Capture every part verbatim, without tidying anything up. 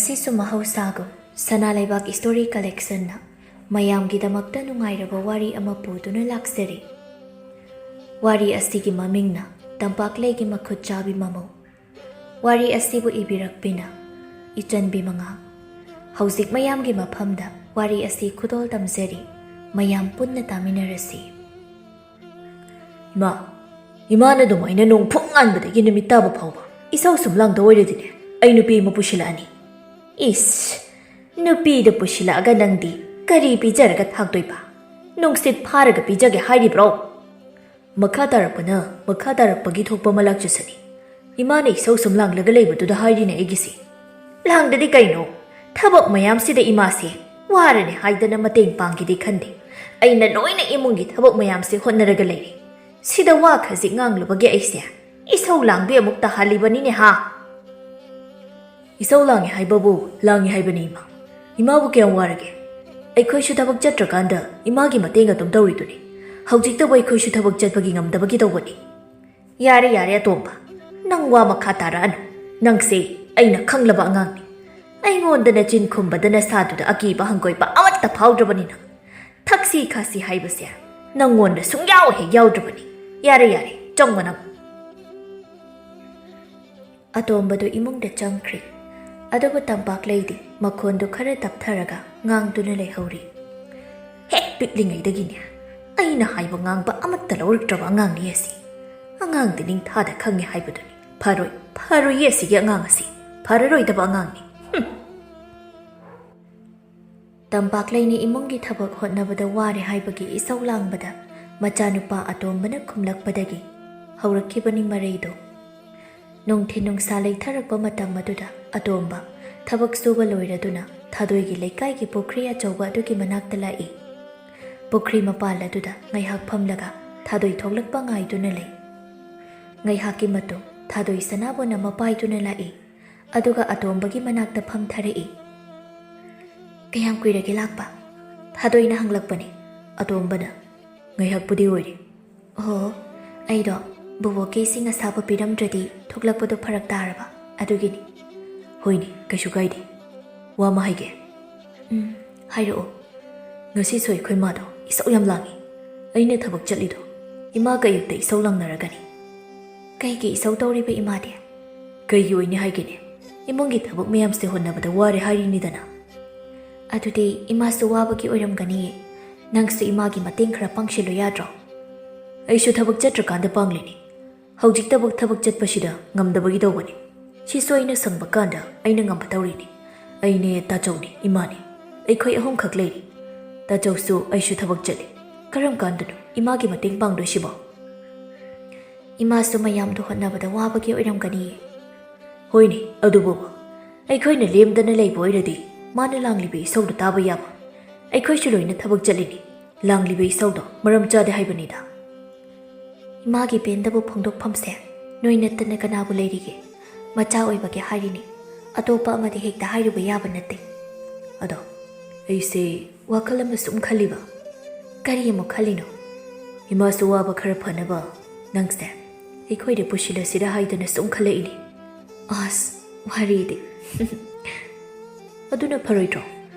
ꯉꯁꯤꯁꯨ ꯃꯍꯧꯁꯥꯒꯨꯝ ꯁꯅꯥ ꯂꯩꯕꯥꯛ ꯏꯁꯇꯣꯔꯤ ꯀꯂꯦꯛꯁꯟꯅ ꯃꯌꯥꯝꯒꯤꯗꯃꯛꯇ ꯅꯨꯡꯉꯥꯏꯔꯕ ꯋꯥꯔꯤ ꯑꯃ ꯄꯨꯗꯨꯅ ꯂꯥꯛꯆꯔꯤ꯫ ꯋꯥꯔꯤ ꯑꯁꯤꯒꯤ ꯃꯃꯤꯡꯅ ꯇꯝꯄꯥꯛꯂꯩꯒꯤ ꯃꯈꯨꯠ ꯆꯥꯕꯤ ꯃꯃꯧ꯫ ꯋꯥꯔꯤ ꯑꯁꯤꯕꯨ ꯏꯕꯤꯔꯛꯄꯤꯅ ꯏꯆꯟꯕꯤ ꯃꯉꯥ꯫ ꯍꯧꯖꯤꯛ ꯃꯌꯥꯝꯒꯤ ꯃꯐꯝꯗ ꯋꯥꯔꯤ ꯑꯁꯤ ꯈꯨꯗꯣꯜ ꯇꯝꯖꯔꯤ꯫ ꯃꯌꯥꯝ ꯄꯨꯟꯅ ꯇꯥꯃꯤꯟꯅꯔꯁꯤ꯫ ꯏꯃꯥ, ꯏꯃꯥꯅ ꯑꯗꯨꯃꯥꯏꯅ ꯅꯣꯡ ꯐꯨꯡ ꯉꯥꯟꯕꯗꯒꯤ ꯅꯨꯃꯤꯠ ꯇꯥꯕ ꯐꯥꯎꯕ ꯏꯁꯧ ꯁꯨꯝ ꯂꯥꯡꯗ ꯑꯣꯏꯔꯗꯤꯅꯦ, ꯑꯩ ꯅꯨꯄꯤ ꯑꯃ ꯄꯨꯁꯤꯜꯂꯛꯑꯅꯤ꯫ ꯏꯁ, ꯅꯨꯄꯤꯗ ꯄꯨꯁꯤꯜꯂꯛꯑꯒ ꯅꯪꯗꯤ ꯀꯔꯤ ꯄꯤꯖꯔꯒ ꯊꯥꯛꯇꯣꯏꯕ? ꯅꯨꯡꯁꯤꯠ ꯐꯥꯔꯒ ꯄꯤꯖꯒꯦ ꯍꯥꯏꯔꯤꯕ꯭ꯔꯣ? ꯃꯈꯥ ꯇꯥꯔꯛꯄꯅ ꯃꯈꯥ ꯇꯥꯔꯛꯄꯒꯤ ꯊꯣꯛꯄ ꯑꯃ ꯂꯥꯛꯆꯁꯅꯤ꯫ ꯏꯃꯥꯅ ꯏꯁꯧ ꯁꯨꯝ ꯂꯥꯡꯂꯒ ꯂꯩꯕꯗꯨꯗ ꯍꯥꯏꯔꯤꯅꯦ ꯑꯩꯒꯤꯁꯦ꯫ ꯂꯥꯡꯗꯗꯤ ꯀꯩꯅꯣ? ꯊꯕꯛ ꯃꯌꯥꯝꯁꯤꯗ ꯏꯃꯥꯁꯦ ꯋꯥꯔꯅꯤ ꯍꯥꯏꯗꯅ ꯃꯇꯦꯡ ꯄꯥꯡꯒꯦꯗꯤ ꯈꯟꯗꯦ꯫ ꯑꯩꯅ ꯂꯣꯏꯅ ꯏꯃꯨꯡꯒꯤ ꯊꯕꯛ ꯃꯌꯥꯝꯁꯦ ꯍꯣꯠꯅꯔꯒ ꯂꯩꯔꯦ꯫ ꯁꯤꯗ ꯋꯥ ꯈꯖꯤꯛ ꯉꯥꯡꯂꯨꯕꯒꯤ ꯑꯩꯁꯦ ꯏꯁꯧ ꯂꯥꯡꯕꯤ ꯑꯃꯨꯛ ꯇꯥꯍꯜꯂꯤꯕꯅꯤꯅꯦ ꯍꯥ? ꯏꯁꯧ ꯂꯥꯡꯉꯤ ꯍꯥꯏꯕꯕꯨ ꯂꯥꯡꯉꯤ ꯍꯥꯏꯕꯅꯤ ꯏꯃꯥ꯫ ꯏꯃꯥꯕꯨ ꯀꯌꯥꯝ ꯋꯥꯔꯒꯦ? ꯑꯩꯈꯣꯏꯁꯨ ꯊꯕꯛ ꯆꯠꯇ꯭ꯔꯀꯥꯟꯗ ꯏꯃꯥꯒꯤ ꯃꯇꯦꯡ ꯑꯗꯨꯝ ꯇꯧꯔꯤꯗꯨꯅꯤ꯫ ꯍꯧꯖꯤꯛꯇꯕꯨ ꯑꯩꯈꯣꯏꯁꯨ ꯊꯕꯛ ꯆꯠꯄꯒꯤ ꯉꯝꯗꯕꯒꯤ ꯇꯧꯕꯅꯤ꯫ ꯌꯥꯔꯦ, ꯌꯥꯔꯦ ꯑꯇꯣꯝꯕ, ꯅꯪ ꯋꯥ ꯃꯈꯥ ꯇꯥꯔꯛꯑꯅꯨ꯫ ꯅꯪꯁꯦ ꯑꯩꯅ ꯈꯪꯂꯕ ꯑꯉꯥꯡꯅꯤ꯫ ꯑꯩꯉꯣꯟꯗ ꯅꯆꯤꯟ ꯈꯨꯝꯕꯗ ꯅꯁꯥꯗꯨꯗ ꯑꯀꯤꯕ ꯍꯪꯒꯣꯏꯕ ꯑꯃꯠꯇ ꯐꯥꯎꯗ꯭ꯔꯕꯅꯤ ꯅꯪ꯫ ꯊꯛꯁꯤ ꯈꯥꯁꯤ ꯍꯥꯏꯕꯁꯦ ꯅꯪꯉꯣꯟꯗ ꯁꯨꯡꯌꯥꯎ ꯍꯦꯛ ꯌꯥꯎꯗ꯭ꯔꯕꯅꯤ꯫ ꯌꯥꯔꯦ, ꯌꯥꯔꯦ, ꯆꯪꯉꯣ ꯅꯪ꯫ ꯑꯇꯣꯝꯕꯗꯨ ꯏꯃꯨꯡꯗ ꯆꯪꯈ꯭ꯔꯦ꯫ ꯑꯗꯨꯕꯨ ꯇꯝꯄꯥꯛꯂꯩꯗꯤ ꯃꯈꯣꯟꯗꯨ ꯈꯔ ꯇꯞꯊꯔꯒ ꯉꯥꯡꯗꯨꯅ ꯂꯩꯍꯧꯔꯤ꯫ ꯍꯦꯛ ꯄꯤꯛꯂꯤꯉꯩꯗꯒꯤꯅꯦ ꯑꯩꯅ ꯍꯥꯏꯕ ꯉꯥꯡꯕ ꯑꯃꯠꯇ ꯂꯧꯔꯛꯇ꯭ꯔꯕ ꯑꯉꯥꯡꯅꯤ ꯑꯁꯤ꯫ ꯑꯉꯥꯡꯗꯤ ꯅꯤꯡꯊꯥꯗ ꯈꯪꯉꯦ ꯍꯥꯏꯕꯗꯨꯅꯤ꯫ ꯐꯔꯣꯏ, ꯐꯔꯣꯏꯌꯦ ꯑꯁꯤꯒꯤ ꯑꯉꯥꯡ ꯑꯁꯤ꯫ ꯐꯔꯔꯣꯏꯗꯕ ꯑꯉꯥꯡꯅꯤ꯫ ꯍꯨꯝ꯫ ꯇꯝꯄꯥꯛꯂꯩꯅ ꯏꯃꯨꯡꯒꯤ ꯊꯕꯛ ꯍꯣꯠꯅꯕꯗ ꯋꯥꯔꯦ ꯍꯥꯏꯕꯒꯤ ꯏꯁꯧ ꯂꯥꯡꯕꯗ ꯃꯆꯥꯅꯨꯄꯥ ꯑꯇꯣꯝꯕꯅ ꯈꯨꯝꯂꯛꯄꯗꯒꯤ ꯍꯧꯔꯛꯈꯤꯕꯅꯤ ꯃꯔꯩꯗꯣ꯫ ꯅꯨꯡꯊꯤꯟ ꯅꯨꯡꯁꯥ ꯂꯩꯊꯔꯛꯄ ꯃꯇꯝ ꯑꯗꯨꯗ ꯑꯇꯣꯝꯕ ꯊꯕꯛ ꯁꯨꯕ ꯂꯣꯏꯔꯗꯨꯅ ꯊꯥꯗꯣꯏꯒꯤ ꯂꯩꯀꯥꯏꯒꯤ ꯄꯨꯈ꯭ꯔꯤ ꯑꯆꯧꯕ ꯑꯗꯨꯒꯤ ꯃꯅꯥꯛꯇ ꯂꯥꯛꯏ꯫ ꯄꯨꯈ꯭ꯔꯤ ꯃꯄꯥꯜ ꯑꯗꯨꯗ ꯉꯥꯏꯍꯥꯛ ꯐꯝꯂꯒ ꯊꯥꯗꯣꯏ ꯊꯣꯛꯂꯛꯄ ꯉꯥꯏꯗꯨꯅ ꯂꯩ꯫ ꯉꯥꯏꯍꯥꯛꯀꯤ ꯃꯇꯨꯡ ꯊꯥꯗꯣꯏ ꯁꯅꯥꯕꯣꯟ ꯑꯃ ꯄꯥꯏꯗꯨꯅ ꯂꯥꯛꯏ꯫ ꯑꯗꯨꯒ ꯑꯇꯣꯝꯕꯒꯤ ꯃꯅꯥꯛꯇ ꯐꯝꯊꯔꯛꯏ꯫ "ꯀꯌꯥꯝ ꯀꯨꯏꯔꯒꯦ ꯂꯥꯛꯄ?" ꯊꯥꯗꯣꯏꯅ ꯍꯪꯂꯛꯄꯅꯤ꯫ ꯑꯇꯣꯝꯕꯅ, "ꯉꯥꯏꯍꯥꯛꯄꯨꯗꯤ ꯑꯣꯏꯔꯦ꯫" "ꯑꯣ, ꯑꯩꯗꯣ ꯕꯣꯕꯣꯛꯀꯤ ꯏꯁꯤꯡ ꯑꯁꯥꯕ ꯄꯤꯔꯝꯗ꯭ꯔꯗꯤ ꯊꯣꯛꯂꯛꯄꯗꯣ ꯐꯔꯛ ꯇꯥꯔꯕ, ꯑꯗꯨꯒꯤꯅꯤ꯫" "ꯍꯣꯏꯅꯦ, ꯀꯩꯁꯨ ꯀꯥꯏꯗꯦ꯫ ꯋꯥ ꯑꯃ ꯍꯥꯏꯒꯦ꯫ ꯎꯝ, ꯍꯥꯏꯔꯛꯑꯣ꯫ ꯉꯁꯤꯁꯨ ꯑꯩꯈꯣꯏ ꯃꯥꯗꯣ ꯏꯁꯧ ꯌꯥꯝ ꯂꯥꯡꯉꯤ꯫ ꯑꯩꯅ ꯊꯕꯛ ꯆꯠꯂꯤꯗꯣ ꯏꯃꯥꯒ ꯑꯌꯨꯛꯇ ꯏꯁꯧ ꯂꯥꯡꯅꯔꯒꯅꯤ꯫ ꯀꯩꯒꯤ ꯏꯁꯧ ꯇꯧꯔꯤꯕ ꯏꯃꯥꯗꯤ? ꯀꯩꯒꯤ ꯑꯣꯏꯅꯤ ꯍꯥꯏꯒꯦꯅꯦ? ꯏꯃꯨꯡꯒꯤ ꯊꯕꯛ ꯃꯌꯥꯝꯁꯦ ꯍꯣꯠꯅꯕꯗ ꯋꯥꯔꯦ ꯍꯥꯏꯔꯤꯅꯤꯗꯅ꯫ ꯑꯗꯨꯗꯤ ꯏꯃꯥꯁꯨ ꯋꯥꯕꯒꯤ ꯑꯣꯏꯔꯝꯒꯅꯤꯌꯦ꯫ ꯅꯪꯁꯨ ꯏꯃꯥꯒꯤ ꯃꯇꯦꯡ ꯈꯔ ꯄꯥꯡꯁꯤꯜꯂꯨ ꯌꯥꯗ꯭ꯔꯣ? ꯑꯩꯁꯨ ꯊꯕꯛ ꯆꯠꯇ꯭ꯔꯀꯥꯟꯗ ꯄꯥꯡꯂꯤꯅꯤ꯫ ꯍꯧꯖꯤꯛ ꯊꯕꯛ ꯊꯕꯛ ꯆꯠꯄꯁꯤꯗ ꯉꯝꯗꯕꯒꯤ ꯇꯧꯕꯅꯤ꯫ ꯁꯤꯁꯨ ꯑꯩꯅ ꯁꯪꯕ ꯀꯥꯟꯗ ꯑꯩꯅ ꯉꯝꯕ ꯇꯧꯔꯤꯅꯤ꯫ ꯑꯩꯅꯦ, ꯇꯥꯆꯧꯅꯦ, ꯏꯃꯥꯅꯦ꯫ ꯑꯩꯈꯣꯏ ꯑꯍꯨꯝꯈꯛ ꯂꯩꯔꯤ꯫ ꯇꯥꯆꯧꯁꯨ ꯑꯩꯁꯨ ꯊꯕꯛ ꯆꯠꯂꯤ꯫ ꯀꯔꯝ ꯀꯥꯟꯗꯅꯣ ꯏꯃꯥꯒꯤ ꯃꯇꯦꯡ ꯄꯥꯡꯗꯣꯏꯁꯤꯕꯣ? ꯏꯃꯥꯁꯨ ꯃꯌꯥꯝꯗꯣ ꯍꯣꯠꯅꯕꯗ ꯋꯥꯕꯒꯤ ꯑꯣꯏꯔꯝꯒꯅꯤꯌꯦ꯫ ꯍꯣꯏꯅꯦ, ꯑꯗꯨꯕꯨ ꯑꯩꯈꯣꯏꯅ ꯂꯦꯝꯗꯅ ꯂꯩꯕ ꯑꯣꯏꯔꯗꯤ ꯃꯥꯅ ꯂꯥꯡꯂꯤꯕ ꯏꯁꯧꯗꯨ ꯇꯥꯕ ꯌꯥꯕ꯫ ꯑꯩꯈꯣꯏꯁꯨ ꯂꯣꯏꯅ ꯊꯕꯛ ꯆꯠꯂꯤꯅꯤ꯫ ꯂꯥꯡꯂꯤꯕ ꯏꯁꯧꯗꯣ ꯃꯔꯝ ꯆꯥꯗꯦ ꯍꯥꯏꯕꯅꯤꯗ꯫ ꯏꯃꯥꯒꯤ ꯄꯦꯟꯗꯕ ꯐꯣꯡꯗꯣꯛꯐꯝꯁꯦ ꯅꯣꯏ ꯅꯠꯇꯅ ꯀꯅꯥꯕꯨ ꯂꯩꯔꯤꯒꯦ? ꯃꯆꯥ ꯑꯣꯏꯕꯒꯤ ꯍꯥꯏꯔꯤꯅꯤ꯫ ꯑꯇꯣꯞꯄ ꯑꯃꯗꯤ ꯍꯦꯛꯇ ꯍꯥꯏꯔꯨꯕ ꯌꯥꯕ ꯅꯠꯇꯦ꯫ ꯑꯗꯣ ꯑꯩꯁꯦ ꯋꯥꯈꯜ ꯑꯃ ꯁꯨꯝ ꯈꯜꯂꯤꯕ꯫ ꯀꯔꯤ ꯑꯃꯨꯛ ꯈꯜꯂꯤꯅꯣ? ꯏꯃꯥꯁꯨ ꯋꯥꯕ ꯈꯔ ꯐꯅꯕ ꯅꯪꯁꯦ ꯑꯩꯈꯣꯏꯗ ꯄꯨꯁꯤꯜꯂꯁꯤꯔ ꯍꯥꯏꯗꯅ ꯁꯨꯝ ꯈꯜꯂꯛꯏꯅꯤ꯫ ꯑꯁ, ꯋꯥꯔꯤꯗꯤ꯫ ꯑꯗꯨꯅ ꯐꯔꯣꯏꯗ꯭ꯔꯣ?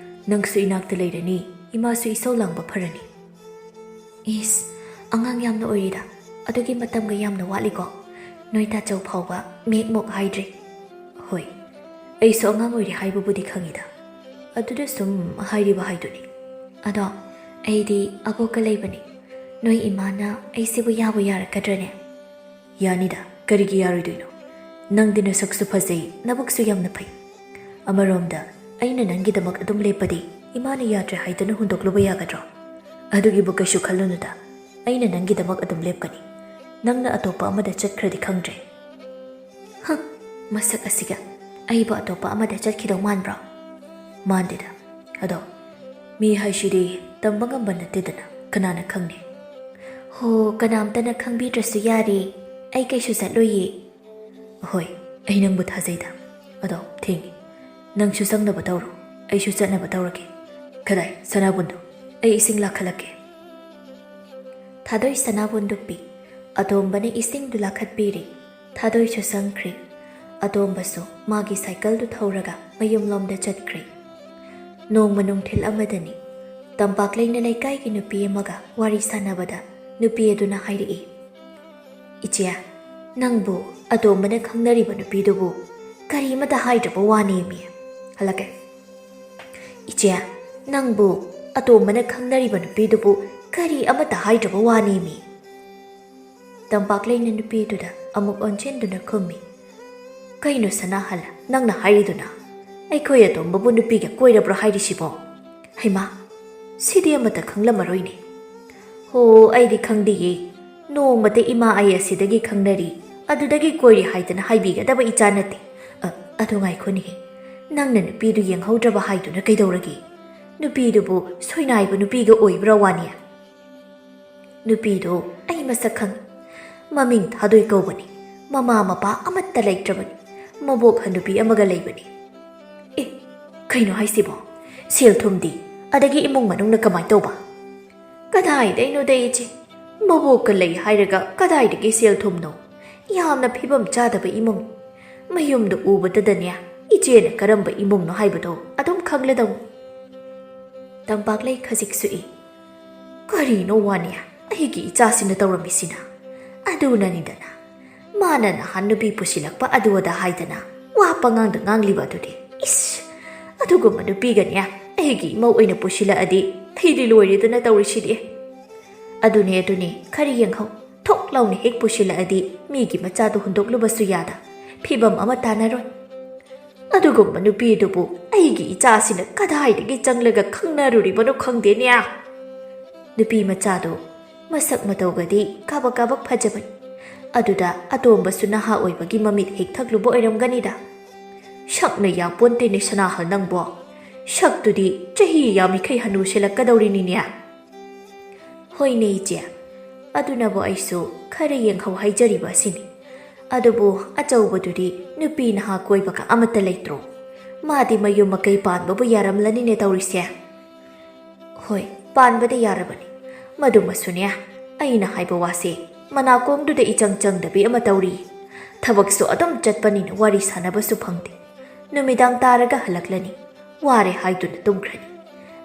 ꯅꯪꯁꯨ ꯏꯅꯥꯛꯇ ꯂꯩꯔꯅꯤ, ꯏꯃꯥꯁꯨ ꯏꯁꯧ ꯂꯥꯡꯕ ꯐꯔꯅꯤ꯫ ꯏꯁ, ꯑꯉꯥꯡ ꯌꯥꯝꯅ ꯑꯣꯏꯔꯤꯗ꯫ ꯑꯗꯨꯒꯤ ꯃꯇꯝꯒ ꯌꯥꯝꯅ ꯋꯥꯠꯂꯤꯀꯣ꯫ ꯅꯣꯏ ꯇꯥꯆꯧ ꯐꯥꯎꯕ ꯃꯦꯛ ꯃꯣꯛ ꯍꯥꯏꯗ꯭ꯔꯤ꯫ ꯍꯣꯏ, ꯑꯩꯁꯨ ꯑꯉꯥꯡ ꯑꯣꯏꯔꯤ ꯍꯥꯏꯕꯕꯨꯗꯤ ꯈꯪꯉꯤꯗ꯫ ꯑꯗꯨꯗ ꯁꯨꯝ ꯍꯥꯏꯔꯤꯕ ꯍꯥꯏꯗꯨꯅꯤ꯫ ꯑꯗꯣ ꯑꯩꯗꯤ ꯑꯕꯣꯛꯀ ꯂꯩꯕꯅꯤ꯫ ꯅꯣꯏ ꯏꯃꯥꯅ ꯑꯩꯁꯤꯕꯨ ꯌꯥꯕꯨ ꯌꯥꯔꯛꯀꯗ꯭ꯔꯅꯦ? ꯌꯥꯅꯤꯗ, ꯀꯔꯤꯒꯤ ꯌꯥꯔꯣꯏꯗꯣꯏꯅꯣ? ꯅꯪꯗꯤ ꯅꯁꯛꯁꯨ ꯐꯖꯩ, ꯅꯕꯨꯛꯁꯨ ꯌꯥꯝꯅ ꯐꯩ꯫ ꯑꯃꯔꯣꯝꯗ, ꯑꯩꯅ ꯅꯪꯒꯤꯗꯃꯛ ꯑꯗꯨꯝ ꯂꯦꯞꯄꯗꯤ ꯏꯃꯥꯅ ꯌꯥꯗ꯭ꯔꯦ ꯍꯥꯏꯗꯨꯅ ꯍꯨꯟꯗꯣꯛꯂꯨꯕ ꯌꯥꯒꯗ꯭ꯔꯣ? ꯑꯗꯨꯒꯤꯕꯨ ꯀꯩꯁꯨ ꯈꯜꯂꯨꯅꯨꯗ, ꯑꯩꯅ ꯅꯪꯒꯤꯗꯃꯛ ꯑꯗꯨꯝ ꯂꯦꯞꯀꯅꯤ꯫ ꯅꯪꯅ ꯑꯇꯣꯞꯄ ꯑꯃꯗ ꯆꯠꯈ꯭ꯔꯗꯤ ꯈꯪꯗ꯭ꯔꯦ꯫ ꯍ, ꯃꯁꯛ ꯑꯁꯤꯒ ꯑꯩꯕꯨ ꯑꯇꯣꯞꯄ ꯑꯃꯗ ꯆꯠꯈꯤꯗꯧ ꯃꯥꯟꯕ꯭ꯔꯣ? ꯃꯥꯟꯗꯦꯗ꯫ ꯑꯗꯣ ꯃꯤ ꯍꯥꯏꯁꯤꯗꯤ ꯇꯝꯕ ꯉꯝꯕ ꯅꯠꯇꯦꯗꯅ, ꯀꯅꯥꯅ ꯈꯪꯅꯤ? ꯍꯣ, ꯀꯅꯥꯝꯇꯅ ꯈꯪꯕꯤꯗ꯭ꯔꯁꯨ ꯌꯥꯔꯦ, ꯑꯩ ꯀꯩꯁꯨ ꯆꯠꯂꯣꯏꯌꯦ꯫ ꯍꯣꯏ, ꯑꯩ ꯅꯪꯕꯨ ꯊꯥꯖꯩꯗ꯫ ꯑꯗꯣ ꯊꯦꯡꯉꯤ, ꯅꯪꯁꯨ ꯆꯪꯅꯕ ꯇꯧꯔꯣ, ꯑꯩꯁꯨ ꯆꯠꯅꯕ ꯇꯧꯔꯒꯦ꯫ ꯀꯗꯥꯏ, ꯁꯅꯥꯕꯨꯟꯗꯣ, ꯑꯩ ꯏꯁꯤꯡ ꯂꯥꯛꯈꯠꯂꯛꯀꯦ꯫ ꯊꯥꯗꯣꯏ ꯁꯅꯥꯕꯨꯟꯗꯨ ꯄꯤ꯫ ꯑꯇꯣꯝꯕꯅ ꯏꯁꯤꯡꯗꯨ ꯂꯥꯛꯈꯠꯄꯤꯔꯦ꯫ ꯊꯥꯗꯣꯏꯁꯨ ꯆꯪꯈ꯭ꯔꯦ꯫ ꯑꯇꯣꯝꯕꯁꯨ ꯃꯥꯒꯤ ꯁꯥꯏꯀꯜꯗꯨ ꯊꯧꯔꯒ ꯃꯌꯨꯝꯂꯣꯝꯗ ꯆꯠꯈ꯭ꯔꯦ꯫ ꯅꯣꯡꯃ ꯅꯨꯡꯊꯤꯜ ꯑꯃꯗꯅꯤ, ꯇꯝꯄꯥꯛꯂꯩꯅ ꯂꯩꯀꯥꯏꯒꯤ ꯅꯨꯄꯤ ꯑꯃꯒ ꯋꯥꯔꯤ ꯁꯥꯟꯅꯕꯗ ꯅꯨꯄꯤ ꯑꯗꯨꯅ ꯍꯥꯏꯔꯛꯏ, "ꯏꯆꯦ, ꯅꯪꯕꯨ ꯑꯇꯣꯝꯕꯅ ꯈꯪꯅꯔꯤꯕ ꯅꯨꯄꯤꯗꯨꯕꯨ ꯀꯔꯤ ꯑꯃꯠꯇ ꯍꯥꯏꯗ꯭ꯔꯕ ꯋꯥꯅꯦꯃꯤ?" ꯍꯜꯂꯛꯀꯦ꯫ "ꯏꯆꯦ, ꯅꯪꯕꯨ ꯑꯇꯣꯝꯕꯅ ꯈꯪꯅꯔꯤꯕ ꯅꯨꯄꯤꯗꯨꯕꯨ ꯀꯔꯤ ꯑꯃꯠꯇ ꯍꯥꯏꯗ꯭ꯔꯕ ꯋꯥꯅꯦꯃꯤ?" ꯇꯝꯄꯥꯛꯂꯩꯅ ꯅꯨꯄꯤꯗꯨꯗ ꯑꯃꯨꯛ ꯑꯣꯟꯁꯤꯟꯗꯨꯅ ꯈꯨꯝꯃꯤ, "ꯀꯩꯅꯣ ꯁꯅꯥꯍꯜ, ꯅꯪꯅ ꯍꯥꯏꯔꯤꯗꯨꯅ? ꯑꯩꯈꯣꯏ ꯑꯇꯣꯝꯕꯕꯨ ꯅꯨꯄꯤꯒ ꯀꯣꯏꯔꯕ꯭ꯔꯣ ꯍꯥꯏꯔꯤꯁꯤꯕꯣ? ꯍꯩꯃꯥ, ꯁꯤꯗꯤ ꯑꯃꯠꯇ ꯈꯪꯂꯝꯃꯔꯣꯏꯅꯦ꯫ ꯍꯣ, ꯑꯩꯗꯤ ꯈꯪꯗꯦꯌꯦ꯫ ꯅꯣꯡꯃꯇ ꯏꯃꯥ ꯑꯩ ꯑꯁꯤꯗꯒꯤ ꯈꯪꯅꯔꯤ, ꯑꯗꯨꯗꯒꯤ ꯀꯣꯏꯔꯤ ꯍꯥꯏꯗꯅ ꯍꯥꯏꯕꯤꯒꯗꯕ ꯏꯆꯥ ꯅꯠꯇꯦ꯫ ꯑ, ꯑꯗꯨ ꯉꯥꯏꯈꯣꯅꯦꯍꯦ, ꯅꯪꯅ ꯅꯨꯄꯤꯗꯨ ꯌꯦꯡꯍꯧꯗ꯭ꯔꯕ ꯍꯥꯏꯗꯨꯅ ꯀꯩꯗꯧꯔꯒꯦ? ꯅꯨꯄꯤꯗꯨꯕꯨ ꯁꯣꯏꯅꯥꯏꯕ ꯅꯨꯄꯤꯒ ꯑꯣꯏꯕ꯭ꯔꯥ ꯋꯥꯅꯦ?" "ꯅꯨꯄꯤꯗꯣ ꯑꯩ ꯃꯁꯛ ꯈꯪꯏ꯫ ꯃꯃꯤꯡ ꯊꯥꯗꯣꯏ ꯀꯧꯕꯅꯤ꯫ ꯃꯃꯥ ꯃꯄꯥ ꯑꯃꯠꯇ ꯂꯩꯇ꯭ꯔꯕꯅꯤ꯫ ꯃꯕꯣꯛ ꯍꯟꯅꯨꯄꯤ ꯑꯃꯒ ꯂꯩꯕꯅꯤ꯫" "ꯑꯦ, ꯀꯩꯅꯣ ꯍꯥꯏꯁꯤꯕꯣ? ꯁꯦꯜ ꯊꯨꯝꯗꯤ? ꯑꯗꯒꯤ ꯏꯃꯨꯡ ꯃꯅꯨꯡꯅ ꯀꯃꯥꯏ ꯇꯧꯕ?" "ꯀꯗꯥꯏꯗꯩꯅꯣꯗ ꯏꯆꯦ, ꯃꯕꯣꯛꯀ ꯂꯩ ꯍꯥꯏꯔꯒ ꯀꯗꯥꯏꯗꯒꯤ ꯁꯦꯜ ꯊꯨꯝꯅꯣ? ꯌꯥꯝꯅ ꯐꯤꯕꯝ ꯆꯥꯗꯕ ꯏꯃꯨꯡ꯫ ꯃꯌꯨꯝꯗ ꯎꯕꯗꯗꯅꯦ, ꯏꯆꯦꯅ ꯀꯔꯝꯕ ꯏꯃꯨꯡꯅꯣ ꯍꯥꯏꯕꯗꯣ ꯑꯗꯨꯝ ꯈꯪꯂꯗꯧꯅꯤ꯫" ꯇꯝꯄꯥꯛꯂꯩ ꯈꯖꯤꯛ ꯁꯨꯛꯏ꯫ "ꯀꯔꯤꯅꯣ ꯋꯥꯅꯦ ꯑꯩꯒꯤ ꯏꯆꯥꯁꯤꯅ ꯇꯧꯔꯝꯃꯤꯁꯤꯅ? ꯑꯗꯨꯅꯅꯤꯗꯅ, ꯃꯥꯅ ꯅꯍꯥꯟ ꯅꯨꯄꯤ ꯄꯨꯁꯤꯜꯂꯛꯄ ꯑꯗꯨ ꯑꯗꯥ ꯍꯥꯏꯗꯅ ꯋꯥ ꯄꯉꯥꯡꯗ ꯉꯥꯡꯂꯤꯕ ꯑꯗꯨꯗꯤ꯫ ꯏꯁ! ꯑꯗꯨꯒꯨꯝꯕ ꯅꯨꯄꯤꯒꯅꯦ ꯑꯩꯒꯤ ꯏꯃꯧ ꯑꯣꯏꯅ ꯄꯨꯁꯤꯜꯂꯛꯑꯗꯤ ꯑꯩꯗꯤ ꯂꯣꯏꯔꯦꯗꯅ ꯇꯧꯔꯤꯁꯤꯗꯤ꯫" "ꯑꯗꯨꯅꯦ, ꯑꯗꯨꯅꯦ, ꯈꯔ ꯌꯦꯡꯍꯧ꯫ ꯊꯣꯛ ꯂꯥꯎꯅ ꯍꯦꯛ ꯄꯨꯁꯤꯜꯂꯛꯑꯗꯤ ꯃꯤꯒꯤ ꯃꯆꯥꯗꯣ ꯍꯨꯟꯗꯣꯛꯂꯨꯕꯁꯨ ꯌꯥꯗ, ꯐꯤꯕꯝ ꯑꯃ ꯇꯥꯅꯔꯣꯏ꯫ ꯑꯗꯨꯒꯨꯝꯕ ꯅꯨꯄꯤꯗꯨꯕꯨ ꯑꯩꯒꯤ ꯏꯆꯥꯁꯤꯅ ꯀꯗꯥꯏꯗꯒꯤ ꯆꯪꯂꯒ ꯈꯪꯅꯔꯨꯔꯤꯕꯅꯣ ꯈꯪꯗꯦꯅꯦ꯫" ꯅꯨꯄꯤ ꯃꯆꯥꯗꯣ ꯃꯁꯛ ꯃꯇꯧꯒꯗꯤ ꯀꯥꯕꯛ ꯀꯥꯕꯛ ꯐꯖꯕꯅꯤ꯫ ꯑꯗꯨꯗ ꯑꯇꯣꯝꯕꯁꯨ ꯅꯍꯥ ꯑꯣꯏꯕꯒꯤ ꯃꯃꯤꯠ ꯍꯦꯛ ꯊꯛꯂꯨꯕ ꯑꯣꯏꯔꯝꯒꯅꯤꯗ꯫ "ꯁꯛꯅ ꯌꯥꯄꯣꯟꯇꯦꯅꯦ ꯁꯅꯥꯍꯜ ꯅꯪꯕꯣ꯫ ꯁꯛꯇꯨꯗꯤ ꯆꯍꯤ ꯌꯥꯝꯃꯤꯈꯩ ꯍꯅꯨꯁꯤꯜꯂꯛꯀꯗꯧꯔꯤꯅꯤꯅꯦ꯫" "ꯍꯣꯏꯅꯦ ꯏꯆꯦ, ꯑꯗꯨꯅꯕꯨ ꯑꯩꯁꯨ ꯈꯔ ꯌꯦꯡꯍꯧ ꯍꯥꯏꯖꯔꯤꯕ ꯑꯁꯤꯅꯤ꯫ ꯑꯗꯨꯕꯨ ꯑꯆꯧꯕꯗꯨꯗꯤ ꯅꯨꯄꯤ ꯅꯍꯥ ꯀꯣꯏꯕꯒ ꯑꯃꯠꯇ ꯂꯩꯇ꯭ꯔꯣ? ꯃꯥꯗꯤ ꯃꯌꯨꯝ ꯃꯀꯩ ꯄꯥꯟꯕꯕꯨ ꯌꯥꯔꯝꯂꯅꯤꯅꯦ ꯇꯧꯔꯤꯁꯦ꯫" "ꯍꯣꯏ, ꯄꯥꯟꯕꯗꯤ ꯌꯥꯔꯕꯅꯤ꯫ ꯃꯗꯨꯃꯁꯨꯅꯦ, ꯑꯩꯅ ꯍꯥꯏꯕ ꯋꯥꯁꯦ ꯃꯅꯥꯀꯣꯡꯗꯨꯗ ꯏꯆꯪ ꯆꯪꯗꯕꯤ ꯑꯃ ꯇꯧꯔꯤ꯫ ꯊꯕꯛꯁꯨ ꯑꯗꯨꯝ ꯆꯠꯄꯅꯤꯅ ꯋꯥꯔꯤ ꯁꯥꯟꯅꯕꯁꯨ ꯐꯪꯗꯦ꯫ ꯅꯨꯃꯤꯗꯥꯡ ꯇꯥꯔꯒ ꯍꯜꯂꯛꯂꯅꯤ, ꯋꯥꯔꯦ ꯍꯥꯏꯗꯨꯅ ꯇꯨꯝꯈ꯭ꯔꯅꯤ꯫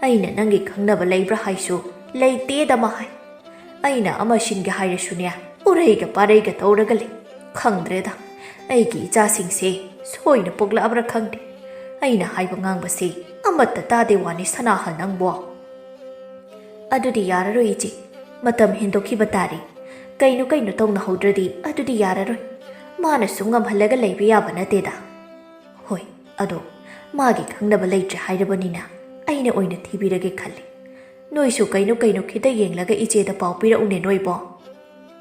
ꯑꯩꯅ ꯅꯪꯒꯤ ꯈꯪꯅꯕ ꯂꯩꯕ꯭ꯔꯥ ꯍꯥꯏꯁꯨ ꯂꯩꯇꯦꯗ ꯑꯃ ꯍꯥꯏ꯫ ꯑꯩꯅ ꯑꯃ ꯁꯤꯟꯒꯦ ꯍꯥꯏꯔꯁꯨꯅꯦ, ꯎꯔꯩꯒ ꯄꯥꯔꯩꯒ ꯇꯧꯔꯒ ꯂꯩ꯫ ꯈꯪꯗ꯭ꯔꯦꯗ, ꯑꯩꯒꯤ ꯏꯆꯥꯁꯤꯡꯁꯦ ꯁꯣꯏꯅ ꯄꯣꯛꯂꯛꯑꯕ꯭ꯔꯥ ꯈꯪꯗꯦ꯫ ꯑꯩꯅ ꯍꯥꯏꯕ ꯉꯥꯡꯕꯁꯤ ꯑꯃꯠꯇ ꯇꯥꯗꯦ ꯋꯥꯅꯤ ꯁꯅꯥꯍꯜ ꯅꯪꯕꯣ꯫ ꯑꯗꯨꯗꯤ ꯌꯥꯔꯔꯣꯏ ꯏꯆꯦ, ꯃꯇꯝ ꯍꯦꯟꯗꯣꯛꯈꯤꯕ ꯇꯥꯔꯦ꯫ ꯀꯩꯅꯣ ꯀꯩꯅꯣ ꯇꯧꯅꯍꯧꯗ꯭ꯔꯗꯤ ꯑꯗꯨꯗꯤ ꯌꯥꯔꯔꯣꯏ꯫ ꯃꯥꯅꯁꯨ ꯉꯝꯍꯜꯂꯒ ꯂꯩꯕ ꯌꯥꯕ ꯅꯠꯇꯦꯗ꯫ ꯍꯣꯏ, ꯑꯗꯣ ꯃꯥꯒꯤ ꯈꯪꯅꯕ ꯂꯩꯇ꯭ꯔꯦ ꯍꯥꯏꯔꯕꯅꯤꯅ ꯑꯩꯅ ꯑꯣꯏꯅ ꯊꯤꯕꯤꯔꯒꯦ ꯈꯜꯂꯤ꯫ ꯅꯣꯏꯁꯨ ꯀꯩꯅꯣ ꯀꯩꯅꯣ ꯈꯤꯇ ꯌꯦꯡꯂꯒ ꯏꯆꯦꯗ ꯄꯥꯎ ꯄꯤꯔꯛꯎꯅꯦ ꯅꯣꯏꯕꯣ꯫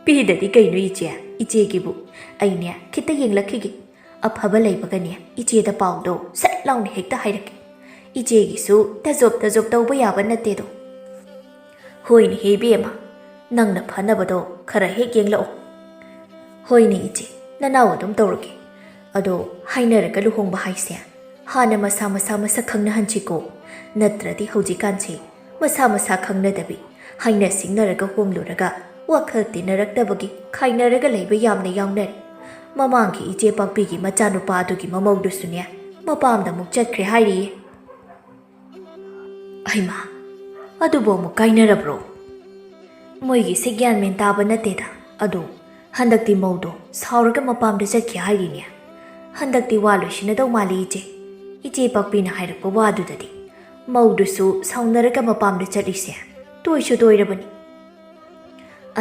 ꯄꯤꯗꯗꯤ ꯀꯩꯅꯣ ꯏꯆꯦ, ꯏꯆꯦꯒꯤꯕꯨ꯫ ꯑꯩꯅꯦ ꯈꯤꯇ ꯌꯦꯡꯂꯛꯈꯤꯒꯦ꯫ ꯑꯐꯕ ꯂꯩꯕꯒꯅꯦ ꯏꯆꯦꯗ ꯄꯥꯎꯗꯣ ꯁꯠ ꯂꯥꯎꯅ ꯍꯦꯛꯇ ꯍꯥꯏꯔꯛꯀꯦ꯫ ꯏꯆꯦꯒꯤꯁꯨ ꯇꯖꯣꯞ ꯇꯖꯣꯞ ꯇꯧꯕ ꯌꯥꯕ ꯅꯠꯇꯦꯗꯣ꯫ ꯍꯣꯏꯅꯦ ꯍꯦ ꯏꯕꯦꯝꯃ, ꯅꯪꯅ ꯐꯅꯕꯗꯣ ꯈꯔ ꯍꯦꯛ ꯌꯦꯡꯂꯛꯑꯣ꯫ ꯍꯣꯏꯅꯦ ꯏꯆꯦ, ꯅꯅꯥꯎ ꯑꯗꯨꯝ ꯇꯧꯔꯒꯦ꯫ ꯑꯗꯣ ꯍꯥꯏꯅꯔꯒ ꯂꯨꯍꯣꯡꯕ ꯍꯥꯏꯁꯦ ꯍꯥꯟꯅ ꯃꯁꯥ ꯃꯁꯥ ꯃꯁꯛ ꯈꯪꯅꯍꯟꯁꯤꯀꯣ꯫ ꯅꯠꯇ꯭ꯔꯗꯤ ꯍꯧꯖꯤꯛꯀꯥꯟꯁꯦ ꯃꯁꯥ ꯃꯁꯥ ꯈꯪꯅꯗꯕꯤ, ꯍꯥꯏꯅ ꯁꯤꯡꯅꯔꯒ ꯍꯣꯡꯂꯨꯔꯒ ꯋꯥꯈꯜ ꯇꯤꯟꯅꯔꯛꯇꯕꯒꯤ ꯈꯥꯏꯅꯔꯒ ꯂꯩꯕ ꯌꯥꯝꯅ ꯌꯥꯎꯅꯔꯦ꯫ ꯃꯃꯥꯡꯒꯤ ꯏꯆꯦ ꯄꯥꯛꯄꯤꯒꯤ ꯃꯆꯥꯅꯨꯄꯥ ꯑꯗꯨꯒꯤ ꯃꯃꯧꯗꯨꯁꯨꯅꯦ ꯃꯄꯥꯝꯗ ꯑꯃꯨꯛ ꯆꯠꯈ꯭ꯔꯦ ꯍꯥꯏꯔꯤꯌꯦ꯫ ꯑꯩꯃꯥ, ꯑꯗꯨꯕꯨ ꯑꯃꯨꯛ ꯀꯥꯏꯅꯔꯕ꯭ꯔꯣ? ꯃꯣꯏꯒꯤꯁꯦ ꯒ꯭ꯌꯥꯟ ꯃꯦꯟ ꯇꯥꯕ ꯅꯠꯇꯦꯗ꯫ ꯑꯗꯣ ꯍꯟꯗꯛꯇꯤ ꯃꯧꯗꯣ ꯁꯥꯎꯔꯒ ꯃꯄꯥꯝꯗ ꯆꯠꯈꯤ ꯍꯥꯏꯔꯤꯅꯦ꯫ ꯍꯟꯗꯛꯇꯤ ꯋꯥ ꯂꯣꯏꯁꯤꯟꯅꯗꯧ ꯃꯥꯜꯂꯤ ꯏꯆꯦ꯫ ꯏꯆꯦ ꯄꯥꯛꯄꯤꯅ ꯍꯥꯏꯔꯛꯄ ꯋꯥꯗꯨꯗꯗꯤ ꯃꯧꯗꯨꯁꯨ ꯁꯥꯎꯅꯔꯒ ꯃꯄꯥꯝꯗ ꯆꯠꯂꯤꯁꯦ ꯇꯣꯏꯁꯨ ꯇꯣꯏꯔꯕꯅꯤ꯫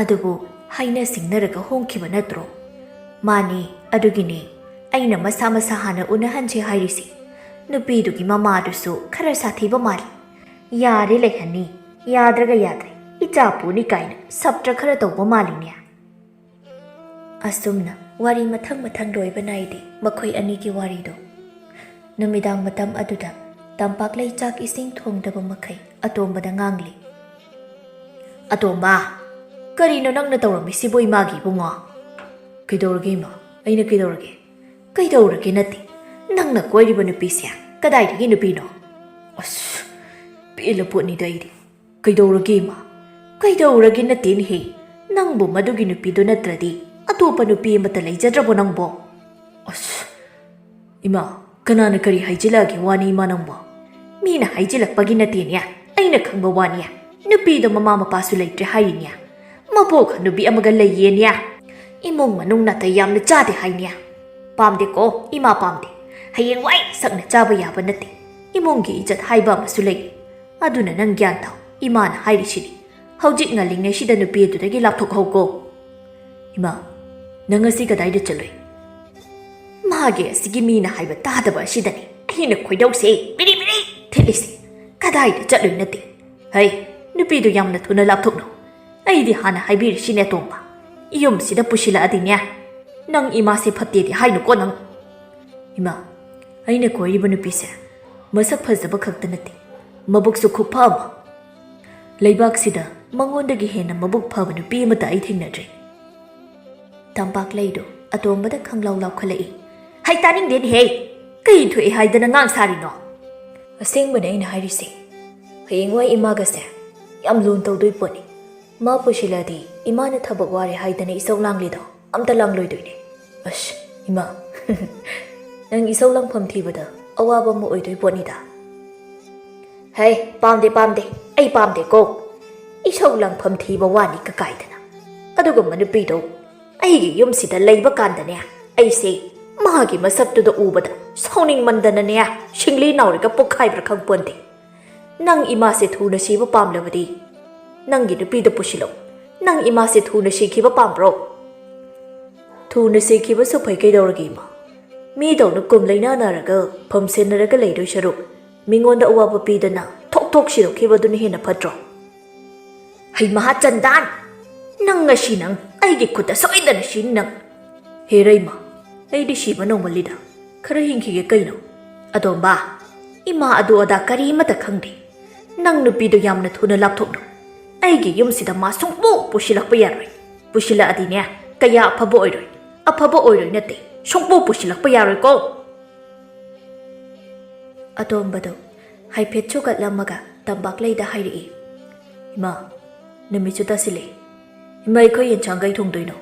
ꯑꯗꯨꯕꯨ ꯍꯥꯏꯅ ꯁꯤꯡꯅꯔꯒ ꯍꯣꯡꯈꯤꯕ ꯅꯠꯇ꯭ꯔꯣ? ꯃꯥꯅꯤ, ꯑꯗꯨꯒꯤꯅꯤ ꯑꯩꯅ ꯃꯁꯥ ꯃꯁꯥ ꯍꯥꯟꯅ ꯎꯅꯍꯟꯁꯦ ꯍꯥꯏꯔꯤꯁꯤ꯫ ꯅꯨꯄꯤꯗꯨꯒꯤ ꯃꯃꯥꯗꯨꯁꯨ ꯈꯔ ꯁꯥꯊꯤꯕ ꯃꯥꯜꯂꯤ꯫ ꯌꯥꯔꯦ ꯂꯩꯍꯟꯅꯤ, ꯌꯥꯗ꯭ꯔꯒ ꯌꯥꯗ꯭ꯔꯦ, ꯏꯆꯥꯄꯨꯅꯤ ꯀꯥꯏꯅ ꯁꯞꯇ꯭ꯔ ꯈꯔ ꯇꯧꯕ ꯃꯥꯜꯂꯤꯅꯦ꯫ ꯑꯁꯨꯝꯅ ꯋꯥꯔꯤ ꯃꯊꯪ ꯃꯊꯪ ꯂꯣꯏꯕ ꯅꯥꯏꯗꯦ ꯃꯈꯣꯏ ꯑꯅꯤꯒꯤ ꯋꯥꯔꯤꯗꯣ꯫ ꯅꯨꯃꯤꯗꯥꯡ ꯃꯇꯝ ꯑꯗꯨꯗ ꯇꯝꯄꯥꯛꯂꯩ ꯆꯥꯛ ꯏꯁꯤꯡ ꯊꯣꯡꯗꯕ ꯃꯈꯩ ꯑꯇꯣꯝꯕꯗ ꯉꯥꯡꯂꯤ꯫ "ꯑꯇꯣꯝꯕ, ꯀꯔꯤꯅꯣ ꯅꯪꯅ ꯇꯧꯔꯝꯃꯤꯁꯤꯕꯨ ꯏꯃꯥꯒꯤ ꯏꯕꯨꯡꯉꯣ?" "ꯀꯩꯗꯧꯔꯒꯦ ꯏꯃꯥ? ꯑꯩꯅ ꯀꯩꯗꯧꯔꯒꯦ?" "ꯀꯩꯗꯧꯔꯒꯦ ꯅꯠꯇꯦ, ꯅꯪꯅ ꯀꯣꯏꯔꯤꯕ ꯅꯨꯄꯤꯁꯦ ꯀꯗꯥꯏꯗꯒꯤ ꯅꯨꯄꯤꯅꯣ?" "ꯑꯁ, ꯄꯦꯜꯂ ꯄꯣꯠꯅꯤꯗ ꯑꯩꯗꯤ꯫ ꯀꯩꯗꯧꯔꯒꯦ ꯏꯃꯥ? ꯀꯩꯗꯧꯔꯒꯦ ꯅꯠꯇꯦꯅꯦꯍꯦ, ꯅꯪꯕꯨ ꯃꯗꯨꯒꯤ ꯅꯨꯄꯤꯗꯨ ꯅꯠꯇ꯭ꯔꯗꯤ ꯑꯇꯣꯞꯄ ꯅꯨꯄꯤ ꯑꯃꯠꯇ ꯂꯩꯖꯗ꯭ꯔꯕꯣ ꯅꯪꯕꯣ? ꯑꯁ, ꯏꯃꯥ, ꯀꯅꯥꯅ ꯀꯔꯤ ꯍꯥꯏꯖꯤꯜꯂꯛꯑꯒꯦ ꯋꯥꯅꯤ ꯏꯃꯥ ꯅꯪꯕꯣ? ꯃꯤꯅ ꯍꯥꯏꯖꯤꯜꯂꯛꯄꯒꯤ ꯅꯠꯇꯦꯅꯦ, ꯑꯩꯅ ꯈꯪꯕ ꯋꯥꯅꯤ꯫ ꯅꯨꯄꯤꯗꯣ ꯃꯃꯥ ꯃꯄꯥꯁꯨ ꯂꯩꯇ꯭ꯔꯦ ꯍꯥꯏꯔꯤꯅꯦ꯫ ꯃꯕꯣꯛ ꯍꯅꯨꯕꯤ ꯑꯃꯒ ꯂꯩꯌꯦꯅꯦ꯫ ꯏꯃꯨꯡ ꯃꯅꯨꯡ ꯅꯥꯇꯩ ꯌꯥꯝꯅ ꯆꯥꯗꯦ ꯍꯥꯏꯅꯦ꯫ ꯄꯥꯝꯗꯦꯀꯣ, ꯏꯃꯥ ꯄꯥꯝꯗꯦ꯫ ꯍꯌꯦꯡꯋꯥꯏ ꯁꯛꯅ ꯆꯥꯕ ꯌꯥꯕ ꯅꯠꯇꯦ꯫ ꯏꯃꯨꯡꯒꯤ ꯏꯖꯠ ꯍꯥꯏꯕ ꯑꯃꯁꯨ ꯂꯩ꯫ ꯑꯗꯨꯅ ꯅꯪ ꯒ꯭ꯌꯥꯟ ꯇꯥꯎ, ꯏꯃꯥꯅ ꯍꯥꯏꯔꯤꯁꯤꯅꯤ꯫ ꯍꯧꯖꯤꯛ ꯉꯜꯂꯤꯉꯩꯁꯤꯗ ꯅꯨꯄꯤ ꯑꯗꯨꯗꯒꯤ ꯂꯥꯞꯊꯣꯛꯍꯧꯀꯣ꯫ ꯏꯃꯥ, ꯅꯪ ꯉꯁꯤ ꯀꯗꯥꯏꯗ ꯆꯠꯂꯨꯏ? ꯃꯥꯒꯤ ꯑꯁꯤꯒꯤ ꯃꯤꯅ ꯍꯥꯏꯕ ꯇꯥꯗꯕ ꯑꯁꯤꯗꯅꯤ ꯑꯩꯅ ꯈꯣꯏꯗꯧꯁꯦ ꯕꯤꯔꯤ ꯕꯤꯔꯤ ꯊꯤꯜꯂꯤꯁꯦ꯫ ꯀꯗꯥꯏꯗ ꯆꯠꯂꯨꯏ ꯅꯠꯇꯦ꯫ ꯍꯩ, ꯅꯨꯄꯤꯗꯨ ꯌꯥꯝꯅ ꯊꯨꯅ ꯂꯥꯞꯊꯣꯛꯅꯧ꯫ ꯑꯩꯗꯤ ꯍꯥꯟꯅ ꯍꯥꯏꯕꯤꯔꯤꯁꯤꯅꯦ ꯑꯇꯣꯝꯕ꯫ ꯌꯨꯝꯁꯤꯗ ꯄꯨꯁꯤꯜꯂꯛꯑꯗꯤꯅꯦ, ꯅꯪ ꯏꯃꯥꯁꯦ ꯐꯠꯇꯦꯗꯤ ꯍꯥꯏꯅꯨꯀꯣ ꯅꯪ꯫ ꯏꯃꯥ, ꯑꯩꯅ ꯀꯣꯏꯔꯤꯕ ꯅꯨꯄꯤꯁꯦ ꯃꯁꯛ ꯐꯖꯕ ꯈꯛꯇ ꯅꯠꯇꯦ, ꯃꯕꯨꯛꯁꯨ ꯈꯨꯐ ꯑꯃ꯫ ꯂꯩꯕꯥꯛꯁꯤꯗ ꯃꯉꯣꯟꯗꯒꯤ ꯍꯦꯟꯅ ꯃꯕꯨꯛ ꯐꯕ ꯅꯨꯄꯤ ꯑꯃꯠꯇ ꯑꯩ ꯊꯦꯡꯅꯗ꯭ꯔꯤ꯫ ꯇꯝꯄꯥꯛꯂꯩꯗꯣ ꯑꯇꯣꯝꯕꯗ ꯈꯪꯂꯥꯎ ꯂꯥꯎꯈꯠꯂꯛꯏ꯫ ꯍꯩ, ꯇꯥꯅꯤꯡꯗꯦꯅꯦꯍꯦ! ꯀꯩ ꯊꯣꯛꯑꯦ ꯍꯥꯏꯗꯅ ꯉꯥꯡ ꯁꯥꯔꯤꯅꯣ? ꯑꯁꯦꯡꯕꯅꯦ ꯑꯩꯅ ꯍꯥꯏꯔꯤꯁꯦ꯫ ꯍꯌꯦꯡꯋꯥꯏ ꯏꯃꯥꯒꯁꯦ ꯌꯥꯝ ꯂꯨꯅ ꯇꯧꯗꯣꯏ ꯄꯣꯠꯅꯤ꯫ ꯃꯥ ꯄꯨꯁꯤꯜꯂꯗꯤ ꯏꯃꯥꯅ ꯊꯕꯛ ꯋꯥꯔꯦ ꯍꯥꯏꯗꯅ ꯏꯁꯧ ꯂꯥꯡꯂꯤꯗꯣ ꯑꯝꯇ ꯂꯥꯡꯂꯣꯏꯗꯣꯏꯅꯦ꯫ ꯑꯁ, ꯏꯃꯥ, ꯅꯪ ꯏꯁꯧ ꯂꯥꯡꯐꯝ ꯊꯤꯕꯗ ꯑꯋꯥꯕ ꯑꯃ ꯑꯣꯏꯗꯣꯏ ꯄꯣꯠꯅꯤꯗ꯫ ꯍꯩ, ꯄꯥꯝꯗꯦ, ꯄꯥꯝꯗꯦ, ꯑꯩ ꯄꯥꯝꯗꯦꯀꯣ꯫ ꯏꯁꯧ ꯂꯥꯡꯐꯝ ꯊꯤꯕ ꯋꯥꯅꯤ ꯀꯀꯥꯏꯗꯅ꯫ ꯑꯗꯨꯒꯨꯝꯕ ꯅꯨꯄꯤꯗꯣ ꯑꯩꯒꯤ ꯌꯨꯝꯁꯤꯗ ꯂꯩꯕ ꯀꯥꯟꯗꯅꯦ, ꯑꯩꯁꯦ ꯃꯥꯒꯤ ꯃꯁꯛꯇꯨꯗ ꯎꯕꯗ ꯁꯥꯎꯅꯤꯡꯃꯟꯗꯅꯅꯦ, ꯁꯤꯡꯂꯤ ꯅꯥꯎꯔꯤꯒ ꯄꯣꯛꯈꯥꯏꯕ꯭ꯔꯥ ꯈꯪꯄꯣꯟꯇꯦ꯫ ꯅꯪ ꯏꯃꯥꯁꯦ ꯊꯨꯅ ꯁꯤꯕ ꯄꯥꯝꯂꯕꯗꯤ ꯅꯪꯒꯤ ꯅꯨꯄꯤꯗ ꯄꯨꯁꯤꯜꯂꯣ꯫ ꯅꯪ ꯏꯃꯥꯁꯦ ꯊꯨꯅ ꯁꯤꯈꯤꯕ ꯄꯥꯝꯕ꯭ꯔꯣ? ꯊꯨꯅ ꯁꯤꯈꯤꯕꯁꯨ ꯐꯩ ꯀꯩꯗꯧꯔꯒꯦ ꯏꯃꯥ? ꯃꯤꯗꯧꯅ ꯀꯨꯝ ꯂꯩꯅꯅꯔꯒ ꯐꯝ ꯁꯦꯟꯅꯔꯒ ꯂꯩꯗꯣꯏ ꯁꯔꯨꯛ ꯃꯤꯉꯣꯟꯗ ꯑꯋꯥꯕ ꯄꯤꯗꯅ ꯊꯣꯛ ꯊꯣꯛ ꯁꯤꯗꯣꯛꯈꯤꯕꯗꯨꯅ ꯍꯦꯟꯅ ꯐꯠꯇ꯭ꯔꯣ? ꯍꯩ ꯃꯍꯥꯆꯟꯗꯥꯟ! ꯅꯪ ꯉꯁꯤ ꯅꯪ ꯑꯩꯒꯤ ꯈꯨꯠꯇ ꯁꯣꯏꯗꯅ ꯁꯤꯅꯤ ꯅꯪ꯫ ꯍꯦ ꯔꯩꯃ, ꯑꯩꯗꯤ ꯁꯤꯕ ꯅꯧꯃꯜꯂꯤꯗ꯫ ꯈꯔ ꯍꯤꯡꯈꯤꯒꯦ ꯀꯩꯅꯣ? ꯑꯗꯣꯝꯕ, ꯏꯃꯥ ꯑꯗꯨ ꯑꯗꯥ ꯀꯔꯤꯃꯠꯇ ꯈꯪꯗꯦ꯫ ꯅꯪ ꯅꯨꯄꯤꯗꯣ ꯌꯥꯝꯅ ꯊꯨꯅ ꯂꯥꯞꯊꯣꯛꯅꯧ꯫ ꯑꯩꯒꯤ ꯌꯨꯝꯁꯤꯗ ꯃꯥ ꯁꯨꯡꯄꯨ ꯄꯨꯁꯤꯜꯂꯛꯄ ꯌꯥꯔꯣꯏ꯫ ꯄꯨꯁꯤꯜꯂꯛꯑꯗꯤꯅꯦ, ꯀꯌꯥ ꯑꯐꯕ ꯑꯣꯏꯔꯣꯏ꯫ ꯑꯐꯕ ꯑꯣꯏꯔꯣꯏ ꯅꯠꯇꯦ, ꯁꯨꯡꯄꯨ ꯄꯨꯁꯤꯜꯂꯛꯄ ꯌꯥꯔꯣꯏꯀꯣ꯫ ꯑꯇꯣꯝꯕꯗꯣ ꯍꯥꯏꯐꯦꯠ ꯁꯨꯒꯠꯂꯝꯃꯒ ꯇꯝꯄꯥꯛꯂꯩꯗ ꯍꯥꯏꯔꯛꯏ, ꯏꯃꯥ, ꯅꯨꯃꯤꯠꯁꯨ ꯇꯥꯁꯤꯜꯂꯛꯑꯦ꯫ ꯏꯃꯥ, ꯑꯩꯈꯣꯏ ꯌꯦꯟꯁꯥꯡ ꯀꯩ ꯊꯣꯡꯗꯣꯏꯅꯣ?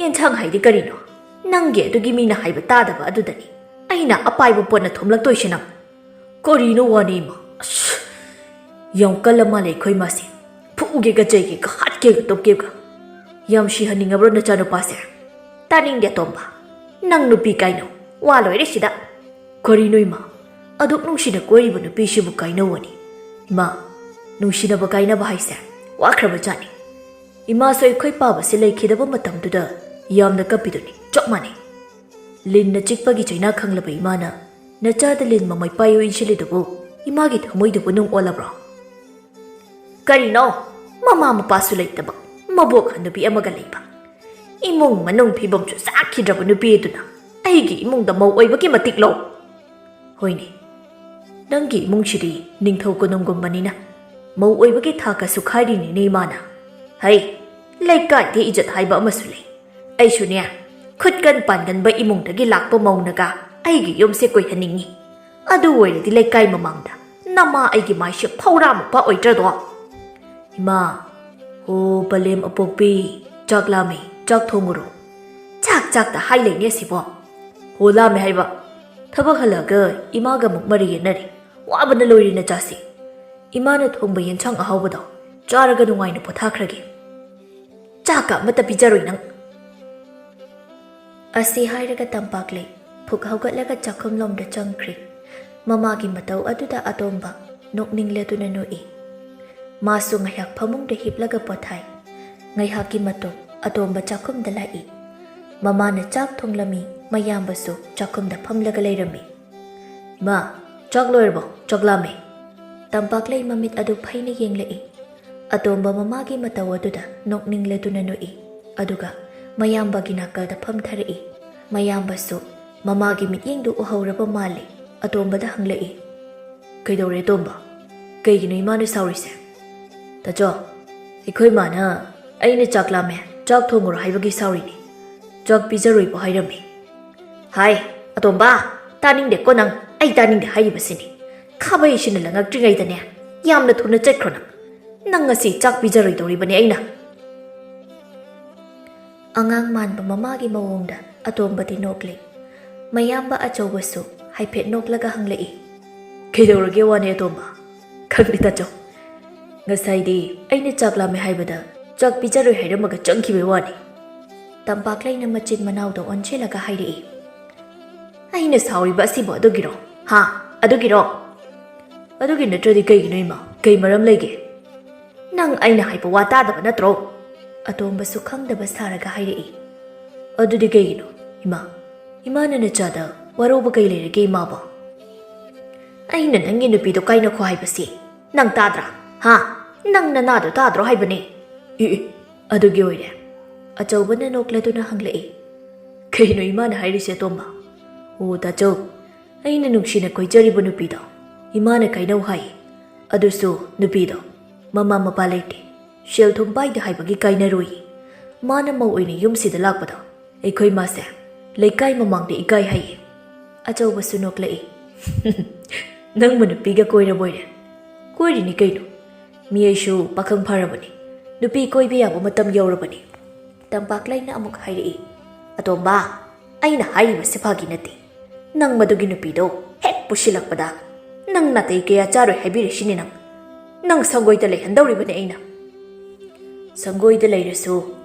ꯑꯦꯟꯁꯥꯡ ꯍꯥꯏꯗꯤ ꯀꯔꯤꯅꯣ? ꯅꯪꯒꯤ ꯑꯗꯨꯒꯤ ꯃꯤꯅ ꯍꯥꯏꯕ ꯇꯥꯗꯕ ꯑꯗꯨꯗꯅꯤ ꯑꯩꯅ ꯑꯄꯥꯏꯕ ꯄꯣꯠꯅ ꯊꯣꯝꯂꯛꯇꯣꯏꯁꯦ ꯅꯪ꯫ ꯀꯔꯤꯅꯣ ꯋꯥꯅꯤ ꯏꯃꯥ? ꯑꯁ! ꯌꯥꯝ ꯀꯜꯂ ꯃꯥꯜꯂꯦ ꯑꯩꯈꯣꯏ ꯃꯥꯁꯦ꯫ ꯐꯨꯒꯦꯒ ꯆꯩꯒꯦꯒ ꯍꯥꯠꯀꯦꯒ ꯇꯨꯞꯀꯦꯒ꯫ ꯌꯥꯝ ꯁꯤꯍꯟꯅꯤꯡꯉꯕ꯭ꯔꯣ ꯅꯆꯥꯅꯨꯄꯥꯁꯦ? ꯇꯥꯅꯤꯡꯗꯦ ꯑꯇꯣꯝꯕ꯫ ꯅꯪ ꯅꯨꯄꯤ ꯀꯥꯏꯅꯧ꯫ ꯋꯥ ꯂꯣꯏꯔꯦ ꯁꯤꯗ꯫ ꯀꯔꯤꯅꯣ ꯏꯃꯥ? ꯑꯗꯨꯛ ꯅꯨꯡꯁꯤꯅ ꯀꯣꯏꯔꯤꯕ ꯅꯨꯄꯤꯁꯤꯕꯨ ꯀꯥꯏꯅꯧꯑꯅꯤ? ꯏꯃꯥ, ꯅꯨꯡꯁꯤꯅꯕ ꯀꯥꯏꯅꯕ ꯍꯥꯏꯁꯦ ꯋꯥꯈ꯭ꯔꯕ ꯖꯥꯠꯅꯤ꯫ ꯏꯃꯥꯁꯨ ꯑꯩꯈꯣꯏ ꯄꯥꯕꯁꯦ ꯂꯩꯈꯤꯗꯕ ꯃꯇꯝꯗꯨꯗ ꯌꯥꯝꯅ ꯀꯞꯄꯤꯗꯨꯅꯤ, ꯆꯞ ꯃꯥꯟꯅꯩ꯫ ꯂꯤꯟꯅ ꯆꯤꯛꯄꯒꯤ ꯆꯩꯅꯥ ꯈꯪꯂꯕ ꯏꯃꯥꯅ ꯅꯆꯥꯗ ꯂꯤꯟ ꯃꯃꯩ ꯄꯥꯏꯌꯨ ꯏꯟꯁꯤꯜꯂꯤꯗꯨꯕꯨ ꯏꯃꯥꯒꯤ ꯊꯃꯣꯏꯗꯨꯕꯨ ꯅꯨꯡ ꯑꯣꯜꯂꯕ꯭ꯔꯣ? ꯀꯔꯤꯅꯣ? ꯃꯃꯥ ꯃꯄꯥꯁꯨ ꯂꯩꯇꯕ, ꯃꯕꯣꯛ ꯍꯟꯅꯨꯕꯤ ꯑꯃꯒ ꯂꯩꯕ, ꯏꯃꯨꯡ ꯃꯅꯨꯡ ꯐꯤꯕꯝꯁꯨ ꯆꯥꯛꯈꯤꯗ꯭ꯔꯕ ꯅꯨꯄꯤ ꯑꯗꯨꯅ ꯑꯩꯒꯤ ꯏꯃꯨꯡꯗ ꯃꯧ ꯑꯣꯏꯕꯒꯤ ꯃꯇꯤꯛ ꯂꯧ? ꯍꯣꯏꯅꯦ, ꯅꯪꯒꯤ ꯏꯃꯨꯡꯁꯤꯗꯤ ꯅꯤꯡꯊꯧ ꯀꯣꯅꯨꯡꯒꯨꯝꯕꯅꯤꯅ ꯃꯧ ꯑꯣꯏꯕꯒꯤ ꯊꯥꯛꯀꯁꯨ ꯈꯥꯏꯔꯤꯅꯤꯅꯦ ꯏꯃꯥꯅ꯫ ꯍꯩ, ꯂꯩꯀꯥꯏꯗꯤ ꯏꯖꯠ ꯍꯥꯏꯕ ꯑꯃꯁꯨ ꯂꯩ꯫ ꯑꯩꯁꯨꯅꯦ, ꯈꯨꯠꯀꯟ ꯄꯥꯟꯒꯟꯕ ꯏꯃꯨꯡꯗꯒꯤ ꯂꯥꯛꯄ ꯃꯧꯅꯒ ꯑꯩꯒꯤ ꯌꯨꯝꯁꯦ ꯀꯣꯏꯍꯟꯅꯤꯡꯉꯤ꯫ ꯑꯗꯨ ꯑꯣꯏꯔꯗꯤ ꯂꯩꯀꯥꯏ ꯃꯃꯥꯡꯗ ꯅꯃꯥ ꯑꯩꯒꯤ ꯃꯥꯏꯁꯦ ꯐꯧꯔꯥ ꯃꯨꯛꯄ ꯑꯣꯏꯗ꯭ꯔꯗꯣ? ꯏꯃꯥ, ꯍꯣ ꯄꯂꯦꯝ ꯑꯄꯣꯛꯄꯤ, ꯆꯥꯛ ꯂꯥꯝꯃꯦ, ꯆꯥꯛ ꯊꯣꯡꯉꯨꯔꯣ꯫ ꯆꯥꯛ ꯆꯥꯛꯇ ꯍꯥꯏ ꯂꯩꯅꯦ ꯑꯁꯤꯕꯣ꯫ ꯍꯣ ꯂꯥꯝꯃꯦ ꯍꯥꯏꯕ꯫ ꯊꯕꯛ ꯍꯜꯂꯛꯑꯒ ꯏꯃꯥꯒ ꯑꯃꯨꯛ ꯃꯔꯩ ꯌꯦꯠꯅꯔꯤ꯫ ꯋꯥꯕꯅ ꯂꯣꯏꯔꯦ ꯅꯆꯥꯁꯤ꯫ ꯏꯃꯥꯅ ꯊꯣꯡꯕ ꯌꯦꯟꯁꯥꯡ ꯑꯍꯥꯎꯕꯗꯣ ꯆꯥꯔꯒ ꯅꯨꯡꯉꯥꯏꯅ ꯄꯣꯊꯥꯈ꯭ꯔꯒꯦ꯫ ꯆꯥꯛꯀ ꯑꯃꯠꯇ ꯄꯤꯖꯔꯣꯏ ꯅꯪ꯫ ꯑꯁꯤ ꯍꯥꯏꯔꯒ ꯇꯝꯄꯥꯛꯂꯩ ꯐꯨꯛ ꯍꯧꯒꯠꯂꯒ ꯆꯥꯛꯈꯨꯝꯂꯣꯝꯗ ꯆꯪꯈ꯭ꯔꯦ꯫ ꯃꯃꯥꯒꯤ ꯃꯇꯧ ꯑꯗꯨꯗ ꯑꯇꯣꯝꯕ ꯅꯣꯛꯅꯤꯡꯂꯗꯨꯅ ꯅꯣꯛꯏ꯫ ꯃꯥꯁꯨ ꯉꯥꯏꯍꯥꯛ ꯐꯃꯨꯡꯗ ꯍꯤꯞꯂꯒ ꯄꯣꯊꯥꯏ꯫ ꯉꯥꯏꯍꯥꯛꯀꯤ ꯃꯇꯨꯡ ꯑꯇꯣꯝꯕ ꯆꯥꯛꯈꯨꯝꯗ ꯂꯥꯛꯏ꯫ ꯃꯃꯥꯅ ꯆꯥꯛ ꯊꯣꯡꯂꯝꯃꯤ, ꯃꯌꯥꯝꯕꯁꯨ ꯆꯥꯛꯈꯨꯝꯗ ꯐꯝꯂꯒ ꯂꯩꯔꯝꯃꯤ꯫ "ꯏꯃꯥ, ꯆꯥꯛ ꯂꯣꯏꯔꯕꯣ? ꯆꯥꯛ ꯂꯥꯝꯃꯦ꯫" ꯇꯝꯄꯥꯛꯂꯩ ꯃꯃꯤꯠ ꯑꯗꯨ ꯐꯩꯅ ꯌꯦꯡꯂꯛꯏ꯫ ꯑꯇꯣꯝꯕ ꯃꯃꯥꯒꯤ ꯃꯇꯧ ꯑꯗꯨꯗ ꯅꯣꯛꯅꯤꯡꯂꯗꯨꯅ ꯅꯣꯛꯏ꯫ ꯑꯗꯨꯒ ꯃꯌꯥꯝꯕꯒꯤ ꯅꯥꯀꯜꯗ ꯐꯝꯊꯔꯛꯏ꯫ ꯃꯌꯥꯝꯕꯁꯨ ꯃꯃꯥꯒꯤ ꯃꯤꯠꯌꯦꯡꯗꯨ ꯎꯍꯧꯔꯕ ꯃꯥꯜꯂꯤ꯫ ꯑꯇꯣꯝꯕꯗ ꯍꯪꯂꯛꯏ, "ꯀꯩꯗꯧꯔꯦ ꯑꯇꯣꯝꯕ? ꯀꯩꯒꯤꯅꯣ ꯏꯃꯥꯅ ꯁꯥꯎꯔꯤꯁꯦ?" "ꯇꯥꯆꯧ, ꯑꯩꯈꯣꯏ ꯃꯥꯅ ꯑꯩꯅ ꯆꯥꯛ ꯂꯥꯝꯃꯦ, ꯆꯥꯛ ꯊꯣꯡꯉꯨꯔꯣ ꯍꯥꯏꯕꯒꯤ ꯁꯥꯎꯔꯤꯅꯤ꯫ ꯆꯥꯛ ꯄꯤꯖꯔꯣꯏꯕꯨ ꯍꯥꯏꯔꯝꯃꯤ꯫" "ꯍꯥꯏ, ꯑꯇꯣꯝꯕ, ꯇꯥꯅꯤꯡꯗꯦꯀꯣ ꯅꯪ, ꯑꯩ ꯇꯥꯅꯤꯡꯗꯦ ꯍꯥꯏꯔꯤꯕꯁꯤꯅꯤ꯫ ꯈꯥꯕꯩꯁꯤꯅ ꯂꯪꯉꯛꯇ꯭ꯔꯤꯉꯩꯗꯅꯦ, ꯌꯥꯝꯅ ꯊꯨꯅ ꯆꯠꯈ꯭ꯔꯣ ꯅꯪ꯫ ꯅꯪ ꯉꯁꯤ ꯆꯥꯛ ꯄꯤꯖꯔꯣꯏꯗꯧꯔꯤꯕꯅꯤ ꯑꯩꯅ꯫" ꯑꯉꯥꯡ ꯃꯥꯟꯕ ꯃꯃꯥꯒꯤ ꯃꯑꯣꯡꯗ ꯑꯇꯣꯝꯕꯗꯤ ꯅꯣꯛꯂꯤ꯫ ꯃꯌꯥꯝꯕ ꯑꯆꯧꯕꯁꯨ ꯍꯥꯏꯐꯦꯠ ꯅꯣꯛꯂꯒ ꯍꯪꯂꯛꯏ, "ꯀꯩꯗꯧꯔꯒꯦ ꯋꯥꯅꯦ ꯑꯇꯣꯝꯕ?" "ꯈꯪꯗꯦ ꯇꯥꯆꯧ, ꯉꯁꯥꯏꯗꯤ ꯑꯩꯅ ꯆꯥꯛ ꯂꯥꯝꯃꯦ ꯍꯥꯏꯕꯗ ꯆꯥꯛ ꯄꯤꯖꯔꯣꯏ ꯍꯥꯏꯔꯝꯃꯒ ꯆꯪꯈꯤꯕꯩ ꯋꯥꯅꯤ꯫" ꯇꯝꯄꯥꯛꯂꯩꯅ ꯃꯆꯤꯟ ꯃꯅꯥꯎꯗ ꯑꯣꯟꯁꯤꯜꯂꯒ ꯍꯥꯏꯔꯛꯏ, "ꯑꯩꯅ ꯁꯥꯎꯔꯤꯕ ꯑꯁꯤꯕꯨ ꯑꯗꯨꯒꯤꯔꯣ? ꯍꯥ? ꯑꯗꯨꯒꯤꯔꯣ?" "ꯑꯗꯨꯒꯤ ꯅꯠꯇ꯭ꯔꯗꯤ ꯀꯩꯒꯤꯅꯣ ꯏꯃꯥ? ꯀꯩ ꯃꯔꯝ ꯂꯩꯒꯦ?" "ꯅꯪ ꯑꯩꯅ ꯍꯥꯏꯕ ꯋꯥ ꯇꯥꯗꯕ ꯅꯠꯇ꯭ꯔꯣ?" ꯑꯇꯣꯝꯕꯁꯨ ꯈꯪꯗꯕ ꯁꯥꯔꯒ ꯍꯥꯏꯔꯛꯏ, "ꯑꯗꯨꯗꯤ ꯀꯩꯒꯤꯅꯣ ꯏꯃꯥ? ꯏꯃꯥꯅ ꯅꯆꯥꯗ ꯋꯥꯔꯧꯕ ꯀꯩ ꯂꯩꯔꯒꯦ ꯏꯃꯥꯕꯣ?" "ꯑꯩꯅ ꯅꯪꯒꯤ ꯅꯨꯄꯤꯗꯣ ꯀꯥꯏꯅꯈꯣ ꯍꯥꯏꯕꯁꯤ ꯅꯪ ꯇꯥꯗ꯭ꯔꯥ? ꯍꯥ? ꯅꯪ ꯅꯅꯥꯗꯣ ꯇꯥꯗ꯭ꯔꯣ ꯍꯥꯏꯕꯅꯦ?" "ꯑꯦ, ꯑꯦ, ꯑꯗꯨꯒꯤ ꯑꯣꯏꯔꯦ?" ꯑꯆꯧꯕꯅ ꯅꯣꯛꯂꯗꯨꯅ ꯍꯪꯂꯛꯏ, "ꯀꯩꯅꯣ ꯏꯃꯥꯅ ꯍꯥꯏꯔꯤꯁꯦ ꯑꯇꯣꯝꯕ?" "ꯑꯣ ꯇꯥꯆꯧ, ꯑꯩꯅ ꯅꯨꯡꯁꯤꯅ ꯀꯣꯏꯖꯔꯤꯕ ꯅꯨꯄꯤꯗꯣ ꯏꯃꯥꯅ ꯀꯥꯏꯅꯧ ꯍꯥꯏ꯫ ꯑꯗꯨꯁꯨ ꯅꯨꯄꯤꯗꯣ ꯃꯃꯥ ꯃꯄꯥ ꯂꯩꯇꯦ, ꯁꯦꯜ ꯊꯨꯝ ꯄꯥꯏꯗꯦ ꯍꯥꯏꯕꯒꯤ ꯀꯥꯏꯅꯔꯨꯏ꯫ ꯃꯥꯅ ꯃꯧ ꯑꯣꯏꯅ ꯌꯨꯝꯁꯤꯗ ꯂꯥꯛꯄꯗꯣ ꯑꯩꯈꯣꯏ ꯃꯥꯁꯦ ꯂꯩꯀꯥꯏ ꯃꯃꯥꯡꯗ ꯏꯀꯥꯏ ꯍꯥꯏꯌꯦ꯫" ꯑꯆꯧꯕꯁꯨ ꯅꯣꯛꯂꯛꯏ, "ꯅꯪꯕꯨ ꯅꯨꯄꯤꯒ ꯀꯣꯏꯔꯕꯣꯏꯔꯦ?" "ꯀꯣꯏꯔꯤꯅꯤ ꯀꯩꯅꯣ, ꯃꯤ ꯑꯩꯁꯨ ꯄꯥꯈꯪ ꯐꯔꯕꯅꯤ, ꯅꯨꯄꯤ ꯀꯣꯏꯕ ꯌꯥꯕ ꯃꯇꯝ ꯌꯧꯔꯕꯅꯤ꯫" ꯇꯝꯄꯥꯛꯂꯩꯅ ꯑꯃꯨꯛ ꯍꯥꯏꯔꯛꯏ, "ꯑꯇꯣꯝꯕ, ꯑꯩꯅ ꯍꯥꯏꯔꯤꯕꯁꯦ ꯐꯥꯒꯤ ꯅꯠꯇꯦ꯫ ꯅꯪ ꯃꯗꯨꯒꯤ ꯅꯨꯄꯤꯗꯣ ꯍꯦꯛ ꯄꯨꯁꯤꯜꯂꯛꯄꯗ ꯅꯪ ꯅꯥꯇꯩ ꯀꯌꯥ ꯆꯥꯔꯣꯏ ꯍꯥꯏꯕꯤꯔꯤꯁꯤꯅꯤ ꯅꯪ꯫ ꯅꯪ ꯁꯪꯒꯣꯏꯗ ꯂꯩꯍꯟꯗꯧꯔꯤꯕꯅꯤ ꯑꯩꯅ꯫" "ꯁꯪꯒꯣꯏꯗ ꯂꯩꯔꯁꯨ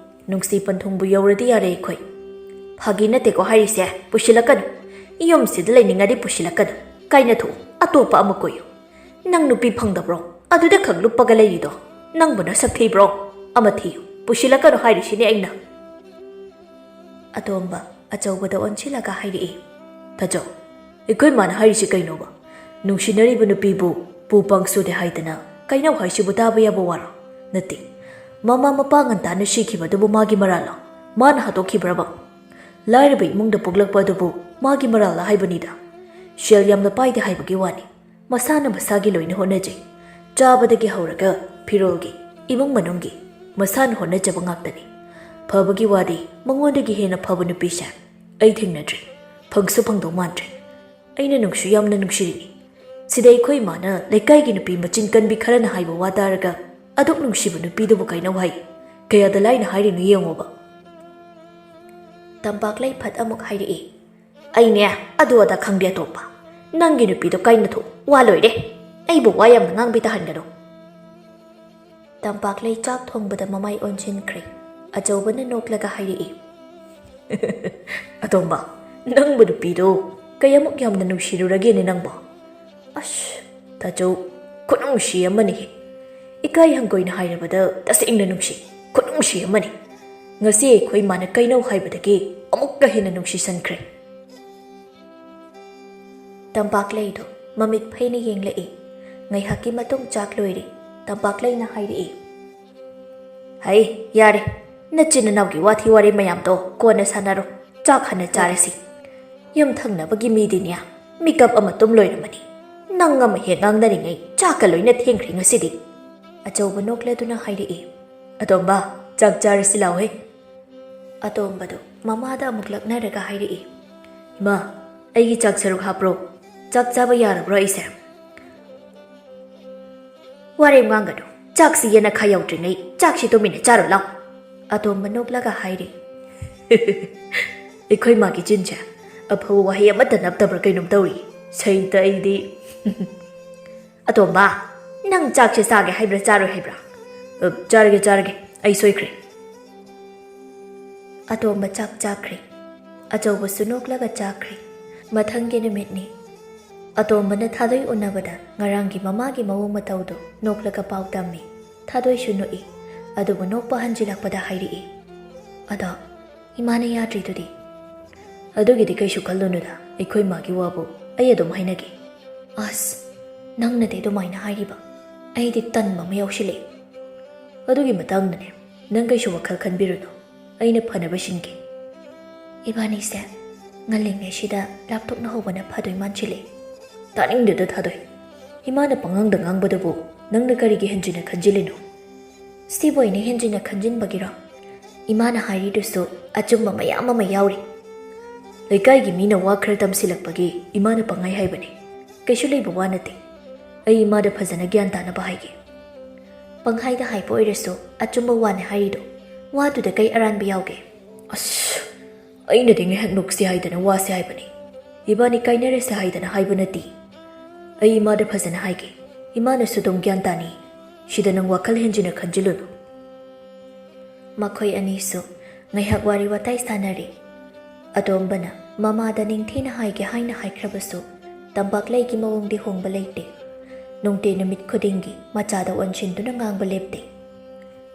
ꯅꯨꯡꯁꯤ ꯄꯟꯊꯨꯡꯕꯨ ꯌꯧꯔꯗꯤ ꯌꯥꯔꯦ ꯑꯩꯈꯣꯏ꯫" "ꯐꯥꯒꯤ ꯅꯠꯇꯦꯀꯣ ꯍꯥꯏꯔꯤꯁꯦ, ꯄꯨꯁꯤꯜꯂꯛꯀꯅꯨ꯫ ꯌꯨꯝꯁꯤꯗ ꯂꯩꯅꯤꯡꯉꯗꯤ ꯄꯨꯁꯤꯜꯂꯛꯀꯅꯨ, ꯀꯥꯏꯅꯊꯣꯛꯎ, ꯑꯇꯣꯞꯄ ꯑꯃ ꯀꯣꯏꯌꯨ꯫ ꯅꯪ ꯅꯨꯄꯤ ꯐꯪꯗꯕ꯭ꯔꯣ? ꯑꯗꯨꯗ ꯈꯛ ꯂꯨꯞꯄꯒ ꯂꯩꯔꯤꯗꯣ? ꯅꯪꯕꯨ ꯅꯁꯛ ꯊꯤꯕ꯭ꯔꯣ? ꯑꯃ ꯊꯤꯌꯨ, ꯄꯨꯁꯤꯜꯂꯛꯀꯅꯨ ꯍꯥꯏꯔꯤꯁꯤꯅꯦ ꯑꯩꯅ꯫" ꯑꯇꯣꯝꯕ ꯑꯆꯧꯕꯗ ꯑꯣꯟꯁꯤꯜꯂꯒ ꯍꯥꯏꯔꯛꯏ, "ꯇꯥꯆꯧ, ꯑꯩꯈꯣꯏ ꯃꯥꯅ ꯍꯥꯏꯔꯤꯁꯤ ꯀꯩꯅꯣꯕ? ꯅꯨꯡꯁꯤꯅꯔꯤꯕ ꯅꯨꯄꯤꯕꯨ ꯄꯨ ꯄꯥꯡ ꯁꯨꯗꯦ ꯍꯥꯏꯗꯅ ꯀꯩꯅꯧ ꯍꯥꯏꯁꯤꯕꯨ ꯇꯥꯕ ꯌꯥꯕ ꯋꯥꯔꯣ? ꯅꯠꯇꯦ, ꯃꯃꯥ ꯃꯄꯥ ꯉꯟꯇꯥꯅ ꯁꯤꯈꯤꯕꯗꯨꯕꯨ ꯃꯥꯒꯤ ꯃꯔꯥꯜꯂꯣ? ꯃꯥꯅ ꯍꯥꯠꯇꯣꯛꯈꯤꯕ꯭ꯔꯕ? ꯂꯥꯏꯔꯕ ꯏꯃꯨꯡꯗ ꯄꯣꯛꯂꯛꯄ ꯑꯗꯨꯕꯨ ꯃꯥꯒꯤ ꯃꯔꯥꯜꯂ ꯍꯥꯏꯕꯅꯤꯗ꯫ ꯁꯦꯜ ꯌꯥꯝꯅ ꯄꯥꯏꯗꯦ ꯍꯥꯏꯕꯒꯤ ꯋꯥꯅꯤ, ꯃꯁꯥꯅ ꯃꯁꯥꯒꯤ ꯂꯣꯏꯅ ꯍꯣꯠꯅꯖꯩ꯫ ꯆꯥꯕꯗꯒꯤ ꯍꯧꯔꯒ ꯐꯤꯔꯣꯜꯒꯤ, ꯏꯃꯨꯡ ꯃꯅꯨꯡꯒꯤ ꯃꯁꯥꯅ ꯍꯣꯠꯅꯖꯕ ꯉꯥꯛꯇꯅꯤ꯫ ꯐꯕꯒꯤ ꯋꯥꯗꯤ ꯃꯉꯣꯟꯗꯒꯤ ꯍꯦꯟꯅ ꯐꯕ ꯅꯨꯄꯤꯁꯦ ꯑꯩ ꯊꯦꯡꯅꯗ꯭ꯔꯤ, ꯐꯪꯁꯨ ꯐꯪꯗꯧ ꯃꯥꯟꯗ꯭ꯔꯦ꯫ ꯑꯩꯅ ꯅꯨꯡꯁꯨ ꯌꯥꯝꯅ ꯅꯨꯡꯁꯤꯔꯤꯅꯤ꯫ ꯁꯤꯗ ꯑꯩꯈꯣꯏ ꯏꯃꯥꯅ ꯂꯩꯀꯥꯏꯒꯤ ꯅꯨꯄꯤ ꯃꯆꯤꯟ ꯀꯟꯕꯤ ꯈꯔꯅ ꯍꯥꯏꯕ ꯋꯥ ꯇꯥꯔꯒ ꯑꯗꯨꯛ ꯅꯨꯡꯁꯤꯕ ꯅꯨꯄꯤꯗꯨꯕꯨ ꯀꯩꯅꯧ ꯍꯥꯏ? ꯀꯌꯥꯗ ꯂꯥꯏꯅ ꯍꯥꯏꯔꯤꯅꯣ ꯌꯦꯡꯉꯣꯕ꯫" ꯇꯝꯄꯥꯛꯂꯩ ꯐꯠ ꯑꯃꯨꯛ ꯍꯥꯏꯔꯛꯏ꯫ "ꯑꯩꯅꯦ ꯑꯗꯨ ꯑꯗꯥ ꯈꯪꯗꯦ ꯑꯇꯣꯝꯕ꯫ ꯅꯪꯒꯤ ꯅꯨꯄꯤꯗꯣ ꯀꯥꯏꯅꯊꯣꯛ, ꯋꯥ ꯂꯣꯏꯔꯦ꯫ ꯑꯩꯕꯨ ꯋꯥ ꯌꯥꯝꯅ ꯉꯥꯡꯕꯤ ꯇꯥꯍꯟꯒꯅꯨ꯫" ꯇꯝꯄꯥꯛꯂꯩ ꯆꯥꯛ ꯊꯣꯡꯕꯗ ꯃꯃꯥꯏ ꯑꯣꯟꯁꯤꯟꯈ꯭ꯔꯦ꯫ ꯑꯆꯧꯕꯅ ꯅꯣꯛꯂꯒ ꯍꯥꯏꯔꯛꯏ꯫ "ꯑꯇꯣꯝꯕ, ꯅꯪꯕꯨ ꯅꯨꯄꯤꯗꯣ ꯀꯌꯥꯃꯨꯛ ꯌꯥꯝꯅ ꯅꯨꯡꯁꯤꯔꯨꯔꯒꯦꯅꯦ ꯅꯪꯕꯣ? ꯑꯁ, ꯇꯥꯆꯧ, ꯈꯨꯅꯨꯡꯁꯤ ꯑꯃꯅꯤꯍꯦ꯫ ꯏꯀꯥꯏ ꯍꯪꯒꯣꯏꯅ ꯍꯥꯏꯔꯕꯗ ꯇꯁꯦꯡꯅ ꯅꯨꯡꯁꯤ, ꯈꯨꯅꯨꯡꯁꯤ ꯑꯃꯅꯤ꯫ ꯉꯁꯤ ꯑꯩꯈꯣꯏ ꯃꯥꯅ ꯀꯩꯅꯧ ꯍꯥꯏꯕꯗꯒꯤ ꯑꯃꯨꯛꯀ ꯍꯦꯟꯅ ꯅꯨꯡꯁꯤꯁꯟꯈ꯭ꯔꯦ꯫" ꯇꯝꯄꯥꯛꯂꯩꯗꯣ ꯃꯃꯤꯠ ꯐꯩꯅ ꯌꯦꯡꯂꯛꯏ꯫ ꯉꯥꯏꯍꯥꯛꯀꯤ ꯃꯇꯨꯡ ꯆꯥꯛ ꯂꯣꯏꯔꯦ꯫ ꯇꯝꯄꯥꯛꯂꯩꯅ ꯍꯥꯏꯔꯛꯏ꯫ "ꯍꯩ, ꯌꯥꯔꯦ, ꯅꯆꯤꯟ ꯅꯅꯥꯎꯒꯤ ꯋꯥꯊꯤ ꯋꯥꯔꯦꯝ ꯃꯌꯥꯝꯗꯣ ꯀꯣꯟꯅ ꯁꯥꯟꯅꯔꯣ꯫ ꯆꯥꯛ ꯍꯥꯟꯅ ꯆꯥꯔꯁꯤ꯫ ꯌꯨꯝ ꯊꯪꯅꯕꯒꯤ ꯃꯤꯗꯤꯅꯦ ꯃꯤꯀꯞ ꯑꯃ ꯇꯨꯝ ꯂꯣꯏꯔꯝꯃꯅꯤ꯫ ꯅꯪ ꯑꯃ ꯍꯦꯛ ꯉꯥꯡꯅꯔꯤꯉꯩ ꯆꯥꯛꯀ ꯂꯣꯏꯅ ꯊꯦꯡꯈ꯭ꯔꯦ ꯉꯁꯤꯗꯤ꯫" ꯑꯆꯧꯕ ꯅꯣꯛꯂꯗꯨꯅ ꯍꯥꯏꯔꯛꯏ꯫ "ꯑꯇꯣꯝꯕ, ꯆꯥꯛ ꯆꯥꯔꯁꯤ ꯂꯥꯎꯍꯦ꯫" ꯑꯇꯣꯝꯕꯗꯨ ꯃꯃꯥꯗ ꯑꯃꯨꯛ ꯂꯛꯅꯔꯒ ꯍꯥꯏꯔꯛꯏ꯫ "ꯏꯃꯥ, ꯑꯩꯒꯤ ꯆꯥꯛ ꯁꯔꯨꯛ ꯍꯥꯞꯄ꯭ꯔꯣ? ꯆꯥꯛ ꯆꯥꯕ ꯌꯥꯔꯕ꯭ꯔꯣ ꯑꯩꯁꯦ?" "ꯋꯥꯔꯦꯝ ꯉꯥꯡꯒꯅꯨ, ꯆꯥꯛꯁꯤ ꯌꯦꯅꯈꯥ ꯌꯧꯗ꯭ꯔꯤꯉꯩ ꯆꯥꯛꯁꯤ ꯇꯨꯃꯤꯟꯅ ꯆꯥꯔꯣ ꯂꯥꯎ꯫" ꯑꯇꯣꯝꯕ ꯅꯣꯛꯂꯒ ꯍꯥꯏꯔꯤ꯫ "ꯑꯩꯈꯣꯏ ꯃꯥꯒꯤ ꯆꯤꯟꯁꯦ ꯑꯐꯕ ꯋꯥꯍꯩ ꯑꯃꯠꯇ ꯅꯞꯇꯕ꯭ꯔꯥ ꯀꯩꯅꯣꯝ ꯇꯧꯔꯤ꯫ ꯁꯩꯇ ꯑꯩꯗꯤ꯫" "ꯑꯇꯣꯝꯕ, ꯅꯪ ꯆꯥꯛꯁꯦ ꯆꯥꯒꯦ ꯍꯥꯏꯕ꯭ꯔꯥ ꯆꯥꯔꯣꯏ ꯍꯥꯏꯕ꯭ꯔꯥ?" "ꯑ, ꯆꯥꯔꯒꯦ, ꯆꯥꯔꯒꯦ꯫ ꯑꯩ ꯁꯣꯏꯈ꯭ꯔꯦ꯫" ꯑꯇꯣꯝꯕ ꯆꯥꯛ ꯆꯥꯈ꯭ꯔꯦ꯫ ꯑꯆꯧꯕꯁꯨ ꯅꯣꯛꯂꯒ ꯆꯥꯈ꯭ꯔꯦ꯫ ꯃꯊꯪꯒꯤ ꯅꯨꯃꯤꯠꯅꯤ꯫ ꯑꯇꯣꯝꯕꯅ ꯊꯥꯗꯣꯏ ꯎꯅꯕꯗ ꯉꯔꯥꯡꯒꯤ ꯃꯃꯥꯒꯤ ꯃꯑꯣꯡ ꯃꯇꯧꯗꯨ ꯅꯣꯛꯂꯒ ꯄꯥꯎ ꯇꯝꯃꯤ꯫ ꯊꯥꯗꯣꯏꯁꯨ ꯅꯣꯛꯏ꯫ ꯑꯗꯨꯕꯨ ꯅꯣꯛꯄ ꯍꯟꯖꯤꯜꯂꯛꯄꯗ ꯍꯥꯏꯔꯛꯏ, "ꯑꯗꯣ ꯏꯃꯥꯅ ꯌꯥꯗ꯭ꯔꯤꯗꯨꯗꯤ?" "ꯑꯗꯨꯒꯤꯗꯤ ꯀꯩꯁꯨ ꯈꯜꯂꯨꯅꯨꯗ, ꯑꯩꯈꯣꯏ ꯃꯥꯒꯤ ꯋꯥꯕꯨ ꯑꯩ ꯑꯗꯨꯝ ꯍꯥꯏꯅꯒꯦ꯫" "ꯑꯁ, ꯅꯪꯅꯗꯤ ꯑꯗꯨꯃꯥꯏꯅ ꯍꯥꯏꯔꯤꯕ? ꯑꯩꯗꯤ ꯇꯟꯕ ꯑꯃ ꯌꯥꯎꯁꯤꯜꯂꯛꯑꯦ꯫" "ꯑꯗꯨꯒꯤ ꯃꯇꯥꯡꯗꯅꯦ, ꯅꯪ ꯀꯩꯁꯨ ꯋꯥꯈꯜ ꯈꯟꯕꯤꯔꯨꯅꯨ, ꯑꯩꯅ ꯐꯅꯕ ꯁꯤꯟꯒꯦ꯫" "ꯏꯕꯥꯅꯤꯁꯦ ꯉꯜꯂꯤꯉꯩꯁꯤꯗ ꯂꯥꯞꯊꯣꯛꯅ ꯍꯧꯕꯅ ꯐꯗꯣꯏ ꯃꯥꯟꯁꯤꯜꯂꯛꯑꯦ꯫" "ꯇꯥꯅꯤꯡꯗꯦꯗ ꯊꯥꯗꯣꯏ, ꯏꯃꯥꯅ ꯄꯉꯥꯡꯗ ꯉꯥꯡꯕꯗꯨꯕꯨ ꯅꯪꯅ ꯀꯔꯤꯒꯤ ꯍꯦꯟꯖꯤꯟꯅ ꯈꯟꯖꯤꯜꯂꯤꯅꯣ?" "ꯁꯤꯕꯨ ꯑꯩꯅ ꯍꯦꯟꯖꯤꯟꯅ ꯈꯟꯖꯤꯟꯕꯒꯤꯔꯣ? ꯏꯃꯥꯅ ꯍꯥꯏꯔꯤꯗꯨꯁꯨ ꯑꯆꯨꯝꯕ ꯃꯌꯥꯝ ꯑꯃ ꯌꯥꯎꯔꯤ꯫" "ꯂꯩꯀꯥꯏꯒꯤ ꯃꯤꯅ ꯋꯥ ꯈꯔ ꯇꯝꯁꯤꯜꯂꯛꯄꯒꯤ ꯏꯃꯥꯅ ꯄꯪꯍꯥꯏ ꯍꯥꯏꯕꯅꯤ, ꯀꯩꯁꯨ ꯂꯩꯕ ꯋꯥ ꯅꯠꯇꯦ꯫ ꯑꯩ ꯏꯃꯥꯗ ꯐꯖꯅ ꯒ꯭ꯌꯥꯟ ꯇꯥꯅꯕ ꯍꯥꯏꯒꯦ꯫" "ꯄꯪꯍꯥꯏꯗ ꯍꯥꯏꯕ ꯑꯣꯏꯔꯁꯨ ꯑꯆꯨꯝꯕ ꯋꯥꯅꯤ ꯍꯥꯏꯔꯤꯗꯣ, ꯋꯥꯗꯨꯗ ꯀꯩ ꯑꯔꯥꯟꯕ ꯌꯥꯎꯒꯦ?" "ꯑꯁ, ꯑꯩꯅꯗꯤ ꯉꯥꯏꯍꯥꯛ ꯅꯣꯛꯁꯤ ꯍꯥꯏꯗꯅ ꯋꯥꯁꯤ ꯍꯥꯏꯕꯅꯤ꯫ ꯏꯕꯥꯅꯤ ꯀꯥꯏꯅꯔꯁꯤ ꯍꯥꯏꯗꯅ ꯍꯥꯏꯕ ꯅꯠꯇꯦ꯫ ꯑꯩ ꯏꯃꯥꯗ ꯐꯖꯅ ꯍꯥꯏꯒꯦ꯫ ꯏꯃꯥꯅꯁꯨ ꯑꯗꯨꯝ ꯒ꯭ꯌꯥꯟ ꯇꯥꯅꯤ꯫ ꯁꯤꯗ ꯅꯪ ꯋꯥꯈꯜ ꯍꯦꯟꯖꯤꯟꯅ ꯈꯟꯖꯤꯜꯂꯨꯅꯨ꯫ ꯃꯈꯣꯏ ꯑꯅꯤꯁꯨ ꯉꯥꯏꯍꯥꯛ ꯋꯥꯔꯤ ꯋꯥꯇꯥꯏ ꯁꯥꯟꯅꯔꯤ꯫ ꯑꯇꯣꯝꯕꯅ ꯃꯃꯥꯗ ꯅꯤꯡꯊꯤꯅ ꯍꯥꯏꯒꯦ ꯍꯥꯏꯅ ꯍꯥꯏꯈ꯭ꯔꯕꯁꯨ, ꯇꯝꯄꯥꯛꯂꯩꯒꯤ ꯃꯑꯣꯡꯗꯤ ꯍꯣꯡꯕ ꯂꯩꯇꯦ꯫ ꯅꯨꯡꯇꯤ ꯅꯨꯃꯤꯠ ꯈꯨꯗꯤꯡꯒꯤ ꯃꯆꯥꯗ ꯑꯣꯟꯁꯤꯟꯗꯨꯅ ꯉꯥꯡꯕ ꯂꯦꯞꯇꯦ꯫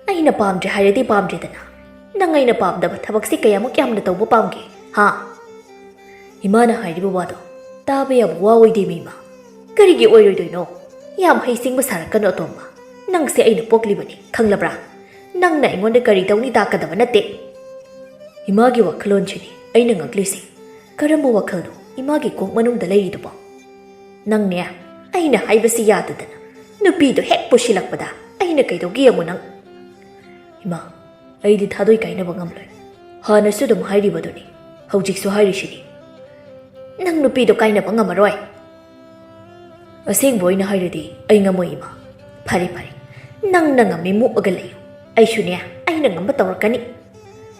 "ꯑꯩꯅ ꯄꯥꯝꯗ꯭ꯔꯦ ꯍꯥꯏꯔꯗꯤ ꯄꯥꯝꯗ꯭ꯔꯦꯗꯅ꯫ ꯅꯪ ꯑꯩꯅ ꯄꯥꯝꯗꯕ ꯊꯕꯛꯁꯤ ꯀꯌꯥꯃꯨꯛ ꯌꯥꯝꯅ ꯇꯧꯕ ꯄꯥꯝꯒꯦ, ꯍꯥ?" ꯏꯃꯥꯅ ꯍꯥꯏꯔꯤꯕ ꯋꯥꯗꯣ ꯇꯥꯕ ꯌꯥꯕ ꯋꯥ ꯑꯣꯏꯗꯦ, ꯃꯤꯃ꯫ ꯀꯔꯤꯒꯤ ꯑꯣꯏꯔꯣꯏꯗꯣꯏꯅꯣ? ꯌꯥꯝ ꯍꯩꯁꯤꯡꯕ ꯁꯥꯔꯛꯀꯅꯨ, ꯑꯇꯣꯝꯕ꯫ ꯅꯪꯁꯦ ꯑꯩꯅ ꯄꯣꯛꯂꯤꯕꯅꯤ, ꯈꯪꯂꯕ꯭ꯔꯥ? ꯅꯪꯅ ꯑꯩꯉꯣꯟꯗ ꯀꯔꯤ ꯇꯧꯅꯤ ꯇꯥꯛꯀꯗꯕ ꯅꯠꯇꯦ꯫ ꯏꯃꯥꯒꯤ ꯋꯥꯈꯜꯂꯣꯟꯁꯤꯅꯤ ꯑꯩꯅ ꯉꯛꯂꯤꯁꯦ꯫ ꯀꯔꯝꯕ ꯋꯥꯈꯜꯅꯣ ꯏꯃꯥꯒꯤ ꯀꯣꯛ ꯃꯅꯨꯡꯗ ꯂꯩꯔꯤꯗꯨꯕꯣ? ꯅꯪꯅꯦ, ꯑꯩꯅ ꯍꯥꯏꯕꯁꯤ ꯌꯥꯗꯗꯅ ꯅꯨꯄꯤꯗꯣ ꯍꯦꯛ ꯄꯨꯁꯤꯜꯂꯛꯄꯗ ꯑꯩꯅ ꯀꯩꯗꯧꯒꯦ ꯌꯦꯡꯉꯨ ꯅꯪ꯫ ꯏꯃꯥ, ꯑꯩꯗꯤ ꯊꯥꯗꯣꯏ ꯀꯥꯏꯅꯕ ꯉꯝꯂꯣꯏ꯫ ꯍꯥꯟꯅꯁꯨ ꯑꯗꯨꯝ ꯍꯥꯏꯔꯤꯕꯗꯨꯅꯤ, ꯍꯧꯖꯤꯛꯁꯨ ꯍꯥꯏꯔꯤꯁꯤꯅꯤ꯫ ꯅꯪ ꯅꯨꯄꯤꯗꯣ ꯀꯥꯏꯅꯕ ꯉꯝꯃꯔꯣꯏ꯫ ꯑꯁꯦꯡꯕ ꯑꯣꯏꯅ ꯍꯥꯏꯔꯗꯤ ꯑꯩ ꯉꯝꯃꯣꯏ, ꯏꯃꯥ꯫ ꯐꯔꯦ, ꯐꯔꯦ, ꯅꯪꯅ ꯉꯝꯃꯤ ꯃꯨꯛꯑꯒ ꯂꯩꯌꯨ꯫ ꯑꯩꯁꯨꯅꯦ, ꯑꯩꯅ ꯉꯝꯕ ꯇꯧꯔꯛꯀꯅꯤ꯫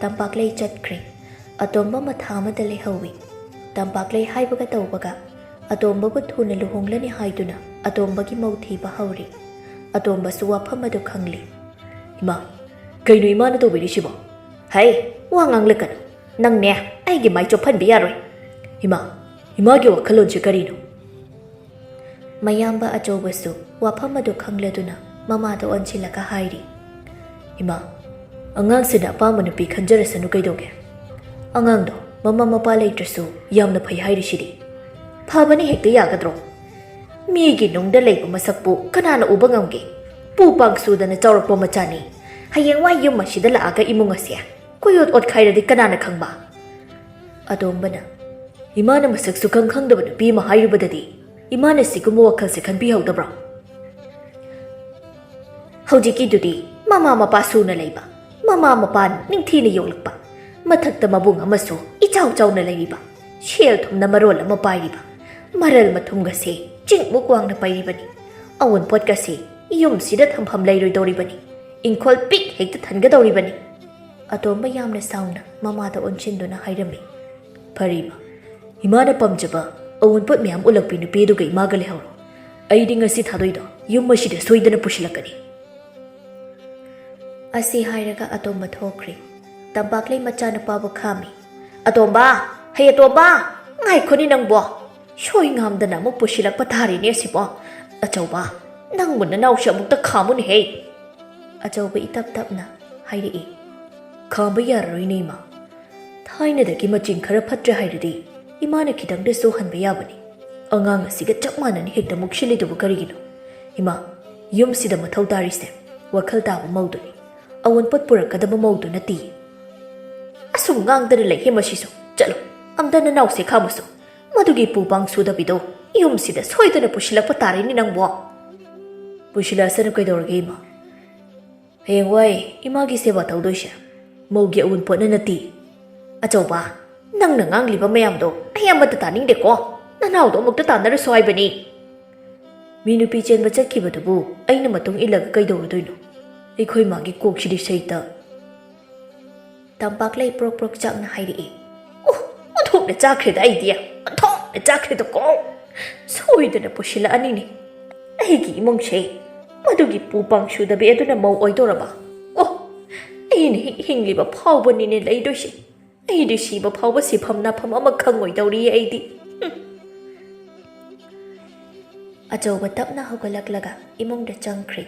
ꯇꯝꯄꯥꯛꯂꯩ ꯆꯠꯈ꯭ꯔꯦ꯫ ꯑꯇꯣꯝꯕ ꯃꯊꯥ ꯑꯃꯗ ꯂꯩꯍꯧꯏ꯫ ꯇꯝꯄꯥꯛꯂꯩ ꯍꯥꯏꯕꯒ ꯇꯧꯕꯒ ꯑꯇꯣꯝꯕꯕꯨ ꯊꯨꯅ ꯂꯨꯍꯣꯡꯂꯅꯤ ꯍꯥꯏꯗꯨꯅ ꯑꯇꯣꯝꯕꯒꯤ ꯃꯧ ꯊꯤꯕ ꯍꯧꯔꯤ꯫ ꯑꯇꯣꯝꯕꯁꯨ ꯋꯥꯐꯝ ꯑꯗꯨ ꯈꯪꯂꯤ꯫ ꯏꯃꯥ, ꯀꯩꯅꯣ ꯏꯃꯥꯅ ꯇꯧꯕꯤꯔꯤꯁꯤꯕꯣ? ꯍꯩ, ꯋꯥ ꯉꯥꯡꯂꯛꯀꯅꯨ꯫ ꯅꯪꯅꯦ, ꯑꯩꯒꯤ ꯃꯥꯏ ꯆꯣꯞꯍꯟꯕ ꯌꯥꯔꯣꯏ꯫ ꯏꯃꯥ, ꯏꯃꯥꯒꯤ ꯋꯥꯈꯜꯂꯣꯟꯁꯤ ꯀꯔꯤꯅꯣ? ꯃꯌꯥꯝꯕ ꯑꯆꯧꯕꯁꯨ ꯋꯥꯐꯝ ꯑꯗꯨ ꯈꯪꯂꯗꯨꯅ ꯃꯃꯥꯗ ꯑꯣꯟꯁꯤꯜꯂꯒ ꯍꯥꯏꯔꯤ, ꯏꯃꯥ, ꯑꯉꯥꯡꯁꯤꯅ ꯑꯄꯥꯝꯕ ꯅꯨꯄꯤ ꯈꯟꯖꯔꯁꯅꯨ ꯀꯩꯗꯧꯒꯦ? ꯑꯉꯥꯡꯗꯣ ꯃꯃꯥ ꯃꯄꯥ ꯂꯩꯇ꯭ꯔꯁꯨ ꯌꯥꯝꯅ ꯐꯩ ꯍꯥꯏꯔꯤꯁꯤꯗꯤ꯫ ꯐꯕꯅꯤ ꯍꯦꯛꯇ ꯌꯥꯒꯗ꯭ꯔꯣ? ꯃꯤꯒꯤ ꯅꯨꯡꯗ ꯂꯩꯕ ꯃꯁꯛꯄꯨ ꯀꯅꯥꯅ ꯎꯕ ꯉꯝꯒꯦ? ꯄꯨ ꯄꯥꯡ ꯁꯨꯗꯅ ꯆꯥꯎꯔꯛꯄ ꯃꯆꯥꯅꯤ꯫ ꯍꯌꯦꯡꯋꯥꯏ ꯌꯨꯝ ꯑꯁꯤꯗ ꯂꯥꯛꯑꯒ ꯏꯃꯨꯡ ꯑꯁꯦ ꯀꯣꯏꯑꯣꯠ ꯑꯣꯠꯈꯥꯏꯔꯗꯤ ꯀꯅꯥꯅ ꯈꯪꯕ? ꯑꯇꯣꯝꯕꯅ, ꯏꯃꯥꯅ ꯃꯁꯛ ꯁꯨꯈꯪ ꯈꯪꯗꯕ ꯅꯨꯄꯤ ꯑꯃ ꯍꯥꯏꯔꯨꯕꯗꯗꯤ ꯏꯃꯥꯅ ꯁꯤꯒꯨꯝꯕ ꯋꯥꯈꯜꯁꯦ ꯈꯟꯕꯤꯍꯧꯗꯕ꯭ꯔꯣ? ꯍꯧꯖꯤꯛꯀꯤꯗꯨꯗꯤ ꯃꯃꯥ ꯃꯄꯥ ꯁꯨꯅ ꯂꯩꯕ, ꯃꯃꯥ ꯃꯄꯥ ꯅꯤꯡꯊꯤꯅ ꯌꯣꯛꯂꯛꯄ, ꯃꯊꯛꯇ ꯃꯕꯨꯡ ꯑꯃꯁꯨ ꯏꯆꯥꯎ ꯆꯥꯎꯅ ꯂꯩꯔꯤꯕ, ꯁꯦꯜ ꯊꯨꯝꯅ ꯃꯔꯣꯜ ꯑꯃ ꯄꯥꯏꯔꯤꯕ, ꯃꯔꯜ ꯃꯊꯨꯝꯒꯁꯦ ꯆꯤꯡꯃꯨꯛ ꯋꯥꯡꯅ ꯄꯩꯔꯤꯕꯅꯤ꯫ ꯑꯋꯨꯟꯄꯣꯠꯀꯁꯦ ꯌꯨꯝꯁꯤꯗ ꯊꯝꯐꯝ ꯂꯩꯔꯣꯏꯗꯧꯔꯤꯕꯅꯤ꯫ ꯏꯪꯈꯣꯜ ꯄꯤꯛ ꯍꯦꯛꯇ ꯊꯟꯒꯗꯧꯔꯤꯕꯅꯤ꯫ ꯑꯇꯣꯝꯕ ꯌꯥꯝꯅ ꯁꯥꯎꯅ ꯃꯃꯥꯗ ꯑꯣꯟꯁꯤꯟꯗꯨꯅ ꯍꯥꯏꯔꯝꯃꯤ, "ꯐꯔꯦ ꯏꯃꯥ, ꯏꯃꯥꯅ ꯄꯥꯝꯖꯕ ꯑꯋꯨꯟꯄꯣꯠ ꯃꯌꯥꯝ ꯎꯠꯂꯛꯄꯤ ꯅꯨꯄꯤꯗꯨꯒ ꯏꯃꯥꯒ ꯂꯩꯍꯧꯔꯣ꯫ ꯑꯩꯗꯤ ꯉꯁꯤ ꯊꯥꯗꯣꯏꯗꯣ ꯌꯨꯝ ꯑꯁꯤꯗ ꯁꯣꯏꯗꯅ ꯄꯨꯁꯤꯜꯂꯛꯀꯅꯤ"꯫ ꯑꯁꯤ ꯍꯥꯏꯔꯒ ꯑꯇꯣꯝꯕ ꯊꯣꯛꯈ꯭ꯔꯦ꯫ ꯇꯝꯄꯥꯛꯂꯩ ꯃꯆꯥꯅꯨꯄꯥꯕꯨ ꯈꯥꯝꯃꯤ꯫ "ꯑꯇꯣꯝꯕ! ꯍꯩ ꯑꯇꯣꯝꯕ! ꯉꯥꯏꯈꯣꯅꯦ ꯅꯪꯕꯣ! ꯁꯣꯏ ꯉꯥꯝꯗꯅ ꯑꯃꯨꯛ ꯄꯨꯁꯤꯜꯂꯛꯄ ꯇꯥꯔꯦꯅꯦ ꯑꯁꯤꯕꯣ! ꯑꯆꯧꯕ, ꯅꯪꯕꯨ ꯅꯅꯥꯎꯁꯦ ꯑꯃꯨꯛꯇ ꯈꯥꯝꯃꯨꯅꯦꯍꯦ!" ꯑꯆꯧꯕ ꯏꯇꯞ ꯇꯞꯅ ꯍꯥꯏꯔꯛꯏ꯫ "ꯈꯥꯝꯕ ꯌꯥꯔꯔꯣꯏꯅꯦ ꯏꯃꯥ꯫ ꯊꯥꯏꯅꯗꯒꯤ ꯃꯆꯤꯡ ꯈꯔ ꯐꯠꯇ꯭ꯔꯦ ꯍꯥꯏꯔꯗꯤ ꯏꯃꯥꯅ ꯈꯤꯇꯪꯗꯁꯨ ꯍꯟꯕ ꯌꯥꯕꯅꯤ꯫ ꯑꯉꯥꯡ ꯑꯁꯤꯒ ꯆꯞ ꯃꯥꯟꯅꯅ ꯍꯦꯛꯇ ꯃꯨꯛꯁꯤꯜꯂꯤꯗꯨꯕꯨ ꯀꯔꯤꯒꯤꯅꯣ? ꯏꯃꯥ, ꯌꯨꯝꯁꯤꯗ ꯃꯊꯧ ꯇꯥꯔꯤꯁꯦ ꯋꯥꯈꯜ ꯇꯥꯕ ꯃꯧꯗꯨꯅꯤ꯫ ꯑꯋꯣꯟꯄꯣꯠ ꯄꯨꯔꯛꯀꯗꯕ ꯃꯧꯗꯨ ꯅꯠꯇꯦ꯫" "ꯑꯁꯨꯝ ꯉꯥꯡꯗꯅ ꯂꯩꯍꯦ ꯃꯁꯤꯁꯨ꯫ ꯆꯠꯂꯣ, ꯑꯝꯇ ꯅꯅꯥꯎꯁꯦ ꯈꯥꯝꯃꯨꯁꯨ꯫ ꯃꯗꯨꯒꯤ ꯄꯨ ꯄꯥꯡ ꯁꯨꯗꯕꯤꯗꯣ ꯌꯨꯝꯁꯤꯗ ꯁꯣꯏꯗꯅ ꯄꯨꯁꯤꯜꯂꯛꯄ ꯇꯥꯔꯦꯅꯦ ꯅꯪꯕꯣ꯫" "ꯄꯨꯁꯤꯜꯂꯛꯑꯁꯅꯨ ꯀꯩꯗꯧꯔꯒꯦ ꯏꯃꯥ? ꯍꯌꯦꯡꯋꯥꯏ ꯏꯃꯥꯒꯤ ꯁꯦꯕꯥ ꯇꯧꯗꯣꯏꯁꯦ ꯃꯧꯒꯤ ꯑꯋꯨꯟꯄꯣꯠꯅ ꯅꯠꯇꯦ꯫" "ꯑꯆꯧꯕ, ꯅꯪꯅ ꯉꯥꯡꯂꯤꯕ ꯃꯌꯥꯝꯗꯣ ꯑꯩ ꯑꯃꯠꯇ ꯇꯥꯅꯤꯡꯗꯦꯀꯣ꯫ ꯅꯅꯥꯎꯗꯣ ꯑꯃꯨꯛꯇ ꯇꯥꯟꯅꯔꯨꯁꯣ ꯍꯥꯏꯕꯅꯤ꯫" "ꯃꯤ ꯅꯨꯄꯤ ꯆꯦꯟꯕ ꯆꯠꯈꯤꯕꯗꯨꯕꯨ ꯑꯩꯅ ꯃꯇꯨꯡ ꯏꯜꯂꯒ ꯀꯩꯗꯧꯔꯨꯗꯣꯏꯅꯣ? ꯑꯩꯈꯣꯏ ꯃꯥꯒꯤ ꯀꯣꯛꯁꯤꯗꯤ ꯁꯩꯇ꯫" ꯇꯝꯄꯥꯛꯂꯩ ꯄ꯭ꯔꯣꯛ ꯄ꯭ꯔꯣꯛ ꯆꯥꯛꯅ ꯍꯥꯏꯔꯛꯏ꯫ "ꯑꯣ, ꯑꯣꯟꯊꯣꯛꯅ ꯆꯥꯈ꯭ꯔꯦꯗ ꯑꯩꯗꯤ꯫ ꯑꯣꯟꯊꯣꯛꯅ ꯆꯥꯈ꯭ꯔꯦꯗꯀꯣ꯫ ꯁꯣꯏꯗꯅ ꯄꯨꯁꯤꯜꯂꯛꯑꯅꯤꯅꯦ ꯑꯩꯒꯤ ꯏꯃꯨꯡꯁꯦ꯫ ꯃꯗꯨꯒꯤ ꯄꯨ ꯄꯥꯡ ꯁꯨꯗꯕꯤ ꯑꯗꯨꯅ ꯃꯧ ꯑꯣꯏꯗꯧꯔꯕ꯫ ꯑꯣ, ꯑꯩꯅ ꯍꯤꯡ ꯍꯤꯡꯂꯤꯕ ꯐꯥꯎꯕꯅꯤꯅꯦ ꯂꯩꯗꯣꯏꯁꯦ꯫ ꯑꯩꯗꯤ ꯁꯤꯕ ꯐꯥꯎꯕ ꯁꯤꯐꯝ ꯅꯥꯐꯝ ꯑꯃ ꯈꯪꯉꯣꯏꯗꯧꯔꯤꯌꯦ ꯑꯩꯗꯤ꯫" ꯍꯨꯝ꯫ ꯑꯆꯧꯕ ꯇꯞꯅ ꯍꯧꯒꯠꯂꯛꯂꯒ ꯏꯃꯨꯡꯗ ꯆꯪꯈ꯭ꯔꯦ꯫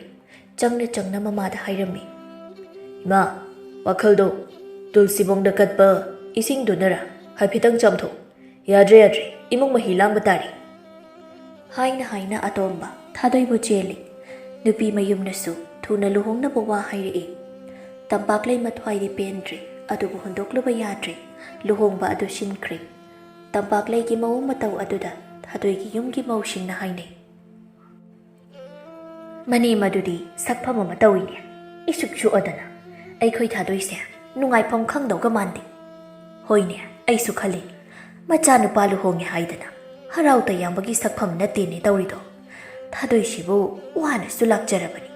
ꯆꯪꯅ ꯆꯪꯅ ꯃꯃꯥꯗ ꯍꯥꯏꯔꯝꯃꯤ, "ꯏꯃꯥ, ꯋꯥꯈꯜꯗꯣ ꯇꯨꯜꯁꯤꯕꯣꯡꯗ ꯀꯠꯄ ꯏꯁꯤꯡꯗꯨꯅꯔ ꯍꯥꯏꯐꯦꯠꯇꯪ ꯆꯥꯝꯊꯣꯛ꯫ ꯌꯥꯗ꯭ꯔꯦ, ꯌꯥꯗ꯭ꯔꯦ, ꯏꯃꯨꯡ ꯃꯍꯤ ꯂꯥꯡꯕ ꯇꯥꯔꯦ꯫" ꯍꯥꯏꯅ ꯍꯥꯏꯅ ꯑꯇꯣꯝꯕ ꯊꯥꯗꯣꯏꯕꯨ ꯆꯦꯜꯂꯤ꯫ ꯅꯨꯄꯤ ꯃꯌꯨꯝꯅꯁꯨ ꯊꯨꯅ ꯂꯨꯍꯣꯡꯅꯕ ꯋꯥ ꯍꯥꯏꯔꯛꯏ꯫ ꯇꯝꯄꯥꯛꯂꯩ ꯃꯊ꯭ꯋꯥꯏꯗꯤ ꯄꯦꯟꯗ꯭ꯔꯦ, ꯑꯗꯨꯕꯨ ꯍꯨꯟꯗꯣꯛꯂꯨꯕ ꯌꯥꯗ꯭ꯔꯦ꯫ ꯂꯨꯍꯣꯡꯕ ꯑꯗꯨ ꯁꯤꯟꯈ꯭ꯔꯦ꯫ ꯇꯝꯄꯥꯛꯂꯩꯒꯤ ꯃꯑꯣꯡ ꯃꯇꯧ ꯑꯗꯨꯗ ꯊꯥꯗꯣꯏꯒꯤ ꯌꯨꯝꯒꯤ ꯃꯧꯁꯤꯡꯅ ꯍꯥꯏꯅꯩ, "ꯃꯅꯦꯝ ꯑꯗꯨꯗꯤ ꯁꯛꯐꯝ ꯑꯃ ꯇꯧꯏꯅꯦ, ꯏꯁꯨꯛ ꯁꯨꯛꯑꯗꯅ꯫ ꯑꯩꯈꯣꯏ ꯊꯥꯗꯣꯏꯁꯦ ꯅꯨꯡꯉꯥꯏꯐꯝ ꯈꯪꯗꯧꯒ ꯃꯥꯟꯗꯦ꯫" "ꯍꯣꯏꯅꯦ, ꯑꯩꯁꯨ ꯈꯜꯂꯤꯅꯦ, ꯃꯆꯥꯅꯨꯄꯥ ꯂꯨꯍꯣꯡꯉꯦ ꯍꯥꯏꯗꯅ ꯍꯔꯥꯎ ꯇꯌꯥꯝꯕꯒꯤ ꯁꯛꯐꯝ ꯅꯠꯇꯦꯅꯦ ꯇꯧꯔꯤꯗꯣ꯫ ꯊꯥꯗꯣꯏꯁꯤꯕꯨ ꯋꯥꯅꯁꯨ ꯂꯥꯛꯆꯔꯕꯅꯤ,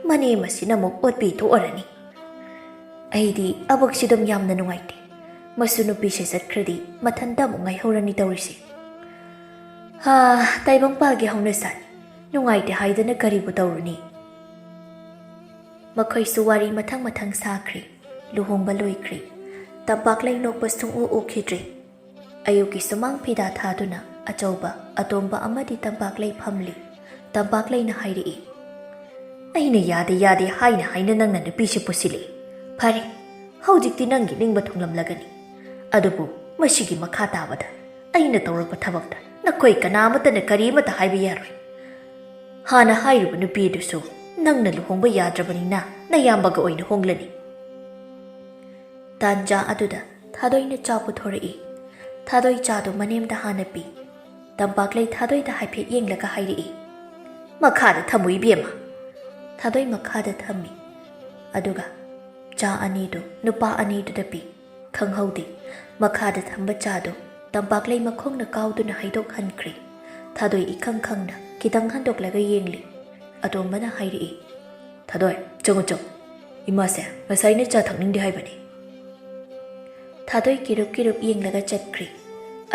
ꯃꯅꯦꯝ ꯑꯁꯤꯅ ꯑꯃꯨꯛ ꯑꯣꯠꯄꯤ ꯊꯣꯛꯑꯔꯅꯤ꯫" ꯑꯩꯗꯤ ꯑꯕꯛꯁꯤ ꯑꯗꯨꯝ ꯌꯥꯝꯅ ꯅꯨꯡꯉꯥꯏꯇꯦ꯫ ꯃꯁꯨ ꯅꯨꯄꯤꯁꯦ ꯆꯠꯈ꯭ꯔꯗꯤ ꯃꯊꯟꯇ ꯑꯃꯨꯛ ꯉꯥꯏꯍꯧꯔꯅꯤ ꯇꯧꯔꯤꯁꯦ꯫ ꯍꯥ, ꯇꯥꯏꯕꯪꯄꯥꯜꯒꯤ ꯍꯧꯅꯁꯥꯅꯤ꯫ ꯅꯨꯡꯉꯥꯏꯇꯦ ꯍꯥꯏꯗꯅ ꯀꯔꯤꯕꯨ ꯇꯧꯔꯨꯅꯤ? ꯃꯈꯣꯏꯁꯨ ꯋꯥꯔꯤ ꯃꯊꯪ ꯃꯊꯪ ꯁꯥꯈ꯭ꯔꯦ꯫ ꯂꯨꯍꯣꯡꯕ ꯂꯣꯏꯈ꯭ꯔꯦ꯫ ꯇꯝꯄꯥꯛꯂꯩ ꯅꯣꯛꯄ ꯁꯨꯡꯎ ꯎꯈꯤꯗ꯭ꯔꯦ꯫ ꯑꯌꯨꯛꯀꯤ ꯁꯨꯃꯥꯡ ꯐꯤꯗꯥ ꯊꯥꯗꯨꯅ ꯑꯆꯧꯕ, ꯑꯇꯣꯝꯕ ꯑꯃꯗꯤ ꯇꯝꯄꯥꯛꯂꯩ ꯐꯝꯂꯤ꯫ ꯇꯝꯄꯥꯛꯂꯩꯅ ꯍꯥꯏꯔꯛꯏ, "ꯑꯩꯅ ꯌꯥꯗꯦ ꯌꯥꯗꯦ ꯍꯥꯏꯅ ꯍꯥꯏꯅ ꯅꯪꯅ ꯅꯨꯄꯤꯁꯤ ꯄꯨꯁꯤꯜꯂꯛꯏ꯫ ꯐꯔꯦ, ꯍꯧꯖꯤꯛꯇꯤ ꯅꯪꯒꯤ ꯅꯤꯡꯕ ꯊꯨꯡꯂꯝꯂꯒꯅꯤ꯫ ꯑꯗꯨꯕꯨ ꯃꯁꯤꯒꯤ ꯃꯈꯥ ꯇꯥꯕꯗ ꯑꯩꯅ ꯇꯧꯔꯛꯄ ꯊꯕꯛꯇ ꯅꯈꯣꯏ ꯀꯅꯥ ꯑꯃꯠꯇꯅ ꯀꯔꯤ ꯑꯃꯠꯇ ꯍꯥꯏꯕ ꯌꯥꯔꯣꯏ꯫ ꯍꯥꯟꯅ ꯍꯥꯏꯔꯤꯕ ꯅꯨꯄꯤ ꯑꯗꯨꯁꯨ ꯅꯪꯅ ꯂꯨꯍꯣꯡꯕ ꯌꯥꯗ꯭ꯔꯕꯅꯤꯅ ꯅꯌꯥꯝꯕꯒ ꯑꯣꯏꯅ ꯍꯣꯡꯂꯅꯤ꯫" ꯇꯥꯟꯖꯥ ꯑꯗꯨꯗ ꯊꯥꯗꯣꯏꯅ ꯆꯥ ꯄꯨꯊꯣꯔꯛꯏ꯫ ꯊꯥꯗꯣꯏ ꯆꯥꯗꯨ ꯃꯅꯦꯝꯗ ꯍꯥꯟꯅ ꯄꯤ꯫ ꯇꯝꯄꯥꯛꯂꯩ ꯊꯥꯗꯣꯏꯗ ꯍꯥꯏꯐꯦꯠ ꯌꯦꯡꯂꯒ ꯍꯥꯏꯔꯛꯏ, "ꯃꯈꯥꯗ ꯊꯝꯃꯨ ꯏꯕꯦꯝꯃ꯫" ꯊꯥꯗꯣꯏ ꯃꯈꯥꯗ ꯊꯝꯃꯤ꯫ ꯑꯗꯨꯒ ꯆꯥ ꯑꯅꯤꯗꯨ ꯅꯨꯄꯥ ꯑꯅꯤꯗꯨꯗ ꯄꯤ꯫ ꯈꯪꯍꯧꯗꯦ, ꯃꯈꯥꯗ ꯊꯝꯕ ꯆꯥꯗꯨ ꯇꯝꯄꯥꯛꯂꯩ ꯃꯈꯣꯡꯅ ꯀꯥꯎꯗꯨꯅ ꯍꯩꯗꯣꯛꯍꯟꯈ꯭ꯔꯦ꯫ ꯊꯥꯗꯣꯏ ꯏꯈꯪ ꯈꯪꯅ ꯈꯤꯇꯪ ꯍꯟꯗꯣꯛꯂꯒ ꯌꯦꯡꯂꯤ꯫ ꯑꯇꯣꯝꯕꯅ ꯍꯥꯏꯔꯛꯏ, "ꯊꯥꯗꯣꯏ, ꯆꯪꯉꯨ ꯆꯪꯉꯨ꯫ ꯏꯃꯥꯁꯦ ꯉꯁꯥꯏꯅ ꯆꯥ ꯊꯛꯅꯤꯡꯗꯦ ꯍꯥꯏꯕꯅꯤ꯫" ꯊꯥꯗꯣꯏ ꯀꯤꯔꯨꯞ ꯀꯤꯔꯨꯞ ꯌꯦꯡꯂꯒ ꯆꯠꯈ꯭ꯔꯦ꯫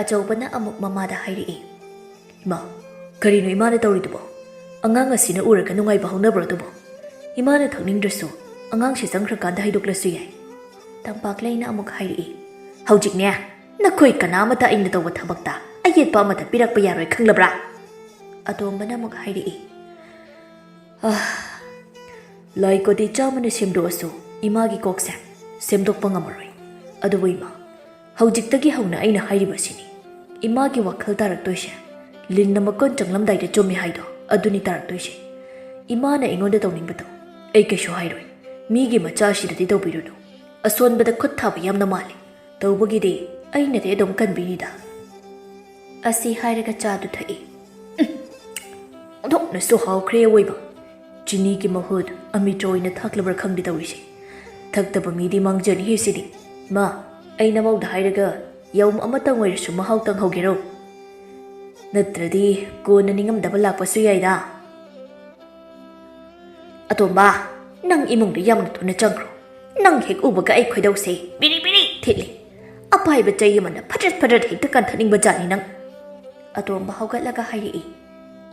ꯑꯆꯧꯕꯅ ꯑꯃꯨꯛ ꯃꯃꯥꯗ ꯍꯥꯏꯔꯛꯏ, "ꯏꯃꯥ, ꯀꯔꯤꯅꯣ ꯏꯃꯥꯅ ꯇꯧꯔꯤꯗꯨꯕꯣ? ꯑꯉꯥꯡ ꯑꯁꯤꯅ ꯎꯔꯒ ꯅꯨꯡꯉꯥꯏꯕ ꯍꯧꯅꯕ꯭ꯔꯣ ꯑꯗꯨꯕꯣ? ꯏꯃꯥꯅ ꯊꯛꯅꯤꯡꯗ꯭ꯔꯁꯨ ꯑꯉꯥꯡꯁꯤ ꯆꯪꯈ꯭ꯔꯀꯥꯟꯗ ꯍꯩꯗꯣꯛꯂꯁꯨ ꯌꯥꯏ꯫" ꯇꯝꯄꯥꯛꯂꯩꯅ ꯑꯃꯨꯛ ꯍꯥꯏꯔꯛꯏ, "ꯍꯧꯖꯤꯛꯅꯦ, ꯅꯈꯣꯏ ꯀꯅꯥ ꯑꯃꯠꯇ ꯑꯩꯅ ꯇꯧꯕ ꯊꯕꯛꯇ ꯑꯌꯦꯠꯄ ꯑꯃꯠꯇ ꯄꯤꯔꯛꯄ ꯌꯥꯔꯣꯏ, ꯈꯪꯂꯕ꯭ꯔꯥ?" ꯑꯇꯣꯝꯕꯅ ꯑꯃꯨꯛ ꯍꯥꯏꯔꯛꯏ, "ꯑꯥ, ꯂꯥꯏ ꯀꯣꯇꯤ ꯆꯥꯝꯃꯅ ꯁꯦꯝꯗꯣꯛꯑꯁꯨ ꯏꯃꯥꯒꯤ ꯀꯣꯛꯁꯦ ꯁꯦꯝꯗꯣꯛꯄ ꯉꯝꯃꯔꯣꯏ꯫ ꯑꯗꯨꯕꯨ ꯏꯃꯥ, ꯍꯧꯖꯤꯛꯇꯒꯤ ꯍꯧꯅ ꯑꯩꯅ ꯍꯥꯏꯔꯤꯕꯁꯤꯅꯤ꯫ ꯏꯃꯥꯒꯤ ꯋꯥꯈꯜ ꯇꯥꯔꯛꯇꯣꯏꯁꯦ ꯂꯤꯟꯅ ꯃꯀꯣꯟ ꯆꯪꯂꯝꯗꯥꯏꯗ ꯆꯨꯝꯃꯤ ꯍꯥꯏꯗꯣ ꯑꯗꯨꯅꯤ ꯇꯥꯔꯛꯇꯣꯏꯁꯦ꯫ ꯏꯃꯥꯅ ꯑꯩꯉꯣꯟꯗ ꯇꯧꯅꯤꯡꯕꯗꯣ ꯑꯩ ꯀꯩꯁꯨ ꯍꯥꯏꯔꯣꯏ꯫ ꯃꯤꯒꯤ ꯃꯆꯥꯁꯤꯗꯗꯤ ꯇꯧꯕꯤꯔꯨꯅꯨ꯫ ꯑꯁꯣꯟꯕꯗ ꯈꯨꯠ ꯊꯥꯕ ꯌꯥꯝꯅ ꯃꯥꯜꯂꯤ꯫ ꯇꯧꯕꯒꯤꯗꯤ ꯑꯩꯅꯗꯤ ꯑꯗꯨꯝ ꯀꯟꯕꯤꯅꯤꯗ꯫" ꯑꯁꯤ ꯍꯥꯏꯔꯒ ꯆꯥꯗꯨ ꯊꯛꯏ꯫ ꯎꯝ, ꯑꯣꯟꯊꯣꯛꯅꯁꯨ ꯍꯥꯎꯈ꯭ꯔꯦ ꯑꯋꯣꯏꯕ꯫ ꯆꯤꯅꯤꯒꯤ ꯃꯍꯨꯠ ꯑꯃꯤꯇ꯭ꯔ ꯑꯣꯏꯅ ꯊꯥꯛꯂꯕ꯭ꯔꯥ ꯈꯪꯗꯦ ꯇꯧꯔꯤꯁꯦ꯫ ꯊꯛꯇꯕ ꯃꯤꯗꯤ ꯃꯥꯡꯖꯅꯤ ꯍꯦ ꯁꯤꯗꯤ꯫ ꯃꯥ, ꯑꯩ ꯅꯃꯧꯗ ꯍꯥꯏꯔꯒ ꯌꯥꯎꯝ ꯑꯃꯇꯪ ꯑꯣꯏꯔꯁꯨ ꯃꯍꯥꯎ ꯇꯪꯍꯧꯒꯦꯔꯣ? ꯅꯠꯇ꯭ꯔꯗꯤ ꯀꯣꯟꯅ ꯅꯤꯡꯉꯝꯗꯕ ꯂꯥꯛꯄꯁꯨ ꯌꯥꯏꯗ꯫ ꯑꯇꯣꯝꯕ, ꯅꯪ ꯏꯃꯨꯡꯗ ꯌꯥꯝꯅ ꯊꯨꯅ ꯆꯪꯈ꯭ꯔꯣ꯫ "ꯅꯪ ꯍꯦꯛ ꯎꯕꯒ ꯑꯩ ꯈꯣꯏꯗꯧꯁꯦ ꯕꯤꯔꯤ ꯕꯤꯔꯤ ꯊꯤꯠꯂꯤ꯫ ꯑꯄꯥꯏꯕ ꯆꯩ ꯑꯃꯅ ꯐꯠꯇ꯭ꯔꯠ ꯐꯠꯇ꯭ꯔꯠ ꯍꯦꯛꯇ ꯀꯟꯊꯠꯅꯤꯡꯕ ꯖꯥꯠꯅꯤ ꯅꯪ꯫" ꯑꯇꯣꯝꯕ ꯍꯧꯒꯠꯂꯒ ꯍꯥꯏꯔꯛꯏ꯫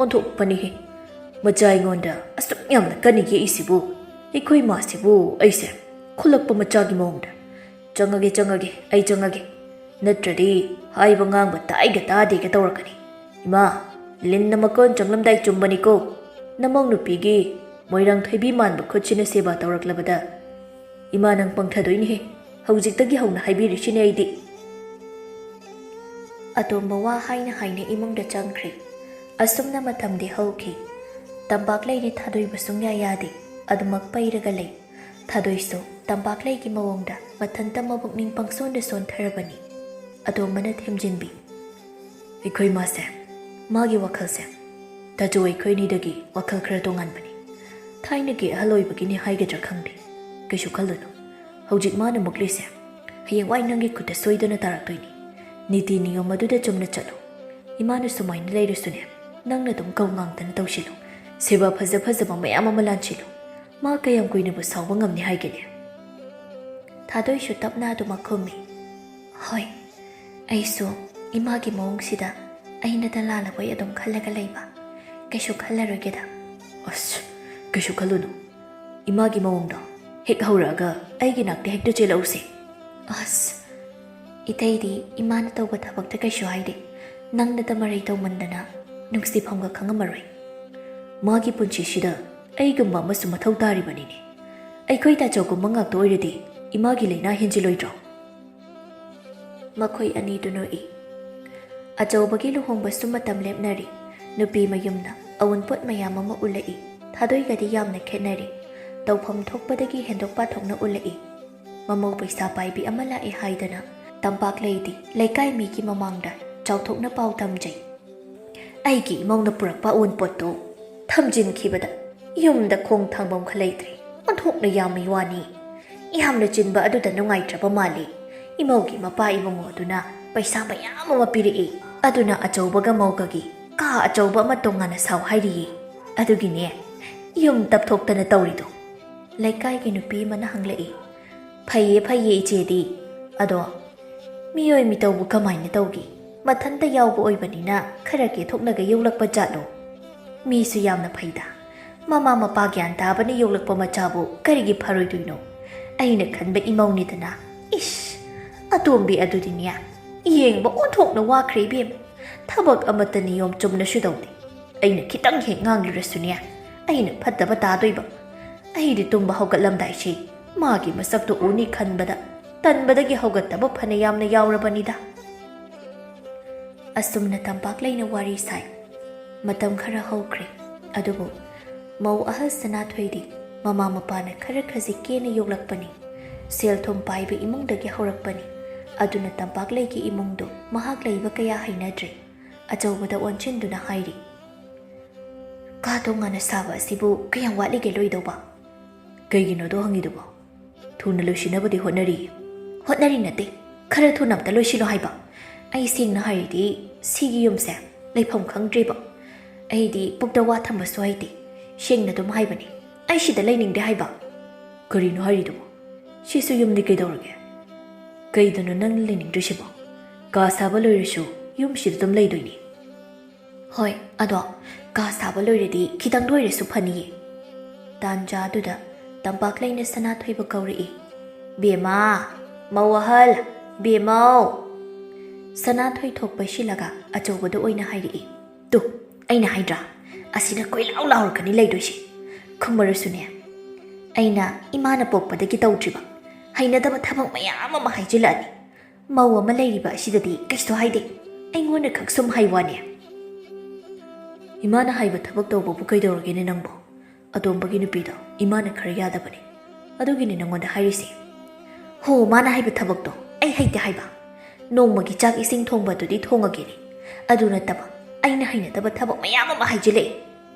"ꯑꯣꯟꯊꯣꯛꯄꯅꯤꯍꯦ, ꯃꯆꯥ ꯑꯩꯉꯣꯟꯗ ꯑꯁꯨꯛ ꯌꯥꯝꯅ ꯀꯟꯅ ꯌꯦꯛꯏꯁꯤꯕꯨ꯫ ꯑꯩꯈꯣꯏ ꯃꯥꯁꯤꯕꯨ ꯑꯩꯁꯦ ꯈꯨꯜꯂꯛꯄ ꯃꯆꯥꯒꯤ ꯃꯑꯣꯡꯗ꯫ ꯆꯪꯉꯒꯦ, ꯆꯪꯉꯒꯦ, ꯑꯩ ꯆꯪꯉꯒꯦ꯫ ꯅꯠꯇ꯭ꯔꯗꯤ ꯍꯥꯏꯕ ꯉꯥꯡꯕ ꯇꯥꯏꯒ ꯇꯥꯗꯦꯒ ꯇꯧꯔꯛꯀꯅꯤ꯫ ꯏꯃꯥ, ꯂꯤꯟꯅ ꯃꯀꯣꯟ ꯆꯪꯂꯝꯗꯥꯏ ꯆꯨꯝꯕꯅꯤꯀꯣ꯫ ꯅꯃꯧ ꯅꯨꯄꯤꯒꯤ ꯃꯣꯏꯔꯥꯡ ꯊꯣꯏꯕꯤ ꯃꯥꯟꯕ ꯈꯨꯠꯁꯤꯅ ꯁꯦꯕꯥ ꯇꯧꯔꯛꯂꯕꯗ ꯏꯃꯥ ꯅꯪ ꯄꯪꯊꯗꯣꯏꯅꯤꯍꯦ꯫ ꯍꯧꯖꯤꯛꯇꯒꯤ ꯍꯧꯅ ꯍꯥꯏꯕꯤꯔꯤꯁꯤꯅꯦ ꯑꯩꯗꯤ꯫" ꯑꯇꯣꯝꯕ ꯋꯥ ꯍꯥꯏꯅ ꯍꯥꯏꯅ ꯏꯃꯨꯡꯗ ꯆꯪꯈ꯭ꯔꯦ꯫ ꯑꯁꯨꯝꯅ ꯃꯇꯝꯗꯤ ꯍꯧꯈꯤ꯫ ꯇꯝꯄꯥꯛ ꯂꯩꯗꯤ ꯊꯥꯗꯣꯏꯕ ꯁꯨꯡꯌꯥ ꯌꯥꯗꯦ꯫ ꯑꯗꯨꯃꯛ ꯄꯩꯔꯒ ꯂꯩ꯫ ꯊꯥꯗꯣꯏꯁꯨ ꯇꯝꯄꯥꯛ ꯂꯩꯒꯤ ꯃꯑꯣꯡꯗ ꯃꯊꯟꯇ ꯃꯕꯨꯛꯅꯤꯡ ꯄꯪꯁꯣꯟꯗ ꯁꯣꯟꯊꯔꯕꯅꯤ꯫ ꯑꯇꯣꯝꯕꯅ ꯊꯦꯝꯖꯤꯟꯕꯤ꯫ "ꯑꯩꯈꯣꯏ ꯃꯥꯁꯦ, ꯃꯥꯒꯤ ꯋꯥꯈꯜꯁꯦ ꯇꯥꯖꯧ ꯑꯩꯈꯣꯏꯅꯤꯗꯒꯤ ꯋꯥꯈꯜ ꯈꯔ ꯇꯣꯉꯥꯟꯕꯅꯤ꯫ ꯊꯥꯏꯅꯒꯤ ꯑꯍꯜ ꯑꯣꯏꯕꯒꯤꯅꯤ ꯍꯥꯏꯒꯗ꯭ꯔꯥ ꯈꯪꯗꯦ꯫ ꯀꯩꯁꯨ ꯈꯜꯂꯨꯅꯨ꯫ ꯍꯧꯖꯤꯛ ꯃꯥꯅ ꯃꯨꯛꯂꯤꯁꯦ ꯍꯌꯦꯡꯋꯥꯏ ꯅꯪꯒꯤ ꯈꯨꯠꯇ ꯁꯣꯏꯗꯅ ꯇꯥꯔꯛꯇꯣꯏꯅꯤ꯫ ꯅꯤꯇꯤ ꯅꯤꯌꯣꯝ ꯑꯗꯨꯗ ꯆꯨꯝꯅ ꯆꯠꯂꯨ꯫ ꯏꯃꯥꯅ ꯁꯨꯃꯥꯏꯅ ꯂꯩꯔꯁꯨꯅꯦ, ꯅꯪꯅ ꯑꯗꯨꯝ ꯀꯧ ꯉꯥꯡꯗꯅ ꯇꯧꯁꯤꯜꯂꯨ꯫ ꯁꯦꯕꯥ ꯐꯖ ꯐꯖꯕ ꯃꯌꯥꯝ ꯑꯃ ꯂꯥꯟꯁꯤꯜꯂꯨ꯫ ꯃꯥ ꯀꯌꯥꯝ ꯀꯨꯏꯅꯕꯨ ꯁꯥꯎꯕ ꯉꯝꯅꯤ ꯍꯥꯏꯒꯦꯅꯦ?" ꯊꯥꯗꯣꯏꯁꯨ ꯇꯞꯅ ꯑꯗꯨꯃꯛ ꯈꯨꯝꯃꯤ꯫ "ꯍꯣꯏ, ꯑꯩꯁꯨ ꯏꯃꯥꯒꯤ ꯃꯑꯣꯡꯁꯤꯗ ꯑꯩꯅꯗ ꯂꯥꯜꯂꯕꯣꯏ ꯑꯗꯨꯝ ꯈꯜꯂꯒ ꯂꯩꯕ꯫ ꯀꯩꯁꯨ ꯈꯜꯂꯔꯣꯏꯒꯦꯗ꯫" "ꯑꯁ, ꯀꯩꯁꯨ ꯈꯜꯂꯨꯅꯨ꯫ ꯏꯃꯥꯒꯤ ꯃꯑꯣꯡꯗꯣ ꯍꯦꯛ ꯍꯧꯔꯛꯑꯒ ꯑꯩꯒꯤ ꯅꯥꯛꯇ ꯍꯦꯛꯇ ꯆꯦꯜꯂꯛꯎꯁꯦ꯫" "ꯑꯁ, ꯏꯇꯩꯗꯤ ꯏꯃꯥꯅ ꯇꯧꯕ ꯊꯕꯛꯇ ꯀꯩꯁꯨ ꯍꯥꯏꯗꯦ꯫ ꯅꯪꯅꯗ ꯃꯔꯩ ꯇꯧꯃꯟꯗꯅ ꯅꯨꯡꯁꯤꯐꯝꯒ ꯈꯪꯉꯝꯃꯔꯣꯏ꯫" "ꯃꯥꯒꯤ ꯄꯨꯟꯁꯤꯁꯤꯗ ꯑꯩꯒꯨꯝꯕ ꯑꯃꯁꯨ ꯃꯊꯧ ꯇꯥꯔꯤꯕꯅꯤꯅꯦ꯫ ꯑꯩꯈꯣꯏ ꯇꯥꯆꯧꯒꯨꯝꯕ ꯉꯥꯛꯇ ꯑꯣꯏꯔꯗꯤ ꯏꯃꯥꯒꯤ ꯂꯥꯏꯅꯥ ꯍꯦꯟꯖꯤꯜꯂꯣꯏꯗ꯭ꯔꯣ?" ꯃꯈꯣꯏ ꯑꯅꯤꯗꯨ ꯅꯣꯛꯏ꯫ ꯑꯆꯧꯕꯒꯤ ꯂꯨꯍꯣꯡꯕꯁꯨ ꯃꯇꯝ ꯂꯦꯞꯅꯔꯤ꯫ ꯅꯨꯄꯤ ꯃꯌꯨꯝꯅ ꯑꯋꯨꯟꯄꯣꯠ ꯃꯌꯥꯝ ꯑꯃ ꯎꯠꯂꯛꯏ꯫ ꯊꯥꯗꯣꯏꯒꯗꯤ ꯌꯥꯝꯅ ꯈꯦꯠꯅꯔꯤ꯫ ꯇꯧꯐꯝ ꯊꯣꯛꯄꯗꯒꯤ ꯍꯦꯟꯗꯣꯛ ꯄꯥꯊꯣꯛꯅ ꯎꯠꯂꯛꯏ꯫ ꯃꯃꯧ ꯄꯩꯁꯥ ꯄꯥꯏꯕꯤ ꯑꯃ ꯂꯥꯛꯑꯦ ꯍꯥꯏꯗꯅ ꯇꯝꯄꯥꯛ ꯂꯩꯗꯤ ꯂꯩꯀꯥꯏ ꯃꯤꯒꯤ ꯃꯃꯥꯡꯗ ꯆꯥꯎꯊꯣꯛꯅ ꯄꯥꯎ ꯇꯝꯖꯩ꯫ "ꯑꯩꯒꯤ ꯏꯃꯧꯅ ꯄꯨꯔꯛꯄ ꯑꯋꯨꯟꯄꯣꯠꯇꯨ ꯊꯝꯖꯤꯟꯈꯤꯕꯗ ꯌꯨꯝꯗ ꯈꯣꯡ ꯊꯥꯡꯐꯝ ꯈ ꯂꯩꯇ꯭ꯔꯦ꯫ ꯑꯣꯟꯊꯣꯛꯅ ꯌꯥꯝꯃꯤ ꯋꯥꯅꯤ꯫ ꯌꯥꯝꯅ ꯆꯤꯟꯕ ꯑꯗꯨꯗ ꯅꯨꯡꯉꯥꯏꯇ꯭ꯔꯕ ꯃꯥꯜꯂꯤ꯫ ꯏꯃꯧꯒꯤ ꯃꯄꯥ ꯏꯕꯨꯡꯉꯣ ꯑꯗꯨꯅ ꯄꯩꯁꯥ ꯃꯌꯥꯝ ꯑꯃ ꯄꯤꯔꯛꯏ꯫ ꯑꯗꯨꯅ ꯑꯆꯧꯕꯒ ꯃꯧꯒꯒꯤ ꯀꯥ ꯑꯆꯧꯕ ꯑꯃ ꯇꯣꯉꯥꯟꯅ ꯁꯥꯎ ꯍꯥꯏꯔꯤꯌꯦ꯫ ꯑꯗꯨꯒꯤꯅꯦ ꯌꯨꯝ ꯇꯞꯊꯣꯛꯇꯅ ꯇꯧꯔꯤꯗꯣ꯫" ꯂꯩꯀꯥꯏꯒꯤ ꯅꯨꯄꯤ ꯑꯃꯅ ꯍꯪꯂꯛꯏ꯫ ꯐꯩꯌꯦ ꯐꯩꯌꯦ ꯏꯆꯦꯗꯤ꯫ ꯑꯗꯣ ꯃꯤꯑꯣꯏ ꯃꯤꯇꯧꯕꯨ ꯀꯃꯥꯏꯅ ꯇꯧꯒꯦ? ꯃꯊꯟꯇ ꯌꯥꯎꯕ ꯑꯣꯏꯕꯅꯤꯅ ꯈꯔ ꯀꯦꯊꯣꯛꯅꯒ ꯌꯣꯛꯂꯛꯄ ꯖꯥꯠꯂꯣ? ꯃꯤꯁꯨ ꯌꯥꯝꯅ ꯐꯩꯗ꯫ ꯃꯃꯥ ꯃꯄꯥ ꯒ꯭ꯌꯥꯟ ꯇꯥꯕꯅ ꯌꯣꯛꯂꯛꯄ ꯃꯆꯥꯕꯨ ꯀꯔꯤꯒꯤ ꯐꯔꯣꯏꯗꯣꯏꯅꯣ? ꯑꯩꯅ ꯈꯟꯕ ꯏꯃꯧꯅꯤꯗꯅ꯫ ꯏꯁ! ꯑꯇꯣꯝꯕꯤ ꯑꯗꯨꯗꯤꯅꯦ, ꯌꯦꯡꯕ ꯑꯣꯟꯊꯣꯛꯅ ꯋꯥꯈ꯭ꯔꯦ ꯏꯕꯦꯝ꯫ ꯊꯕꯛ ꯑꯃꯠꯇ ꯅꯤꯌꯣꯝ ꯆꯨꯝꯅꯁꯨ ꯇꯧꯗꯦ꯫ ꯑꯩꯅ ꯈꯤꯇꯪ ꯍꯦꯛ ꯉꯥꯡꯂꯨꯔꯁꯨꯅꯦ, ꯑꯩꯅ ꯐꯠꯇꯕ ꯇꯥꯗꯣꯏꯕ꯫ ꯑꯩꯗꯤ ꯇꯨꯝꯕ ꯍꯧꯒꯠꯂꯝꯗꯥꯏꯁꯤ ꯃꯥꯒꯤ ꯃꯁꯛꯇꯨ ꯎꯅꯤ ꯈꯟꯕꯗ ꯇꯟꯕꯗꯒꯤ ꯍꯧꯒꯠꯇꯕ ꯐꯅ ꯌꯥꯝꯅ ꯌꯥꯎꯔꯕꯅꯤꯗ꯫ ꯑꯁꯨꯝꯅ ꯇꯝꯄꯥꯛꯂꯩꯅ ꯋꯥꯔꯤ ꯁꯥꯏ꯫ ꯃꯇꯝ ꯈꯔ ꯍꯧꯈ꯭ꯔꯦ꯫ ꯑꯗꯨꯕꯨ ꯃꯧ ꯑꯍꯜ ꯁꯅꯥꯊꯣꯏꯗꯤ ꯃꯃꯥ ꯃꯄꯥꯅ ꯈꯔ ꯈꯖꯤꯛ ꯀꯦꯅ ꯌꯣꯛꯂꯛꯄꯅꯤ꯫ ꯁꯦꯜ ꯊꯨꯝ ꯄꯥꯏꯕ ꯏꯃꯨꯡꯗꯒꯤ ꯍꯧꯔꯛꯄꯅꯤ꯫ ꯑꯗꯨꯅ ꯇꯝꯄꯥꯛꯂꯩꯒꯤ ꯏꯃꯨꯡꯗꯨ ꯃꯍꯥꯛ ꯂꯩꯕ ꯀꯌꯥ ꯍꯩꯅꯗ꯭ꯔꯦ꯫ ꯑꯆꯧꯕꯗ ꯑꯣꯟꯁꯤꯟꯗꯨꯅ ꯍꯥꯏꯔꯤ, "ꯀꯥ ꯇꯣꯉꯥꯟꯅ ꯁꯥꯕ ꯑꯁꯤꯕꯨ ꯀꯌꯥꯝ ꯋꯥꯠꯂꯤꯒꯦ ꯂꯣꯏꯗꯧꯕ?" "ꯀꯩꯒꯤꯅꯣꯗꯣ ꯍꯪꯉꯤꯗꯨꯕꯣ? ꯊꯨꯅ ꯂꯣꯏꯁꯤꯟꯅꯕꯗꯤ ꯍꯣꯠꯅꯔꯤ꯫" "ꯍꯣꯠꯅꯔꯤ ꯅꯠꯇꯦ, ꯈꯔ ꯊꯨꯅ ꯑꯝꯇ ꯂꯣꯏꯁꯤꯜꯂꯣ ꯍꯥꯏꯕ꯫ ꯑꯩ ꯁꯦꯡꯅ ꯍꯥꯏꯔꯗꯤ ꯁꯤꯒꯤ ꯌꯨꯝꯁꯦ ꯂꯩꯐꯝ ꯈꯪꯗ꯭ꯔꯦꯕ꯫ ꯑꯩꯗꯤ ꯄꯨꯛꯇ ꯋꯥ ꯊꯝꯕꯁꯨ ꯍꯩꯇꯦ꯫ ꯁꯦꯡꯅ ꯑꯗꯨꯝ ꯍꯥꯏꯕꯅꯤ, ꯑꯩ ꯁꯤꯗ ꯂꯩꯅꯤꯡꯗꯦ ꯍꯥꯏꯕ꯫" "ꯀꯔꯤꯅꯣ ꯍꯥꯏꯔꯤꯗꯨꯕꯣ? ꯁꯤꯁꯨ ꯌꯨꯝꯅꯤ ꯀꯩꯗꯧꯔꯒꯦ? ꯀꯩꯗꯅꯣ ꯅꯪ ꯂꯩꯅꯤꯡꯗ꯭ꯔꯤꯁꯤꯕꯣ? ꯀꯥ ꯁꯥꯕ ꯂꯣꯏꯔꯁꯨ ꯌꯨꯝꯁꯤꯗ ꯑꯗꯨꯝ ꯂꯩꯗꯣꯏꯅꯤ꯫" "ꯍꯣꯏ, ꯑꯗꯣ ꯀꯥ ꯁꯥꯕ ꯂꯣꯏꯔꯗꯤ ꯈꯤꯇꯪꯗ ꯑꯣꯏꯔꯁꯨ ꯐꯅꯤꯌꯦ꯫" ꯇꯥꯟꯖꯥꯗꯨꯗ ꯇꯝꯄꯥꯛꯂꯩꯅ ꯁꯅꯥꯊꯣꯏꯕꯨ ꯀꯧꯔꯛꯏ꯫ "ꯕꯦꯝꯃ, ꯃꯧ ꯑꯍꯜ, ꯕꯦꯝꯃꯧ!" ꯁꯅꯥꯊꯣꯏ ꯊꯣꯛ ꯄꯩꯁꯤꯜꯂꯒ ꯑꯆꯧꯕꯗ ꯑꯣꯏꯅ ꯍꯥꯏꯔꯛꯏ꯫ "ꯇꯨ, ꯑꯩꯅ ꯍꯥꯏꯗ꯭ꯔꯥ? ꯑꯁꯤꯅ ꯀꯣꯏꯂꯥꯎ ꯂꯥꯎꯔꯛꯀꯅꯤ ꯂꯩꯗꯣꯏꯁꯦ꯫ ꯈꯨꯝꯃꯔꯁꯨꯅꯦ, ꯑꯩꯅ ꯏꯃꯥꯅ ꯄꯣꯛꯄꯗꯒꯤ ꯇꯧꯗ꯭ꯔꯤꯕ ꯍꯩꯅꯗꯕ ꯊꯕꯛ ꯃꯌꯥꯝ ꯑꯃ ꯍꯥꯏꯖꯤꯜꯂꯛꯑꯅꯤ꯫ ꯃꯧ ꯑꯃ ꯂꯩꯔꯤꯕ ꯑꯁꯤꯗꯗꯤ ꯀꯩꯁꯨ ꯍꯥꯏꯗꯦ, ꯑꯩꯉꯣꯟꯗ ꯈꯛ ꯁꯨꯝ ꯍꯥꯏ ꯋꯥꯅꯦ꯫" "ꯏꯃꯥꯅ ꯍꯥꯏꯕ ꯊꯕꯛ ꯇꯧꯕꯕꯨ ꯀꯩꯗꯧꯔꯒꯦꯅꯦ ꯅꯪꯕꯣ? ꯑꯇꯣꯝꯕꯒꯤ ꯅꯨꯄꯤꯗꯣ ꯏꯃꯥꯅ ꯈꯔ ꯌꯥꯗꯕꯅꯦ, ꯑꯗꯨꯒꯤꯅꯦ ꯅꯪꯉꯣꯟꯗ ꯍꯥꯏꯔꯤꯁꯦ꯫" "ꯍꯣ, ꯃꯥꯅ ꯍꯥꯏꯕ ꯊꯕꯛꯇꯣ ꯑꯩ ꯍꯩꯇꯦ ꯍꯥꯏꯕ꯫ ꯅꯣꯡꯃꯒꯤ ꯆꯥꯛ ꯏꯁꯤꯡ ꯊꯣꯡꯕ ꯑꯗꯨꯗꯤ ꯊꯣꯡꯉꯒꯦꯅꯦ, ꯑꯗꯨ ꯅꯠꯇꯕ ꯑꯩꯅ ꯍꯩꯅꯗꯕ ꯊꯕꯛ ꯃꯌꯥꯝ ꯑꯃ ꯍꯥꯏꯖꯤꯜꯂꯛꯑꯦ꯫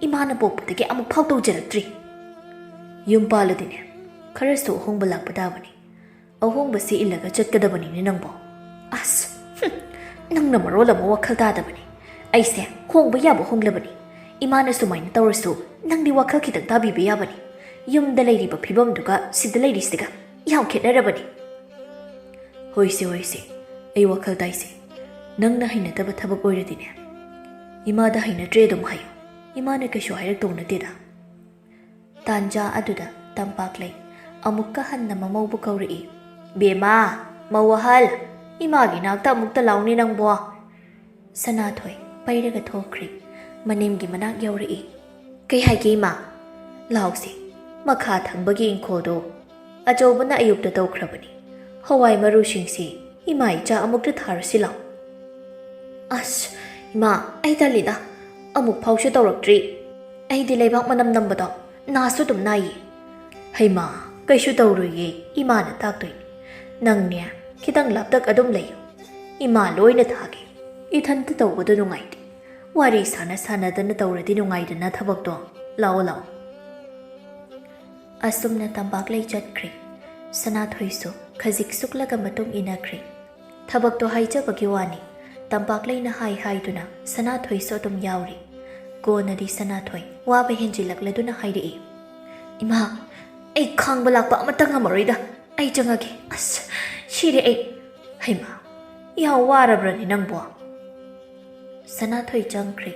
ꯏꯃꯥꯅ ꯄꯣꯛꯄꯗꯒꯤ ꯑꯃꯨꯛ ꯐꯥꯎ ꯇꯧꯖꯔꯛꯇ꯭ꯔꯤ꯫" "ꯌꯨꯝ ꯄꯥꯜꯂꯗꯤꯅꯦ, ꯈꯔꯁꯨ ꯑꯍꯣꯡꯕ ꯂꯥꯛꯄ ꯇꯥꯕꯅꯤ꯫ ꯑꯍꯣꯡꯕꯁꯤ ꯏꯜꯂꯒ ꯆꯠꯀꯗꯕꯅꯤꯅꯦ ꯅꯪꯕꯣ꯫" "ꯑꯁ, ꯍꯨꯝ, ꯅꯪꯅ ꯃꯔꯣꯜ ꯑꯃ ꯋꯥꯈꯜ ꯇꯥꯗꯕꯅꯦ꯫ ꯑꯩꯁꯦ ꯍꯣꯡꯕ ꯌꯥꯕ ꯍꯣꯡꯂꯕꯅꯤ꯫ ꯏꯃꯥꯅ ꯁꯨꯃꯥꯏꯅ ꯇꯧꯔꯁꯨ ꯅꯪꯗꯤ ꯋꯥꯈꯜ ꯈꯤꯇꯪ ꯇꯥꯕꯤꯕ ꯌꯥꯕꯅꯤ꯫ ꯌꯨꯝꯗ ꯂꯩꯔꯤꯕ ꯐꯤꯕꯝꯗꯨꯒ ꯁꯤꯗ ꯂꯩꯔꯤꯁꯤꯒ ꯌꯥꯝ ꯈꯦꯠꯅꯔꯕꯅꯤ꯫ "ꯍꯣꯏꯁꯦ, ꯍꯣꯏꯁꯦ, ꯑꯩ ꯋꯥꯈꯜ ꯇꯥꯏꯁꯦ꯫ ꯅꯪꯅ ꯍꯩꯅꯗꯕ ꯊꯕꯛ ꯑꯣꯏꯔꯗꯤꯅꯦ, ꯏꯃꯥꯗ ꯍꯩꯅꯗ꯭ꯔꯦ ꯑꯗꯨꯝ ꯍꯥꯏꯌꯨ꯫ ꯏꯃꯥꯅ ꯀꯩꯁꯨ ꯍꯥꯏꯔꯛꯇꯧ ꯅꯠꯇꯦꯗ꯫" ꯇꯥꯟꯖꯥ ꯑꯗꯨꯗ ꯇꯝꯄꯥꯛꯂꯩ ꯑꯃꯨꯛꯀ ꯍꯟꯅ ꯃꯃꯧꯕꯨ ꯀꯧꯔꯛꯏ꯫ "ꯕꯦꯝꯃ, ꯃꯧ ꯑꯍꯜ, ꯏꯃꯥꯒꯤ ꯅꯥꯛꯇ ꯑꯃꯨꯛꯇ ꯂꯥꯎꯅꯦ ꯅꯪꯕꯣ꯫" ꯁꯅꯥꯊꯣꯏ ꯄꯩꯔꯒ ꯊꯣꯛꯈ꯭ꯔꯦ꯫ ꯃꯅꯦꯝꯒꯤ ꯃꯅꯥꯛ ꯌꯧꯔꯛꯏ꯫ "ꯀꯩ ꯍꯥꯏꯒꯦ ꯏꯃꯥ?" "ꯂꯥꯎꯁꯦ, ꯃꯈꯥ ꯊꯪꯕꯒꯤ ꯏꯪꯈꯣꯜꯗꯣ ꯑꯆꯧꯕꯅ ꯑꯌꯨꯛꯇ ꯇꯧꯈ꯭ꯔꯕꯅꯤ꯫ ꯍꯋꯥꯏ ꯃꯔꯨꯁꯤꯡꯁꯤ ꯏꯃꯥ ꯏꯆꯥ ꯑꯃꯨꯛꯇ ꯊꯥꯔꯨꯁꯤ ꯂꯥꯎ꯫" "ꯑꯁ, ꯏꯃꯥ, ꯑꯩ ꯇꯜꯂꯤꯗ꯫ ꯑꯃꯨꯛ ꯐꯥꯎꯁꯨ ꯇꯧꯔꯛꯇ꯭ꯔꯤ꯫ ꯑꯩꯗꯤ ꯂꯩꯕꯥꯛ ꯃꯅꯝ ꯅꯝꯕꯗꯣ ꯅꯥꯁꯨ ꯑꯗꯨꯝ ꯅꯥꯏꯌꯦ꯫" "ꯍꯩꯃꯥ, ꯀꯩꯁꯨ ꯇꯧꯔꯣꯏꯌꯦ, ꯏꯃꯥꯅ ꯇꯥꯛꯇꯣꯏꯅꯤ꯫ ꯅꯪꯅꯦ, ꯈꯤꯇꯪ ꯂꯥꯞꯇꯛ ꯑꯗꯨꯝ ꯂꯩꯌꯨ꯫ ꯏꯃꯥ ꯂꯣꯏꯅ ꯊꯥꯒꯦ꯫ ꯏꯊꯟꯇ ꯇꯧꯕꯗꯣ ꯅꯨꯡꯉꯥꯏꯇꯦ꯫ ꯋꯥꯔꯤ ꯁꯥꯟꯅ ꯁꯥꯟꯅꯗꯅ ꯇꯧꯔꯗꯤ ꯅꯨꯡꯉꯥꯏꯗꯅ ꯊꯕꯛꯇꯣ꯫ ꯂꯥꯛꯑꯣ, ꯂꯥꯛꯑꯣ꯫" ꯑꯁꯨꯝꯅ ꯇꯝꯄꯥꯛꯂꯩ ꯆꯠꯈ꯭ꯔꯦ꯫ ꯁꯅꯥꯊꯣꯏꯁꯨ ꯈꯖꯤꯛ ꯁꯨꯛꯂꯒ ꯃꯇꯨꯡ ꯏꯟꯅꯈ꯭ꯔꯦ꯫ ꯊꯕꯛꯇꯣ ꯍꯥꯏꯖꯕꯒꯤ ꯋꯥꯅꯤ, ꯇꯝꯄꯥꯛꯂꯩꯅ ꯍꯥꯏ ꯍꯥꯏꯗꯨꯅ ꯁꯅꯥꯊꯣꯏꯁꯨ ꯑꯗꯨꯝ ꯌꯥꯎꯔꯤ꯫ ꯀꯣꯟꯅꯗꯤ ꯁꯅꯥꯊꯣꯏ ꯋꯥꯕ ꯍꯦꯟꯖꯤꯜꯂꯛꯂꯗꯨꯅ ꯍꯥꯏꯔꯛꯏ, "ꯏꯃꯥ, ꯑꯩ ꯈꯥꯡꯕ ꯂꯥꯛꯄ ꯑꯃꯇ ꯉꯝꯃꯔꯣꯏꯗ꯫ ꯑꯩ ꯆꯪꯉꯒꯦ꯫ ꯑꯁ, ꯁꯤꯔꯦ ꯑꯩ꯫ ꯍꯩꯃꯥ, ꯌꯥꯝ ꯋꯥꯔꯕ꯭ꯔꯅꯦ ꯅꯪꯕꯣ?" ꯁꯅꯥꯊꯣꯏ ꯆꯪꯈ꯭ꯔꯦ꯫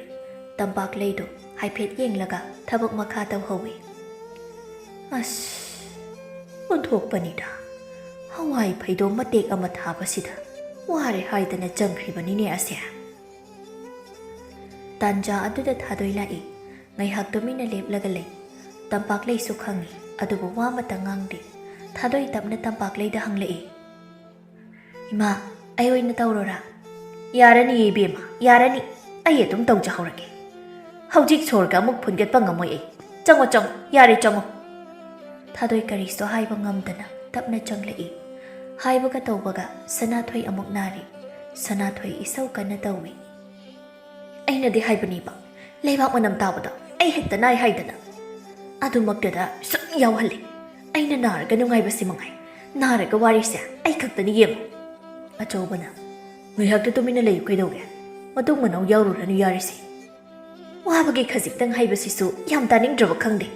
ꯇꯝꯄꯥꯛꯂꯩꯗꯨ ꯍꯥꯏꯐꯦꯠ ꯌꯦꯡꯂꯒ ꯊꯕꯛ ꯃꯈꯥ ꯇꯧꯍꯧꯏ꯫ "ꯑꯁ, ꯑꯣꯟꯊꯣꯛꯄꯅꯤꯗ꯫ ꯍꯋꯥꯏ ꯐꯩꯗꯣꯝ ꯃꯇꯦꯛ ꯑꯃ ꯊꯥꯕꯁꯤꯗ ꯋꯥꯔꯦ ꯍꯥꯏꯗꯅ ꯆꯪꯈ꯭ꯔꯤꯕꯅꯤꯅꯦ ꯑꯁꯦ꯫" ꯇꯥꯟꯖꯥ ꯑꯗꯨꯗ ꯊꯥꯗꯣꯏ ꯂꯥꯛꯏ꯫ ꯉꯥꯏꯍꯥꯛ ꯇꯨꯃꯤꯟꯅ ꯂꯦꯞꯂꯒ ꯂꯩ꯫ ꯇꯝꯄꯥꯛꯂꯩꯁꯨ ꯈꯪꯏ, ꯑꯗꯨꯕꯨ ꯋꯥ ꯑꯃꯇ ꯉꯥꯡꯗꯦ꯫ ꯊꯥꯗꯣꯏ ꯇꯞꯅ ꯇꯝꯄꯥꯛꯂꯩꯗ ꯍꯪꯂꯛꯏ, "ꯏꯃꯥ, ꯑꯩ ꯑꯣꯏꯅ ꯇꯧꯔꯣꯔꯥ?" "ꯌꯥꯔꯅꯤ ꯏꯕꯦꯝꯃ, ꯌꯥꯔꯅꯤ꯫ ꯑꯩ ꯑꯗꯨꯝ ꯇꯧꯖꯍꯧꯔꯒꯦ꯫ ꯍꯧꯖꯤꯛ ꯁꯣꯔꯒ ꯑꯃꯨꯛ ꯐꯨꯟꯒꯠꯄ ꯉꯝꯃꯣꯏ ꯑꯩ꯫ ꯆꯪꯉꯣ, ꯆꯪꯉꯣ, ꯌꯥꯔꯦ, ꯆꯪꯉꯣ꯫" ꯊꯥꯗꯣꯏ ꯀꯔꯤꯁꯨ ꯍꯥꯏꯕ ꯉꯝꯗꯅ ꯇꯞꯅ ꯆꯪꯂꯛꯏ꯫ ꯍꯥꯏꯕꯒ ꯇꯧꯕꯒ ꯁꯅꯥꯊꯣꯏ ꯑꯃꯨꯛ ꯅꯥꯔꯤ꯫ ꯁꯅꯥꯊꯣꯏ ꯏꯁꯧ ꯀꯟꯅ ꯇꯧꯏ꯫ "ꯑꯩꯅꯗꯤ ꯍꯥꯏꯕꯅꯤꯕ, ꯂꯩꯕꯥꯛ ꯃꯅꯝ ꯇꯥꯕꯗꯣ ꯑꯩ ꯍꯦꯛꯇ ꯅꯥꯏ ꯍꯥꯏꯗꯅ꯫ ꯑꯗꯨꯃꯛꯇꯗ ꯁꯨꯝ ꯌꯥꯎꯍꯜꯂꯤ꯫ ꯑꯩꯅ ꯅꯥꯔꯒ ꯅꯨꯡꯉꯥꯏꯕꯁꯤ ꯃꯉꯥꯏ꯫ ꯅꯥꯔꯒ ꯋꯥꯔꯤꯁꯦ ꯑꯩ ꯈꯛꯇꯅꯤ ꯌꯦꯡꯉꯨ꯫" ꯑꯆꯧꯕꯅ, "ꯉꯥꯏꯍꯥꯛꯇ ꯇꯨꯃꯤꯟꯅ ꯂꯩꯌꯨ ꯀꯩꯗꯧꯒꯦ? ꯃꯇꯨꯡ ꯃꯅꯥꯎ ꯌꯥꯎꯔꯨꯔꯅꯨ ꯌꯥꯔꯤꯁꯦ꯫ ꯋꯥꯕꯒꯤ ꯈꯖꯤꯛꯇꯪ ꯍꯥꯏꯕꯁꯤꯁꯨ ꯌꯥꯝ ꯇꯥꯅꯤꯡꯗ꯭ꯔꯕ ꯈꯪꯗꯦ꯫"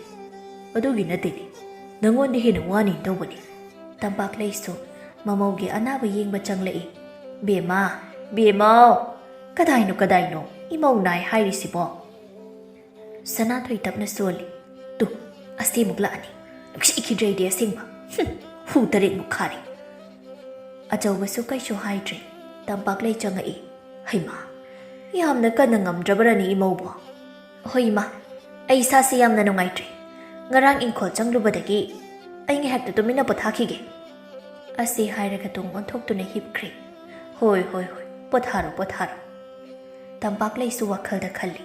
"ꯑꯗꯨꯒꯤ ꯅꯠꯇꯦꯅꯦ, ꯅꯪꯉꯣꯟꯗ ꯍꯦꯟꯅ ꯋꯥꯅꯤ ꯇꯧꯕꯅꯤ꯫ ꯇꯝꯄꯥꯛꯂꯩꯁꯨ ꯃꯃꯧꯒꯤ ꯑꯅꯥꯕ ꯌꯦꯡꯕ ꯆꯪꯂꯛꯏ꯫ "ꯕꯦꯝꯃ, ꯕꯦꯝꯃꯧ!" "ꯀꯗꯥꯏꯅꯣ, ꯀꯗꯥꯏꯅꯣ ꯏꯃꯧ ꯅꯥꯏ ꯍꯥꯏꯔꯤꯁꯤꯕꯣ?" ꯁꯅꯥꯊꯣꯏ ꯇꯞꯅ ꯁꯣꯜꯂꯤ꯫ "ꯇꯨ, ꯑꯁꯤꯃꯨꯛ ꯂꯥꯛꯑꯅꯤ꯫ ꯅꯨꯡꯁꯤꯈꯤꯗ꯭ꯔꯦ ꯑꯩꯗꯤ ꯑꯁꯦꯡꯕ꯫ ꯍꯨꯝ, ꯍꯨ ꯇꯔꯦꯠꯃꯨꯛ ꯈꯥꯔꯦ꯫" ꯑꯆꯧꯕꯁꯨ ꯀꯩꯁꯨ ꯍꯥꯏꯗ꯭ꯔꯦ꯫ ꯇꯝꯄꯥꯛꯂꯩ ꯆꯪꯉꯛꯏ꯫ "ꯍꯩꯃꯥ, ꯌꯥꯝꯅ ꯀꯟꯅ ꯉꯝꯗ꯭ꯔꯕꯔꯅꯤ ꯏꯃꯧꯕꯣ?" "ꯍꯣꯏ ꯏꯃꯥ, ꯑꯩ ꯏꯁꯥꯁꯦ ꯌꯥꯝꯅ ꯅꯨꯡꯉꯥꯏꯇ꯭ꯔꯦ꯫ ꯉꯔꯥꯡ ꯏꯪꯈꯣꯜ ꯆꯪꯂꯨꯕꯗꯒꯤ ꯑꯩ ꯉꯥꯏꯍꯥꯛꯇ ꯇꯨꯃꯤꯟꯅ ꯄꯣꯊꯥꯈꯤꯒꯦ꯫" ꯑꯁꯤ ꯍꯥꯏꯔꯒ ꯇꯨꯡ ꯑꯣꯟꯊꯣꯛꯇꯨꯅ ꯍꯤꯞꯈ꯭ꯔꯦ꯫ "ꯍꯣꯏ, ꯍꯣꯏ, ꯍꯣꯏ, ꯄꯣꯊꯥꯔꯣ, ꯄꯣꯊꯥꯔꯣ꯫" ꯇꯝꯄꯥꯛꯂꯩꯁꯨ ꯋꯥꯈꯜꯗ ꯈꯜꯂꯤ꯫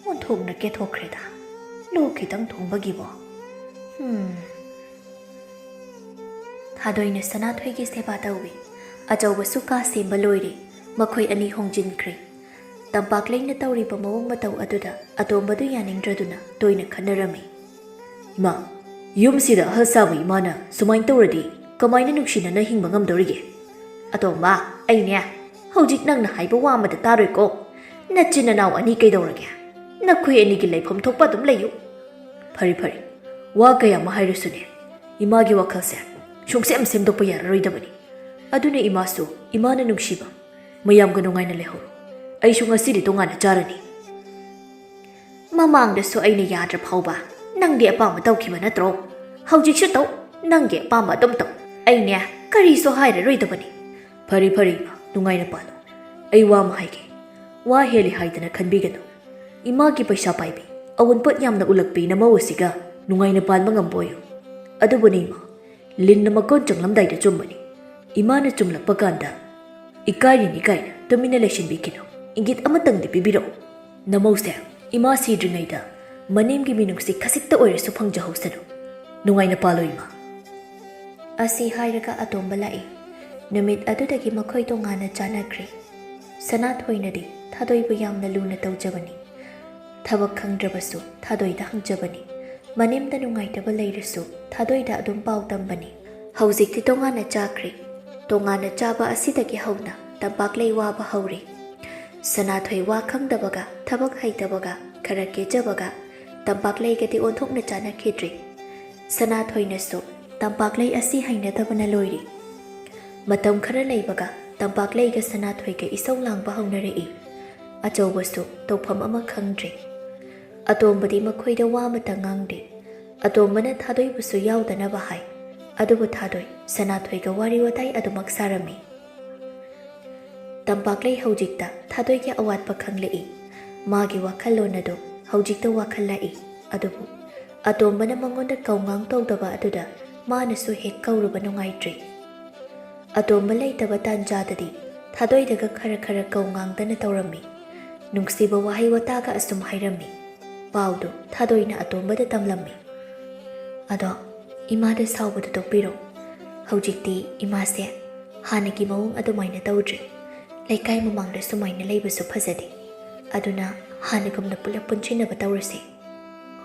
"ꯑꯣꯟꯊꯣꯛꯅ ꯀꯦꯊꯣꯛꯈ꯭ꯔꯦꯗ, ꯂꯣꯛ ꯈꯤꯇꯪ ꯊꯨꯡꯕꯒꯤꯕꯣ꯫ ꯍꯝ꯫" ꯊꯥꯗꯣꯏꯅ ꯁꯅꯥꯊꯣꯏꯒꯤ ꯁꯦꯕꯥ ꯇꯧꯏ꯫ ꯑꯆꯧꯕꯁꯨ ꯀꯥ ꯁꯦꯝꯕ ꯂꯣꯏꯔꯦ꯫ ꯃꯈꯣꯏ ꯑꯅꯤ ꯍꯣꯡꯖꯤꯟꯈ꯭ꯔꯦ꯫ ꯇꯝꯄꯥꯛꯂꯩꯅ ꯇꯧꯔꯤꯕ ꯃꯑꯣꯡ ꯃꯇꯧ ꯑꯗꯨꯗ ꯑꯇꯣꯝꯕꯗꯨ ꯌꯥꯅꯤꯡꯗ꯭ꯔꯗꯨꯅ ꯇꯣꯏꯅ ꯈꯟꯅꯔꯝꯃꯤ꯫ "ꯏꯃꯥ, ꯌꯨꯝꯁꯤꯗ ꯑꯍꯜ ꯁꯥꯕ ꯏꯃꯥꯅ ꯁꯨꯃꯥꯏꯅ ꯇꯧꯔꯗꯤ ꯀꯃꯥꯏꯅ ꯅꯨꯡꯁꯤꯅꯅ ꯍꯤꯡꯕ ꯉꯝꯗꯧꯔꯤꯒꯦ?" "ꯑꯇꯣꯝꯕ, ꯑꯩꯅꯦ ꯍꯧꯖꯤꯛ ꯅꯪꯅ ꯍꯥꯏꯕ ꯋꯥ ꯑꯃꯗ ꯇꯥꯔꯣꯏꯀꯣ꯫ ꯅꯆꯤꯟ ꯅꯅꯥꯎ ꯑꯅꯤ ꯀꯩꯗꯧꯔꯒꯦ? ꯅꯈꯣꯏ ꯑꯅꯤꯒꯤ ꯂꯩꯐꯝ ꯊꯣꯛꯄ ꯑꯗꯨꯝ ꯂꯩꯌꯨ꯫" "ꯐꯔꯦ, ꯐꯔꯦ, ꯋꯥ ꯀꯌꯥ ꯑꯃ ꯍꯥꯏꯔꯁꯨꯅꯦ, ꯏꯃꯥꯒꯤ ꯋꯥꯈꯜꯁꯦ ꯁꯨꯡꯁꯦꯝ ꯁꯦꯝꯗꯣꯛꯄ ꯌꯥꯔꯔꯣꯏꯗꯕꯅꯤ꯫ ꯑꯗꯨꯅ ꯏꯃꯥꯁꯨ ꯏꯃꯥꯅ ꯅꯨꯡꯁꯤꯕ, ꯃꯌꯥꯝꯒ ꯅꯨꯡꯉꯥꯏꯅ ꯂꯩꯍꯧꯔꯣ꯫ ꯑꯩꯁꯨ ꯉꯁꯤꯗꯤ ꯇꯣꯉꯥꯟꯅ ꯆꯥꯔꯅꯤ꯫" "ꯃꯃꯥꯡꯗꯁꯨ ꯑꯩꯅ ꯌꯥꯗ꯭ꯔ ꯐꯥꯎꯕ ꯅꯪꯗꯤ ꯑꯄꯥꯝꯕ ꯇꯧꯈꯤꯕ ꯅꯠꯇ꯭ꯔꯣ? ꯍꯧꯖꯤꯛꯁꯨ ꯇꯧ, ꯅꯪꯒꯤ ꯑꯄꯥꯝꯕ ꯑꯗꯨꯝ ꯇꯧ꯫ ꯑꯩꯅꯦ ꯀꯔꯤꯁꯨ ꯍꯥꯏꯔꯔꯣꯏꯗꯕꯅꯤ꯫" "ꯐꯔꯦ, ꯐꯔꯦ ꯏꯃꯥ, ꯅꯨꯡꯉꯥꯏꯅ ꯄꯥꯜꯂꯣ꯫ ꯑꯩ ꯋꯥ ꯑꯃ ꯍꯥꯏꯒꯦ꯫ ꯋꯥ ꯍꯦꯜꯂꯤ ꯍꯥꯏꯗꯅ ꯈꯟꯕꯤꯒꯅꯨ꯫ ꯏꯃꯥꯒꯤ ꯄꯩꯁꯥ ꯄꯥꯏꯕꯤ, ꯑꯋꯨꯟꯄꯣꯠ ꯌꯥꯝꯅ ꯎꯂꯛꯄꯤ ꯅꯃꯧ ꯑꯁꯤꯒ ꯅꯨꯡꯉꯥꯏꯅ ꯄꯥꯟꯕ ꯉꯝꯕ ꯑꯣꯏꯌꯨ꯫" "ꯑꯗꯨꯕꯨꯅꯤ ꯏꯃꯥ, ꯂꯤꯟꯅ ꯃꯀꯣꯟ ꯆꯪꯂꯝꯗꯥꯏꯗ ꯆꯨꯝꯕꯅꯤ꯫ ꯏꯃꯥꯅ ꯆꯨꯝꯂꯛꯄ ꯀꯥꯟꯗ ꯏꯀꯥꯏꯔꯤꯅꯤ ꯀꯥꯏꯅ ꯇꯨꯃꯤꯟꯅ ꯂꯩꯁꯤꯟꯕꯤꯈꯤꯅꯨ꯫ ꯏꯪꯒꯤꯠ ꯑꯃꯇꯪꯗꯤ ꯄꯤꯕꯤꯔꯛꯎ꯫ ꯅꯃꯧꯁꯦ, ꯏꯃꯥ ꯁꯤꯗ꯭ꯔꯤꯉꯩꯗ ꯃꯅꯦꯝꯒꯤ ꯃꯤꯅꯨꯡꯁꯤ ꯈꯖꯤꯛꯇ ꯑꯣꯏꯔꯁꯨ ꯐꯪꯖꯍꯧꯁꯅꯨ꯫ ꯅꯨꯡꯉꯥꯏꯅ ꯄꯥꯜꯂꯣ ꯏꯃꯥ꯫" ꯑꯁꯤ ꯍꯥꯏꯔꯒ ꯑꯇꯣꯝꯕ ꯂꯥꯛꯏ꯫ ꯅꯨꯃꯤꯠ ꯑꯗꯨꯗꯒꯤ ꯃꯈꯣꯏ ꯇꯣꯉꯥꯟꯅ ꯆꯥꯅꯈ꯭ꯔꯦ꯫ ꯁꯅꯥꯊꯣꯏꯅꯗꯤ ꯊꯥꯗꯣꯏꯕꯨ ꯌꯥꯝꯅ ꯂꯨꯅ ꯇꯧꯖꯕꯅꯤ꯫ ꯊꯕꯛ ꯈꯪꯗ꯭ꯔꯕꯁꯨ ꯊꯥꯗꯣꯏꯗ ꯍꯪꯖꯕꯅꯤ꯫ ꯃꯅꯦꯝꯗ ꯅꯨꯡꯉꯥꯏꯇꯕ ꯂꯩꯔꯁꯨ ꯊꯥꯗꯣꯏꯗ ꯑꯗꯨꯝ ꯄꯥꯎ ꯇꯝꯕꯅꯤ꯫ ꯍꯧꯖꯤꯛꯇꯤ ꯇꯣꯉꯥꯟꯅ ꯆꯥꯈ꯭ꯔꯦ꯫ ꯇꯣꯉꯥꯟꯅ ꯆꯥꯕ ꯑꯁꯤꯗꯒꯤ ꯍꯧꯅ ꯇꯝꯄꯥꯛꯂꯩ ꯋꯥꯕ ꯍꯧꯔꯦ꯫ ꯁꯅꯥꯊꯣꯏ ꯋꯥ ꯈꯪꯗꯕꯒ, ꯊꯕꯛ ꯍꯩꯇꯕꯒ, ꯈꯔ ꯀꯦꯖꯕꯒ ꯇꯝꯄꯥꯛꯂꯩꯒꯗꯤ ꯑꯣꯟꯊꯣꯛꯅ ꯆꯥꯅꯈꯤꯗ꯭ꯔꯦ꯫ ꯁꯅꯥꯊꯣꯏꯅꯁꯨ ꯇꯝꯄꯥꯛꯂꯩ ꯑꯁꯤ ꯍꯩꯅꯗꯕꯅ ꯂꯣꯏꯔꯤ꯫ ꯃꯇꯝ ꯈꯔ ꯂꯩꯕꯒ ꯇꯝꯄꯥꯛꯂꯩꯒ ꯁꯅꯥꯊꯣꯏꯒ ꯏꯁꯧ ꯂꯥꯡꯕ ꯍꯧꯅꯔꯛꯏ꯫ ꯑꯆꯧꯕꯁꯨ ꯇꯧꯐꯝ ꯑꯃ ꯈꯪꯗ꯭ꯔꯦ꯫ ꯑꯇꯣꯝꯕꯗꯤ ꯃꯈꯣꯏꯗ ꯋꯥ ꯑꯃꯇ ꯉꯥꯡꯗꯦ꯫ ꯑꯇꯣꯝꯕꯅ ꯊꯥꯗꯣꯏꯕꯨꯁꯨ ꯌꯥꯎꯗꯅꯕ ꯍꯥꯏ꯫ ꯑꯗꯨꯕꯨ ꯊꯥꯗꯣꯏ ꯁꯅꯥꯊꯣꯏꯒ ꯋꯥꯔꯤ ꯋꯥꯇꯥꯏ ꯑꯗꯨꯃꯛ ꯁꯥꯔꯝꯃꯤ꯫ ꯇꯝꯄꯥꯛꯂꯩ ꯍꯧꯖꯤꯛꯇ ꯊꯥꯗꯣꯏꯒꯤ ꯑꯋꯥꯠꯄ ꯈꯪꯂꯛꯏ꯫ ꯃꯥꯒꯤ ꯋꯥꯈꯜꯂꯣꯟ ꯑꯗꯨ ꯍꯧꯖꯤꯛꯇ ꯋꯥꯈꯜ ꯂꯥꯛꯏ꯫ ꯑꯗꯨꯕꯨ ꯑꯇꯣꯝꯕꯅ ꯃꯉꯣꯟꯗ ꯀꯧꯉꯥꯡ ꯇꯧꯗꯕ ꯑꯗꯨꯗ ꯃꯥꯅꯁꯨ ꯍꯦꯛ ꯀꯧꯔꯨꯕ ꯅꯨꯡꯉꯥꯏꯇ꯭ꯔꯦ꯫ ꯑꯇꯣꯝꯕ ꯂꯩꯇꯕ ꯇꯥꯟꯖꯥꯗꯗꯤ ꯊꯥꯗꯣꯏꯗꯒ ꯈꯔ ꯈꯔ ꯀꯧꯉꯥꯡꯗꯅ ꯇꯧꯔꯝꯃꯤ꯫ ꯅꯨꯡꯁꯤꯕ ꯋꯥꯍꯩ ꯋꯥꯇꯥꯒ ꯑꯁꯨꯝ ꯍꯥꯏꯔꯝꯃꯤ꯫ ꯄꯥꯎꯗꯨ ꯊꯥꯗꯣꯏꯅ ꯑꯇꯣꯝꯕꯗ ꯇꯝꯂꯝꯃꯤ꯫ ꯑꯗꯣ ꯏꯃꯥꯗ ꯁꯥꯎꯕꯗꯨ ꯇꯣꯛꯄꯤꯔꯣ꯫ ꯍꯧꯖꯤꯛꯇꯤ ꯏꯃꯥꯁꯦ ꯍꯥꯟꯅꯒꯤ ꯃꯑꯣꯡ ꯑꯗꯨꯃꯥꯏꯅ ꯇꯧꯗ꯭ꯔꯦ꯫ ꯂꯩꯀꯥꯏ ꯃꯃꯥꯡꯗ ꯁꯨꯃꯥꯏꯅ ꯂꯩꯕꯁꯨ ꯐꯖꯗꯦ꯫ ꯑꯗꯨꯅ ꯍꯥꯟꯅꯒꯨꯝꯅ ꯄꯨꯂꯞ ꯄꯨꯟꯁꯤꯟꯅꯕ ꯇꯧꯔꯁꯦ꯫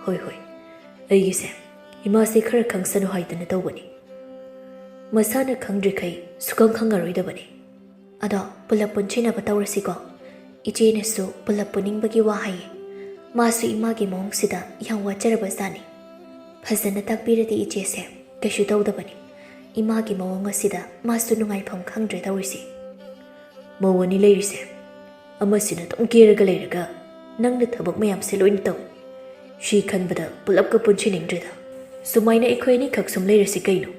ꯍꯣꯏ, ꯍꯣꯏ꯫ ꯑꯩꯒꯤꯁꯦ ꯏꯃꯥꯁꯦ ꯈꯔ ꯈꯪꯁꯅꯨ ꯍꯥꯏꯗꯅ ꯇꯧꯕꯅꯤ꯫ ꯃꯁꯥꯅ ꯈꯪꯗ꯭ꯔꯤꯈꯩ ꯁꯨꯈꯪ ꯈꯪꯉꯔꯣꯏꯗꯕꯅꯤ꯫ ꯑꯗꯣ ꯄꯨꯂꯞ ꯄꯨꯟꯁꯤꯟꯅꯕ ꯇꯧꯔꯁꯤꯀꯣ꯫ ꯏꯆꯦꯅꯁꯨ ꯄꯨꯂꯞ ꯄꯨꯅꯤꯡꯕꯒꯤ ꯋꯥ ꯍꯥꯏꯌꯦ꯫ ꯃꯥꯁꯨ ꯏꯃꯥꯒꯤ ꯃꯑꯣꯡꯁꯤꯗ ꯌꯥꯝ ꯋꯥꯖꯔꯕ ꯖꯥꯠꯅꯤ꯫ ꯐꯖꯅ ꯇꯥꯛꯄꯤꯔꯗꯤ ꯏꯆꯦꯁꯦ ꯀꯩꯁꯨ ꯇꯧꯗꯕꯅꯤ꯫ ꯏꯃꯥꯒꯤ ꯃꯑꯣꯡ ꯑꯁꯤꯗ ꯃꯥꯁꯨ ꯅꯨꯡꯉꯥꯏꯐꯝ ꯈꯪꯗ꯭ꯔꯦ ꯇꯧꯔꯤꯁꯦ꯫ ꯃꯧ ꯑꯅꯤ ꯂꯩꯔꯤꯁꯦ, ꯑꯃꯁꯤꯅ ꯑꯗꯨꯝ ꯀꯦꯔꯒ ꯂꯩꯔꯒ ꯅꯪꯅ ꯊꯕꯛ ꯃꯌꯥꯝꯁꯦ ꯂꯣꯏꯅ ꯇꯧ꯫ ꯁꯤ ꯈꯟꯕꯗ ꯄꯨꯂꯞꯀ ꯄꯨꯟꯁꯤꯟꯅꯤꯡꯗ꯭ꯔꯦꯗ꯫ ꯁꯨꯃꯥꯏꯅ ꯑꯩꯈꯣꯏ ꯑꯅꯤꯈꯛ ꯁꯨꯝ ꯂꯩꯔꯁꯤ ꯀꯩꯅꯣ?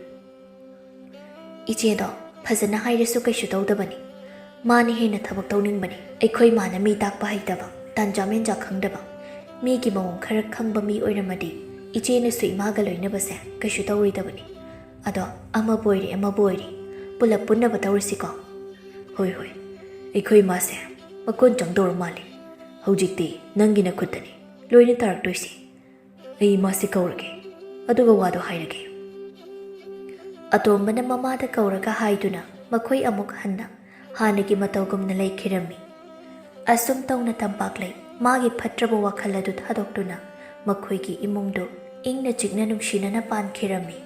ꯏꯆꯦꯗꯣ ꯐꯖꯅ ꯍꯥꯏꯔꯁꯨ ꯀꯩꯁꯨ ꯇꯧꯗꯕꯅꯤ꯫ ꯃꯥꯅ ꯍꯦꯟꯅ ꯊꯕꯛ ꯇꯧꯅꯤꯡꯕꯅꯤ꯫ ꯑꯩꯈꯣꯏ ꯃꯥꯅ ꯃꯤ ꯇꯥꯛꯄ ꯍꯩꯇꯕ, ꯇꯥꯟꯖꯥ ꯃꯦꯟꯖꯥ ꯈꯪꯗꯕ, ꯃꯤꯒꯤ ꯃꯑꯣꯡ ꯈꯔ ꯈꯪꯕ ꯃꯤ ꯑꯣꯏꯔꯝꯃꯗꯤ ꯏꯆꯦꯅꯁꯨ ꯏꯃꯥꯒ ꯂꯣꯏꯅꯕꯁꯦ ꯀꯩꯁꯨ ꯇꯧꯔꯣꯏꯗꯕꯅꯤ꯫ ꯑꯗꯣ ꯑꯃꯕꯨ ꯑꯣꯏꯔꯦ ꯑꯃꯕꯨ ꯑꯣꯏꯔꯦ, ꯄꯨꯂꯞ ꯄꯨꯟꯅꯕ ꯇꯧꯔꯁꯤꯀꯣ꯫ ꯍꯣꯏ, ꯍꯣꯏ꯫ ꯑꯩꯈꯣꯏ ꯏꯃꯥꯁꯦ ꯃꯀꯣꯟ ꯆꯪꯗꯧꯔ ꯃꯥꯜꯂꯤ꯫ ꯍꯧꯖꯤꯛꯇꯤ ꯅꯪꯒꯤ ꯅꯈꯨꯠꯇꯅꯤ ꯂꯣꯏꯅ ꯇꯥꯔꯛꯇꯣꯏꯁꯤ꯫ ꯑꯩ ꯏꯃꯥꯁꯤ ꯀꯧꯔꯒꯦ, ꯑꯗꯨꯒ ꯋꯥꯗꯣ ꯍꯥꯏꯔꯒꯦ꯫ ꯑꯇꯣꯝꯕꯅ ꯃꯃꯥꯗ ꯀꯧꯔꯒ ꯍꯥꯏꯗꯨꯅ ꯃꯈꯣꯏ ꯑꯃꯨꯛ ꯍꯟꯅ ꯍꯥꯟꯅꯒꯤ ꯃꯇꯧꯒꯨꯝꯅ ꯂꯩꯈꯤꯔꯝꯃꯤ꯫ ꯑꯁꯨꯝ ꯇꯧꯅ ꯇꯝꯄꯥꯛꯂꯩ ꯃꯥꯒꯤ ꯐꯠꯇ꯭ꯔꯕ ꯋꯥꯈꯜ ꯑꯗꯨ ꯊꯥꯗꯣꯛꯇꯨꯅ ꯃꯈꯣꯏꯒꯤ ꯏꯃꯨꯡꯗꯨ ꯏꯪꯅ ꯆꯤꯛꯅ ꯅꯨꯡꯁꯤꯅꯅ ꯄꯥꯟꯈꯤꯔꯝꯃꯤ꯫